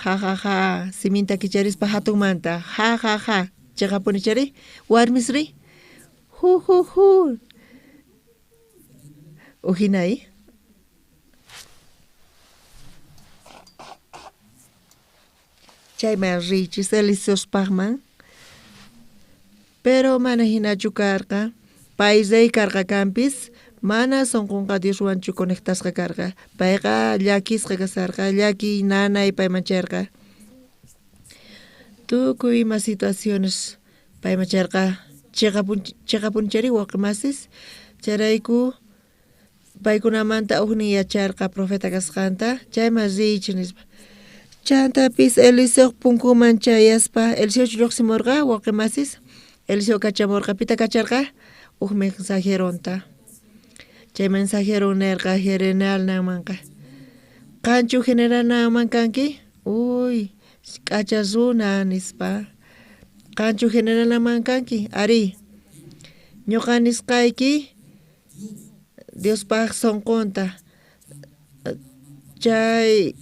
ja ja ja siminta kicharispa hatunmanta ja ja ja cheqapuni chari warmisri ju ju ju ujinay chayman riychis Eliseospaqman pero mana hinachu karqa pay rey karqa kanpis mana sonqonqa Dioswanchu conectasqa karqa payqa llakisqa kasarqa llakiy nanay payman chayarqa tukuy ima situaciones payman chayarqa cheqapunchari wawqi masis chayrayku paykunamanta ujnin yacharqa profeta kasqanta chayman riychis nispa chantapis Eliseoj punkuman chayaspa Eliseochu lluqsimurqa wawqi masis Eliseo kachamurqa pita kacharqa uj mensajeronta chay mensajero nerqa general Naamanqa qanchu general Naaman kanki uy k'acha runa nispa qanchu general Naaman kanki ari ñuqa nisqayki Diospaq sonqonta chay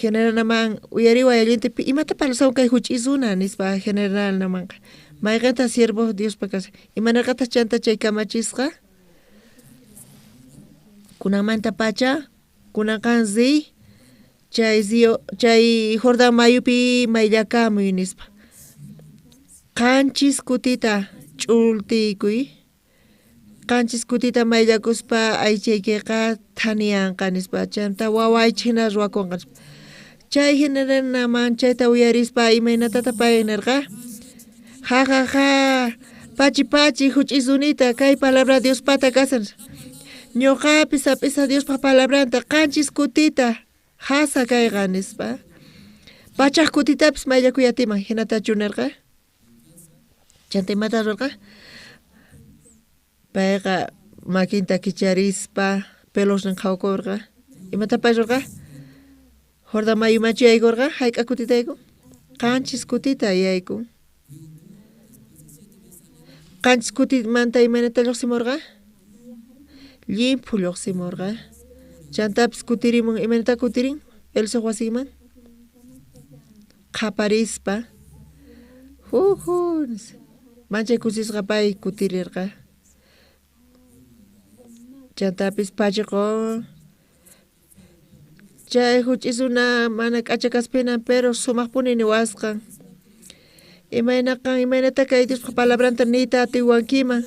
general Naaman uyariway allinta imata parlasawan kay huch'i runa nispa general Naamanqa mayqenta siervo Diospa kashan imanarqataq chanta chay kamachisqa kunanmanta pacha kunanqan riy chay río chay Jordán mayupi mayllakamuy nispa qanchis kutita ch'ultiykuy qanchis kutita mayllakuspa aychaykiqa thaniyanqa nispa chanta wawaychik hina ruwakunqa nispa chay general Naaman chayta uyarispa imaynatataq pay nirqa ja ja ja pachi pachi huch'i runita kay palabra Diospata kasan Ñuqapis hap'isaq Diospaq palabranta qanchis kutita jasa kayqa nispa. Pachaj kutitapis mayllakuy atiman hinatachu nirqa. Chanta imata rurqa? Payqa makinta kicharispa pelosnin qhawkurqa. Imata pay rurqa? Jordán mayumanchu yaykurqa? Hayk'a kutita yaykun? Qanchis kutita yaykun. Qanchis kutimanta imaynata lluqsimurqa? Llimphu lluqsimurqa. Chantapis kutirimun, imaynata kutirin? Eliseo wasinman? Qhaparispa. Juju, manchay kusisqa pay kutirirqa. Chantapis pachiqun. Chay huch'isuna mana k'acha kaspina, pero sumaqpuni niwasqan. Imaynaqa imaynata kay Diospaq palabranta niyta atiwankiman.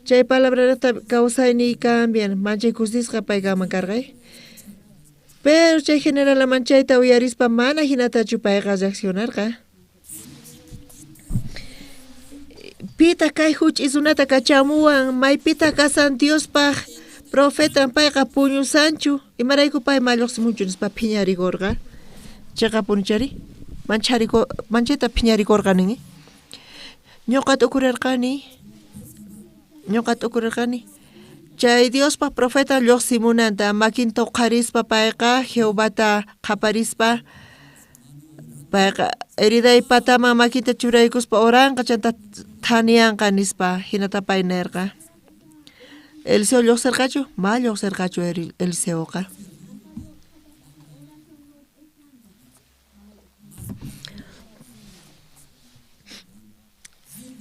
Chay palabranata kawsayniy cambian, manchay kusisqa pay kanman karqay. Pero chay generalaman chayta uyarispa mana hinatachu payqa reaccionarqa. Pitaq kay huch'i runata kachamuwan, maypitaq kasan Diospaq profetan payqa puñusanchu, imarayku pay malluqsimunchu nispa phiñarikurqa. Chiqapunichari manchayta phiñarikurqa nin. Ñuqa t'ukurirqani. Chay Diospaq profeta lluqsimunanta makinta uqharispa payqa Jehovata qhaparispa payqa heriday pataman makinta churaykuspa oranqa chanta thaniyanqa nispa hinata pay nirqa. Eliseo lluqsirqachu? Ma lluqsirqachu Eliseoqa.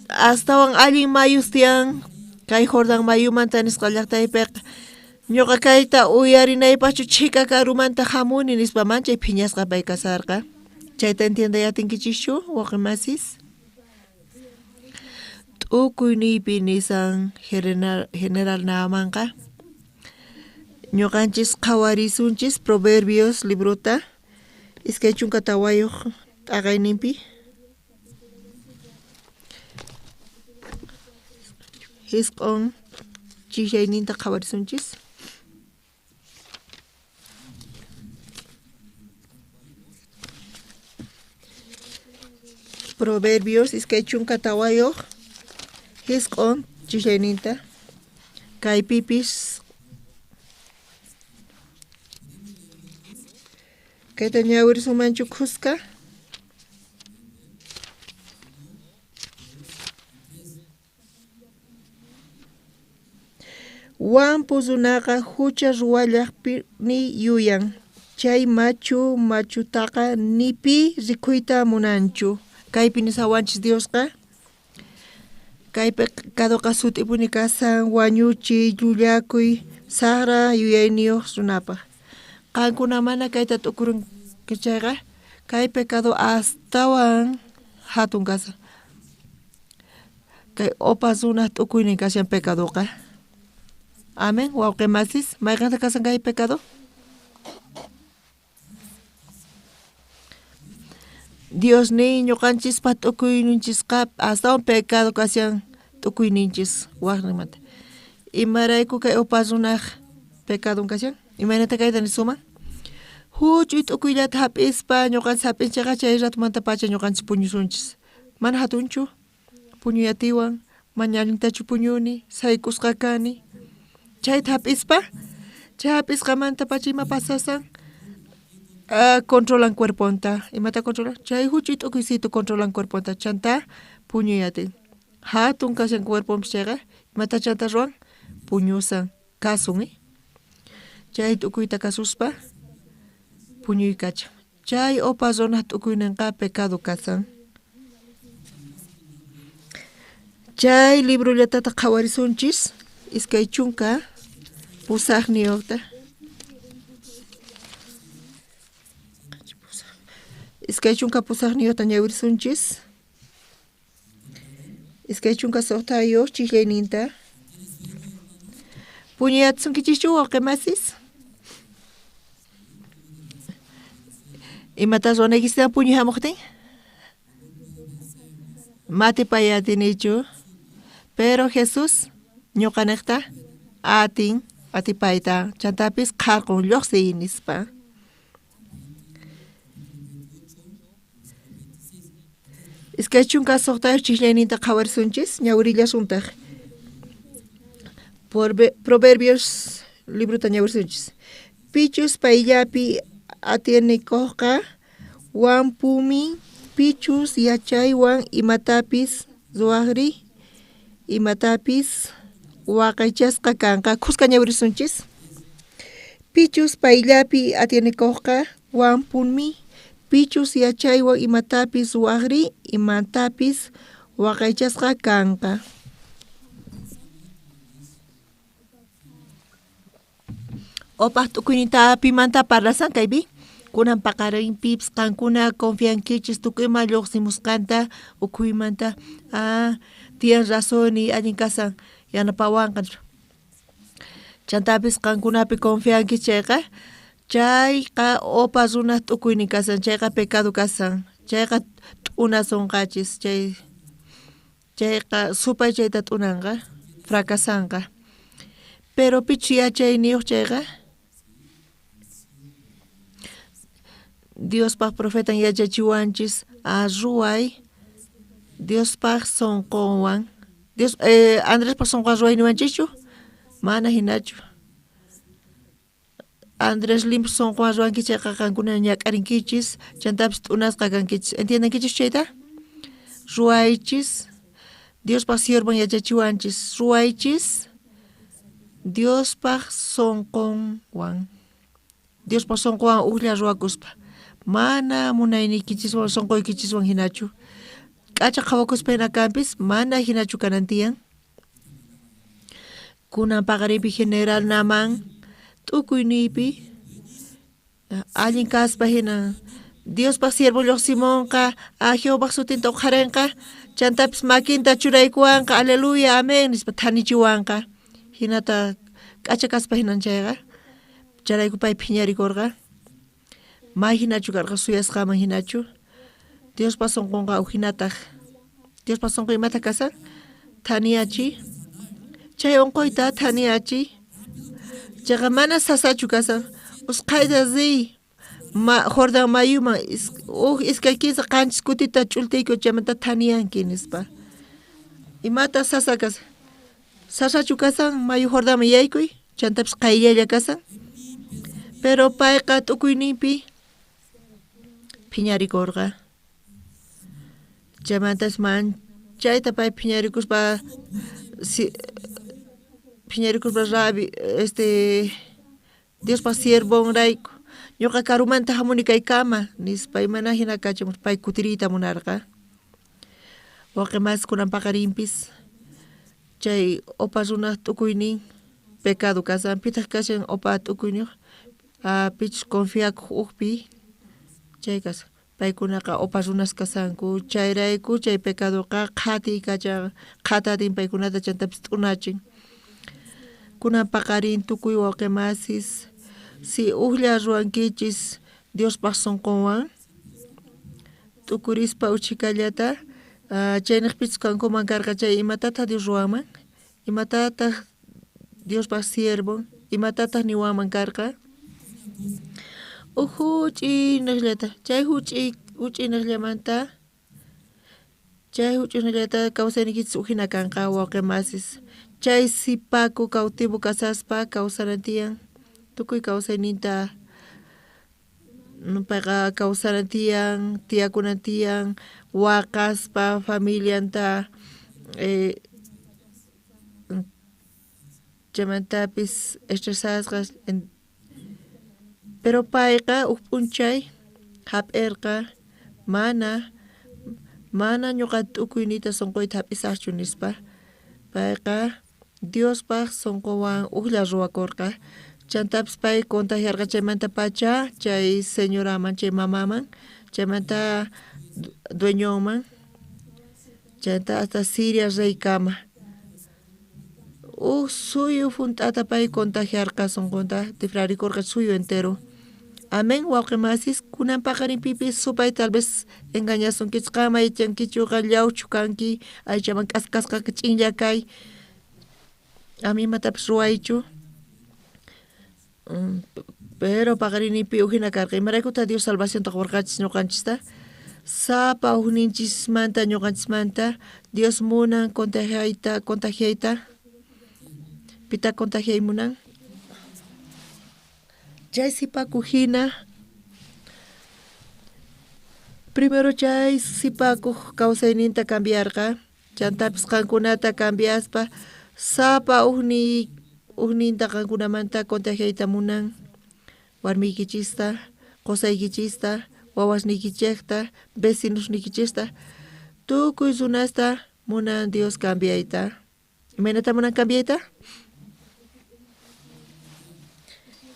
Astawan allin mayus tiyan kay Jordán mayumanta nisqa llaqtaypiqa. Ñuqa kayta uyarinaypaqchu chhika karumanta hamuni nispa manchay phiñasqa pay kasarqa. Chayta entienday atinkichischu wawqi masis? T'ukuyniypi nisan general Naamanqa. Ñuqanchis qhawarisunchis Proverbios librota 24 t'aqayninpi. Hisq'on chijllayninta qhawarisunchis. Proverbios 24 hisq'on chijllayninta kaypipis kayta ñawirisunmanchu khuska. Wampu runaqa hucha ruwallaqpini yuyan. Chay machu machutaqa ni pi rikuyta munanchu. Kaypi nisawanchis Diosqa. Kay pecadoqa sut'ipuni kasan wañuchiy, llullakuy, saqra yuyayniyuq runapaq. Qankuna mana kayta t'ukurunki chayqa kay pecado astawan hatun kasan. Kay opa runaq t'ukuynin kashan pecadoqa. Amén, wawqi masis, mayqanta kasan kay pecado? Dios ni ñuqanchispa t'ukuyninchisqa astawan pecado kashan t'ukuyninchis waqninmanta. Imarayku kay opa runaq pecadon kashan? Imaynata kayta nisuman? Huch'uy t'ukuyllata hap'ispa ñuqanchis hap'inchikqa chay ratumantapacha ñuqanchis puñusunchis. Mana hatunchu puñuyatiwan, mana allintachu puñuni, sayk'usqa kani. Chayta hap'ispa, chay hap'isqamantapacha ima pasasan? Controlan cuerponta. Imata controlan? Chay huch'uy t'ukuysitu controlan cuerponta. Chanta puñuyatin. Hatun kashan cuerponpis chayqa imata chanta ruwan? Puñusan, kasun. Chay t'ukuyta kasuspa puñuykachan. Chay opa runaq t'ukuyninqa pecado kasan. Chay librollatata qhawarisunchis 28. 28 ñawirisunchis. 26 chijllayninta. Puñuyatsunkichischu wawqi masis? Imata ruwanaykistan puñuy hamuqtin? Matipayatinichu. Pero Jesús ñuqaniqta atin. atipayta chantapis qharqun lluqsiy nispa. 26 chiqllayninta qhawarisunchis ñawirillasuntaq. Proverbios librota ñawirisunchis. Pichus payllapi atienekuqqa wampumi, pichus yachaywan imatapis ruwaqri, imatapis waqaychasqa kanqa. Khuska ñawirisunchis. Pichus payllapi atienekuqqa wampumi, pichus yachaywan imatapis ruwaqri, imatapis waqaychasqa kanqa. Opaj tukuyninta pimanta parlasan kaypi. Kunan paqarinpipis qankuna confiankichis tukuy ima lluqsimusqanta ukhuymanta tiyan razón allin kasan yanapawanqa. Chantapis qankunapi confiankichis chayqa chayqa opa runaq tukuynin kasan, chayqa pecado kasan, chayqa t'unasunqachis, chayqa supay chayta t'unanqa, fracasanqa. Pero pichus yachayniyuq chayqa Diospaq profetan yachachiwanchis ruway Diospaq sunqunwan. Dios Andrespaq sunqunwan ruway niwanchischu? Mana hinachu. Andrés limpio sunqunwan ruwanki chayqa qankuna ñak'arinkichis, chantapis t'unasqa kankichis. ¿Entiendenkichis chayta? Ruwaychis. Diospaq siervon yachachiwanchis. Ruwaychis Diospaq sunqunwan. Diospaq sunqunwan ujlla ruwakuspa. Mana munayniykichiswan sunquykichiswan hinachu. K'acha qhawakuspa hina kanpis mana hinachu kanan tiyan. Kunan paqarinpi general Naman tukuyniypi allin kaspa hina Diospaq siervo lluqsimunqa, Jehovaq sutinta uqharinqa, chantapis makinta churaykuwanqa, aleluya, amén nispa thanichiwanqa. Hinata k'acha kaspa hinan chayqa. Chayrayku pay phiñarikurqa. May hinachu karqa suyasqaman hinachu. Diospaq sunqunqa ujhinataq. Diospaq sunqun imata kasan? Thaniyachiy. Chay unquyta thaniyachiy. Chayqa mana sasachu kasan. Usqhayta riy Jordán mayuman uj 2 15 7 kutita ch'ultiyku chaymanta thaniyanki nispa. Imata sasa kasan? Sasachu kasan mayu Jordanman yaykuy, chantapis qayllalla kasan. Pero payqa tukuyninpi phiñarikurqa. Chaymantas manchayta pay phiñarikuspa rabi Diospaq siervonrayku ñuqa karumanta hamuni kaykama nispa imana hina kachamus pay kutiriyta munarqa. Waqi mas kunan paqarinpis chay opa runaq tukuynin pecado kasan pitaq kashan opa tukuyniyuq pichus confiakuq ujpi chay kasan. Paykunaqa opa runas kasanku chayrayku chay pecadoqa qhatiy kachan qhatatin paykunata chantapis t'unachin. Kunan paqarin tukuy wawqi masis si ujlla ruwankichis Diospaq sunqunwan t'ukurispa uchhikallata chayniqpichus kankuman karqa chay imatataq Dios ruwanman, imatataq Diospaq siervon, imatataq niwanman karqa. Uj huch'iyniqllata chay huch'iyniqllamanta chay huch'iyniqllata kawsaynikichis ujhina kanqa wawqi masis. Chay sipaku cautivo kasaspa kawsanan tiyan tukuy kawsayninta payqa kawsanan tiyan tiyakunan tiyan waqaspa familianta chaymantapis estresasqa. Pero payqa uj p'unchay hap'irqa mana ñuqa tukuyniyta sunquyta hap'isaqchu nispa. Payqa Diospaq sunqunwan ujlla ruwakurqa. Chantapis pay contagiarqa chaymanta pacha chay señoraman chay mamaman chaymanta dueñonman chayta hasta Siria reykama. Uj suyu junt'ata pay contagiarqa sunqunta tifrarikurqa suyu entero. Amén, wawqi masis, kunan paqarinpipis supay tal vez engañasunkichis qam yachankichuqa llawchu kanki aychaman k'askasqa ch'inlla kay ama imatapis ruwaychu. Pero paqarinipi ujina karqa, imaraykuta Dios salvacionta qorqachis ñuqanchista? Sapa ujninchismanta ñuqanchismanta Dios munan contagiayta, contagiayta. Pita contagiay munan? Chay sipaku hina. Primero chay sipakuj kawsayninta cambiarqa, chantapis qankunata cambiaspa sapa ujninta qankunamanta contagiayta munan, warmiykichista, qosaykichista, wawasniykichejta, vecinosniykichista, tukuy runasta munan Dios cambiayta. Imaynata munan cambiayta?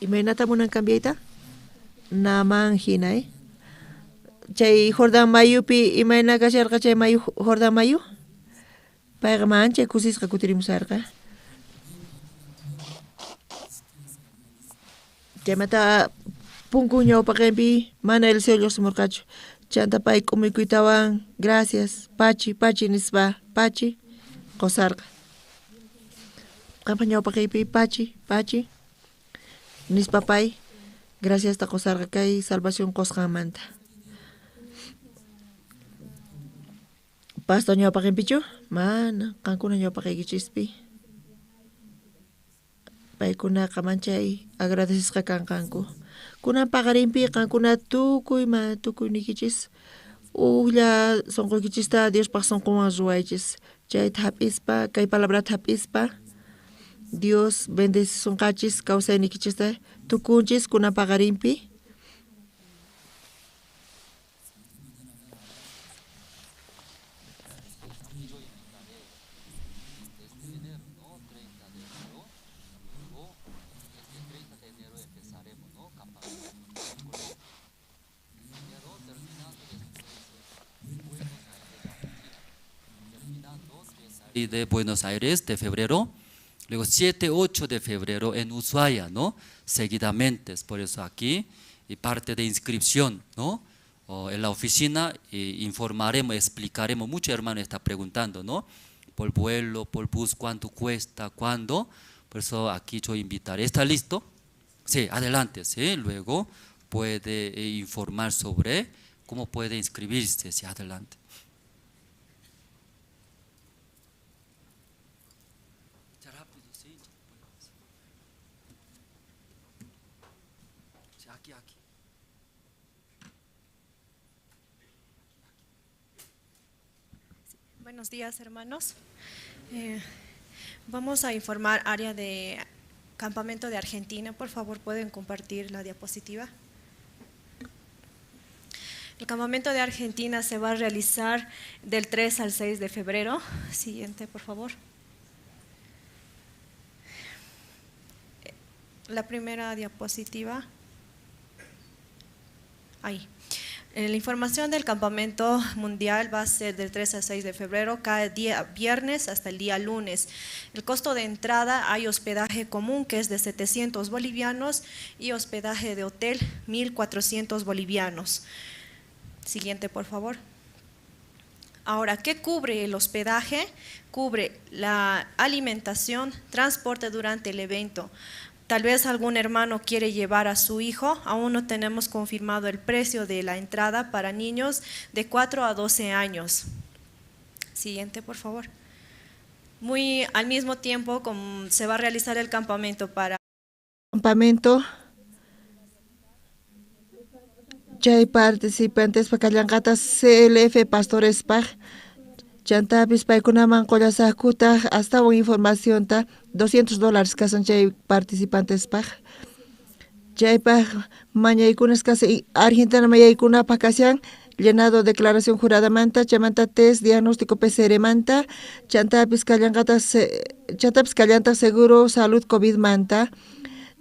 Imaynata munan cambiayta? Naman hina, Chay Jordán mayupi imayna kasharqa chay mayu Jordán mayu? Payqa manchay kusisqa kutirimusarqa. Chaymanta punku ñawpaqinpi mana Eliseo lluqsimurqachu. Chanta pay k'umuykuytawan gracias, pachi, pachi nispa, pachi qusarqa. Qampa ñawpaqiypi pachi, pachi nispa pay graciasta qusarqa kay salvación qusqanmanta. Pasto ñawpaqinpichu? Mana, qankuna ñawpaqiykichispi. Paykunaqa manchay agradecesqa kanqanku. Kunan paqarinpi qankuna tukuy ma tukuyniykichis ujlla sunquykichista Diospaq sunqunwan ruwaychis. Chayta hap'ispa, kay palabrata hap'ispa Dios bendecisunqachis kawsaynikichista tukunchis kunan paqarinpi. De Buenos Aires de febrero, luego 7, 8 de febrero en Ushuaia, ¿no? Seguidamente, es por eso aquí, y parte de inscripción, ¿no? O en la oficina informaremos, explicaremos, muchos hermanos están preguntando, ¿no? Por vuelo, por bus, cuánto cuesta, cuándo, por eso aquí yo invitaré. ¿Está listo? Sí, adelante, sí, luego puede informar sobre cómo puede inscribirse, sí, adelante. Buenos días, hermanos. Vamos a informar área de campamento de Argentina. Por favor, pueden compartir la diapositiva. El campamento de Argentina se va a realizar del 3 al 6 de febrero. Siguiente, por favor. La primera diapositiva. Ahí. La información del campamento mundial va a ser del 3 al 6 de febrero, cada día viernes hasta el día lunes. El costo de entrada, hay hospedaje común que es de 700 bolivianos y hospedaje de hotel 1400 bolivianos. Siguiente, por favor. Ahora, ¿qué cubre el hospedaje? Cubre la alimentación, transporte durante el evento. Tal vez algún hermano quiere llevar a su hijo, aún no tenemos confirmado el precio de la entrada para niños de 4 a 12 años. Siguiente, por favor. Muy al mismo tiempo como se va a realizar el campamento para... Campamento. Chay participantes pakallanqata CLF Pastores Paj. Chantapis paykunaman qullasaqkutaq astawan informacionta $200 kasan chay participantes paj. Chaypaj mañaykunas kasan Argentina mayaykunapaj kashan llenado declaración juradamanta, chaymanta test diagnóstico PCR manta, chantapis kallanqata chantapis kallanta seguro salud COVID manta.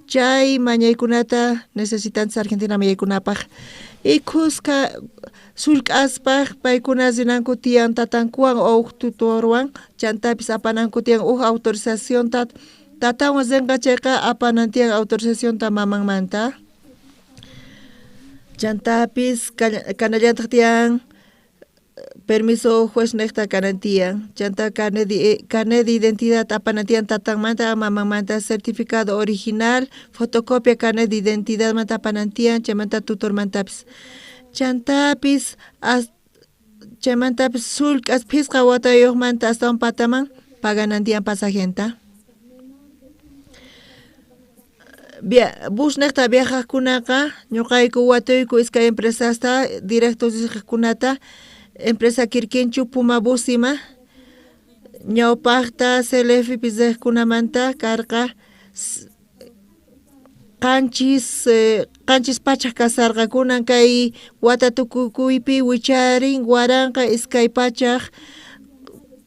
Chay mañaykunata necesitanchis Argentina mayaykunapaj. Y kuska sullk'aspaj paykuna rinanku tiyan tatankuwan o uj tutorwan, chantapis apananku tiyan uj autorizacionta, tatanwan rinqa chayqa apanan tiyan autorizacionta mamanmanta. Chantapis kanallantaq tiyan Permiso juez nejta kanan tiyan, chanta carnet de identidad apanan tiyan tatanmanta mamanmanta, certificado original, fotocopia carnet de identidad manta apanan tiyan, chaymanta tutormantapis. Chantapis chaymantapis sullk'as phisqa watayuqmanta astawan pataman paganan tiyan pasajenta. Bus nejta viajaqkunaqa ñuqayku watuyku iskay empresasta directo riqkunata, empresa Quirquincho, Puma Bus ima, ñawpaqta CLF pi riqkunamanta karqa qanchis pachak kasarqa, kunan kay wata tukukuypi wicharin 1200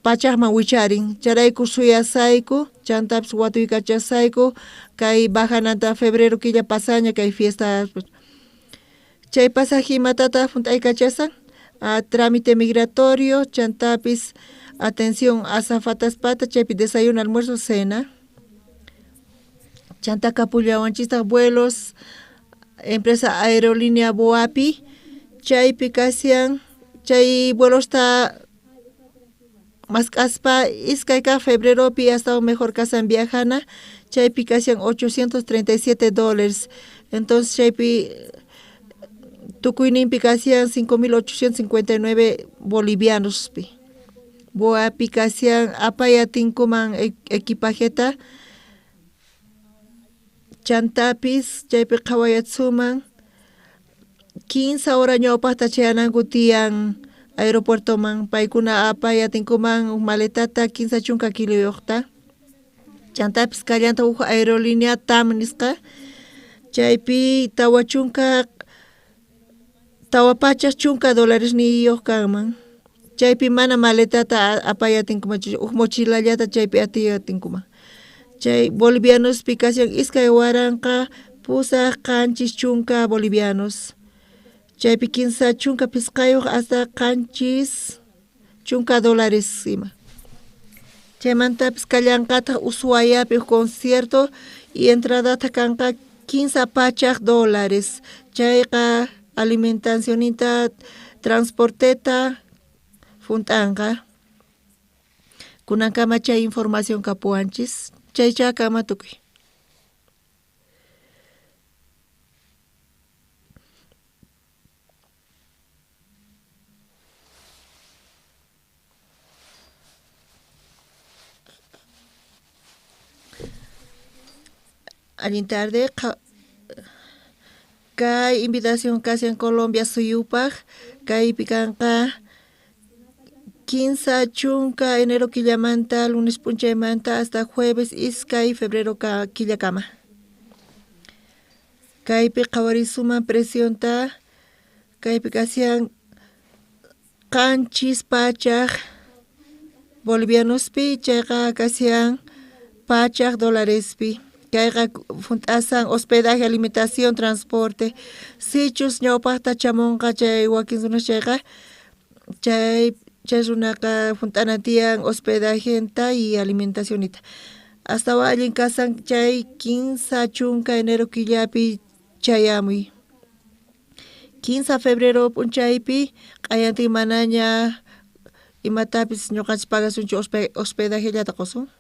pachakman wicharin, chayrayku suyasayku chantapis watuykachasayku kay bajananta febrero killa pasaña kay fiesta. Chay pasaje imatataq junt'aykachasan trámite migratorio, chantapis atención azafataspata, chaypi desayuno, almuerzo, cena. Chanta kapullawanchistaq vuelos empresa aerolínea Boapi, chaypi kashan chay vuelosta mask'aspa iskay kaq febreropi astawan mejor kasan viajana, chaypi kashan $837, entonces chaypi tukuyninpi kashan 5859 bolivianospi. Boapi kashan apay atinkuman equipajeta, chantapis chaypi qhawayatsuman 15 hora ñawpaqta chayananku tiyan aeropuertoman, paykuna apay atinkuman uj maletata 30 kiloyuqta, chantapis kallanta uj aerolínea TAM nisqa, chaypi 410 dólares niyuq kanman, chaypi mana maletata apay atinkumanchu, uj mochilallata chaypi atiy atinkuman. Chay bolivianospi kashan 2070 bolivianos, chaypi 35 hasta 70 dólares ima. Chaymantapis kallanqataq Ushuaiapi uj concierto y entradata kanqa $500, chayqa alimentacioninta transporteta junt'anqa. Kunankama chay información kapuwanchis, chaycha kama tukuy. Allin tarde, kay invitación kashan Colombia suyupaq, kaypi kanqa 15 enero killamanta, lunes p'unchaymanta hasta jueves 2 febrero killakama. Kaypi qhawarisuman presionta, kaypi kashan 700 bolivianospi, chayqa kashan $100 dolarespi. Kayqa junt'asan hospedaje, alimentación, transporte. Sichus ñawpaqta chamunqa chay wakin runas chayqa, chay runaqa junt'ana tiyan hospedajenta y alimentacionita. Astawan allin kasan chay 15 enero killapi chayamuy. 15 febrero p'unchaypi q'ayantin manaña imatapis ñuqanchis pagasunchu hospedajellata qusun.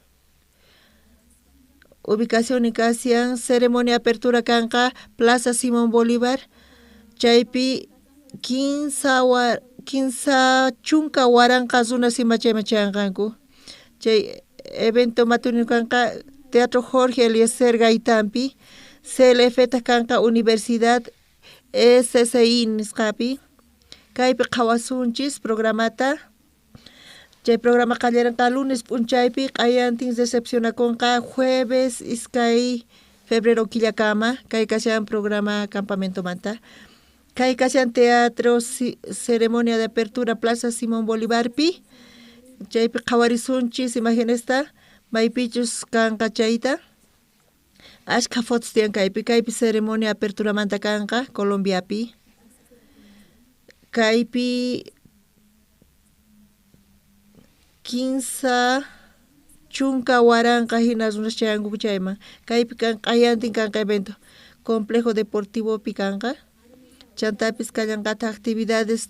Ubicación kashan ceremonia apertura kanqa Plaza Simón Bolívar, chaypi 15 waranqa runas ima chayman chayanqanku. Chay evento matutino kanqa Teatro Jorge Eliezer Gaitanpi, CLF taq kanqa Universidad SSI nisqapi. Kaypi qhawasunchis programata. Chay programa qallarinqa lunes p'unchaypi, q'ayantin recepcionakunqa jueves 2 febrero killakama, kay kashan programa campamentomanta. Kay kashan teatro ceremonia de apertura Plaza Simón Bolívarpi, chaypi qhawarisunchis imagenesta, maypichus kanqa chayta. Ashkha fotos tiyan kaypi, kaypi ceremonia aperturamanta kanqa Colombiapi. Kaypi 15 waranqa hina runas chayanku chayman. Kaypi kanqa q'ayantin kanqa evento Complejo Deportivopi kanqa. Chantapis kallanqataq actividades.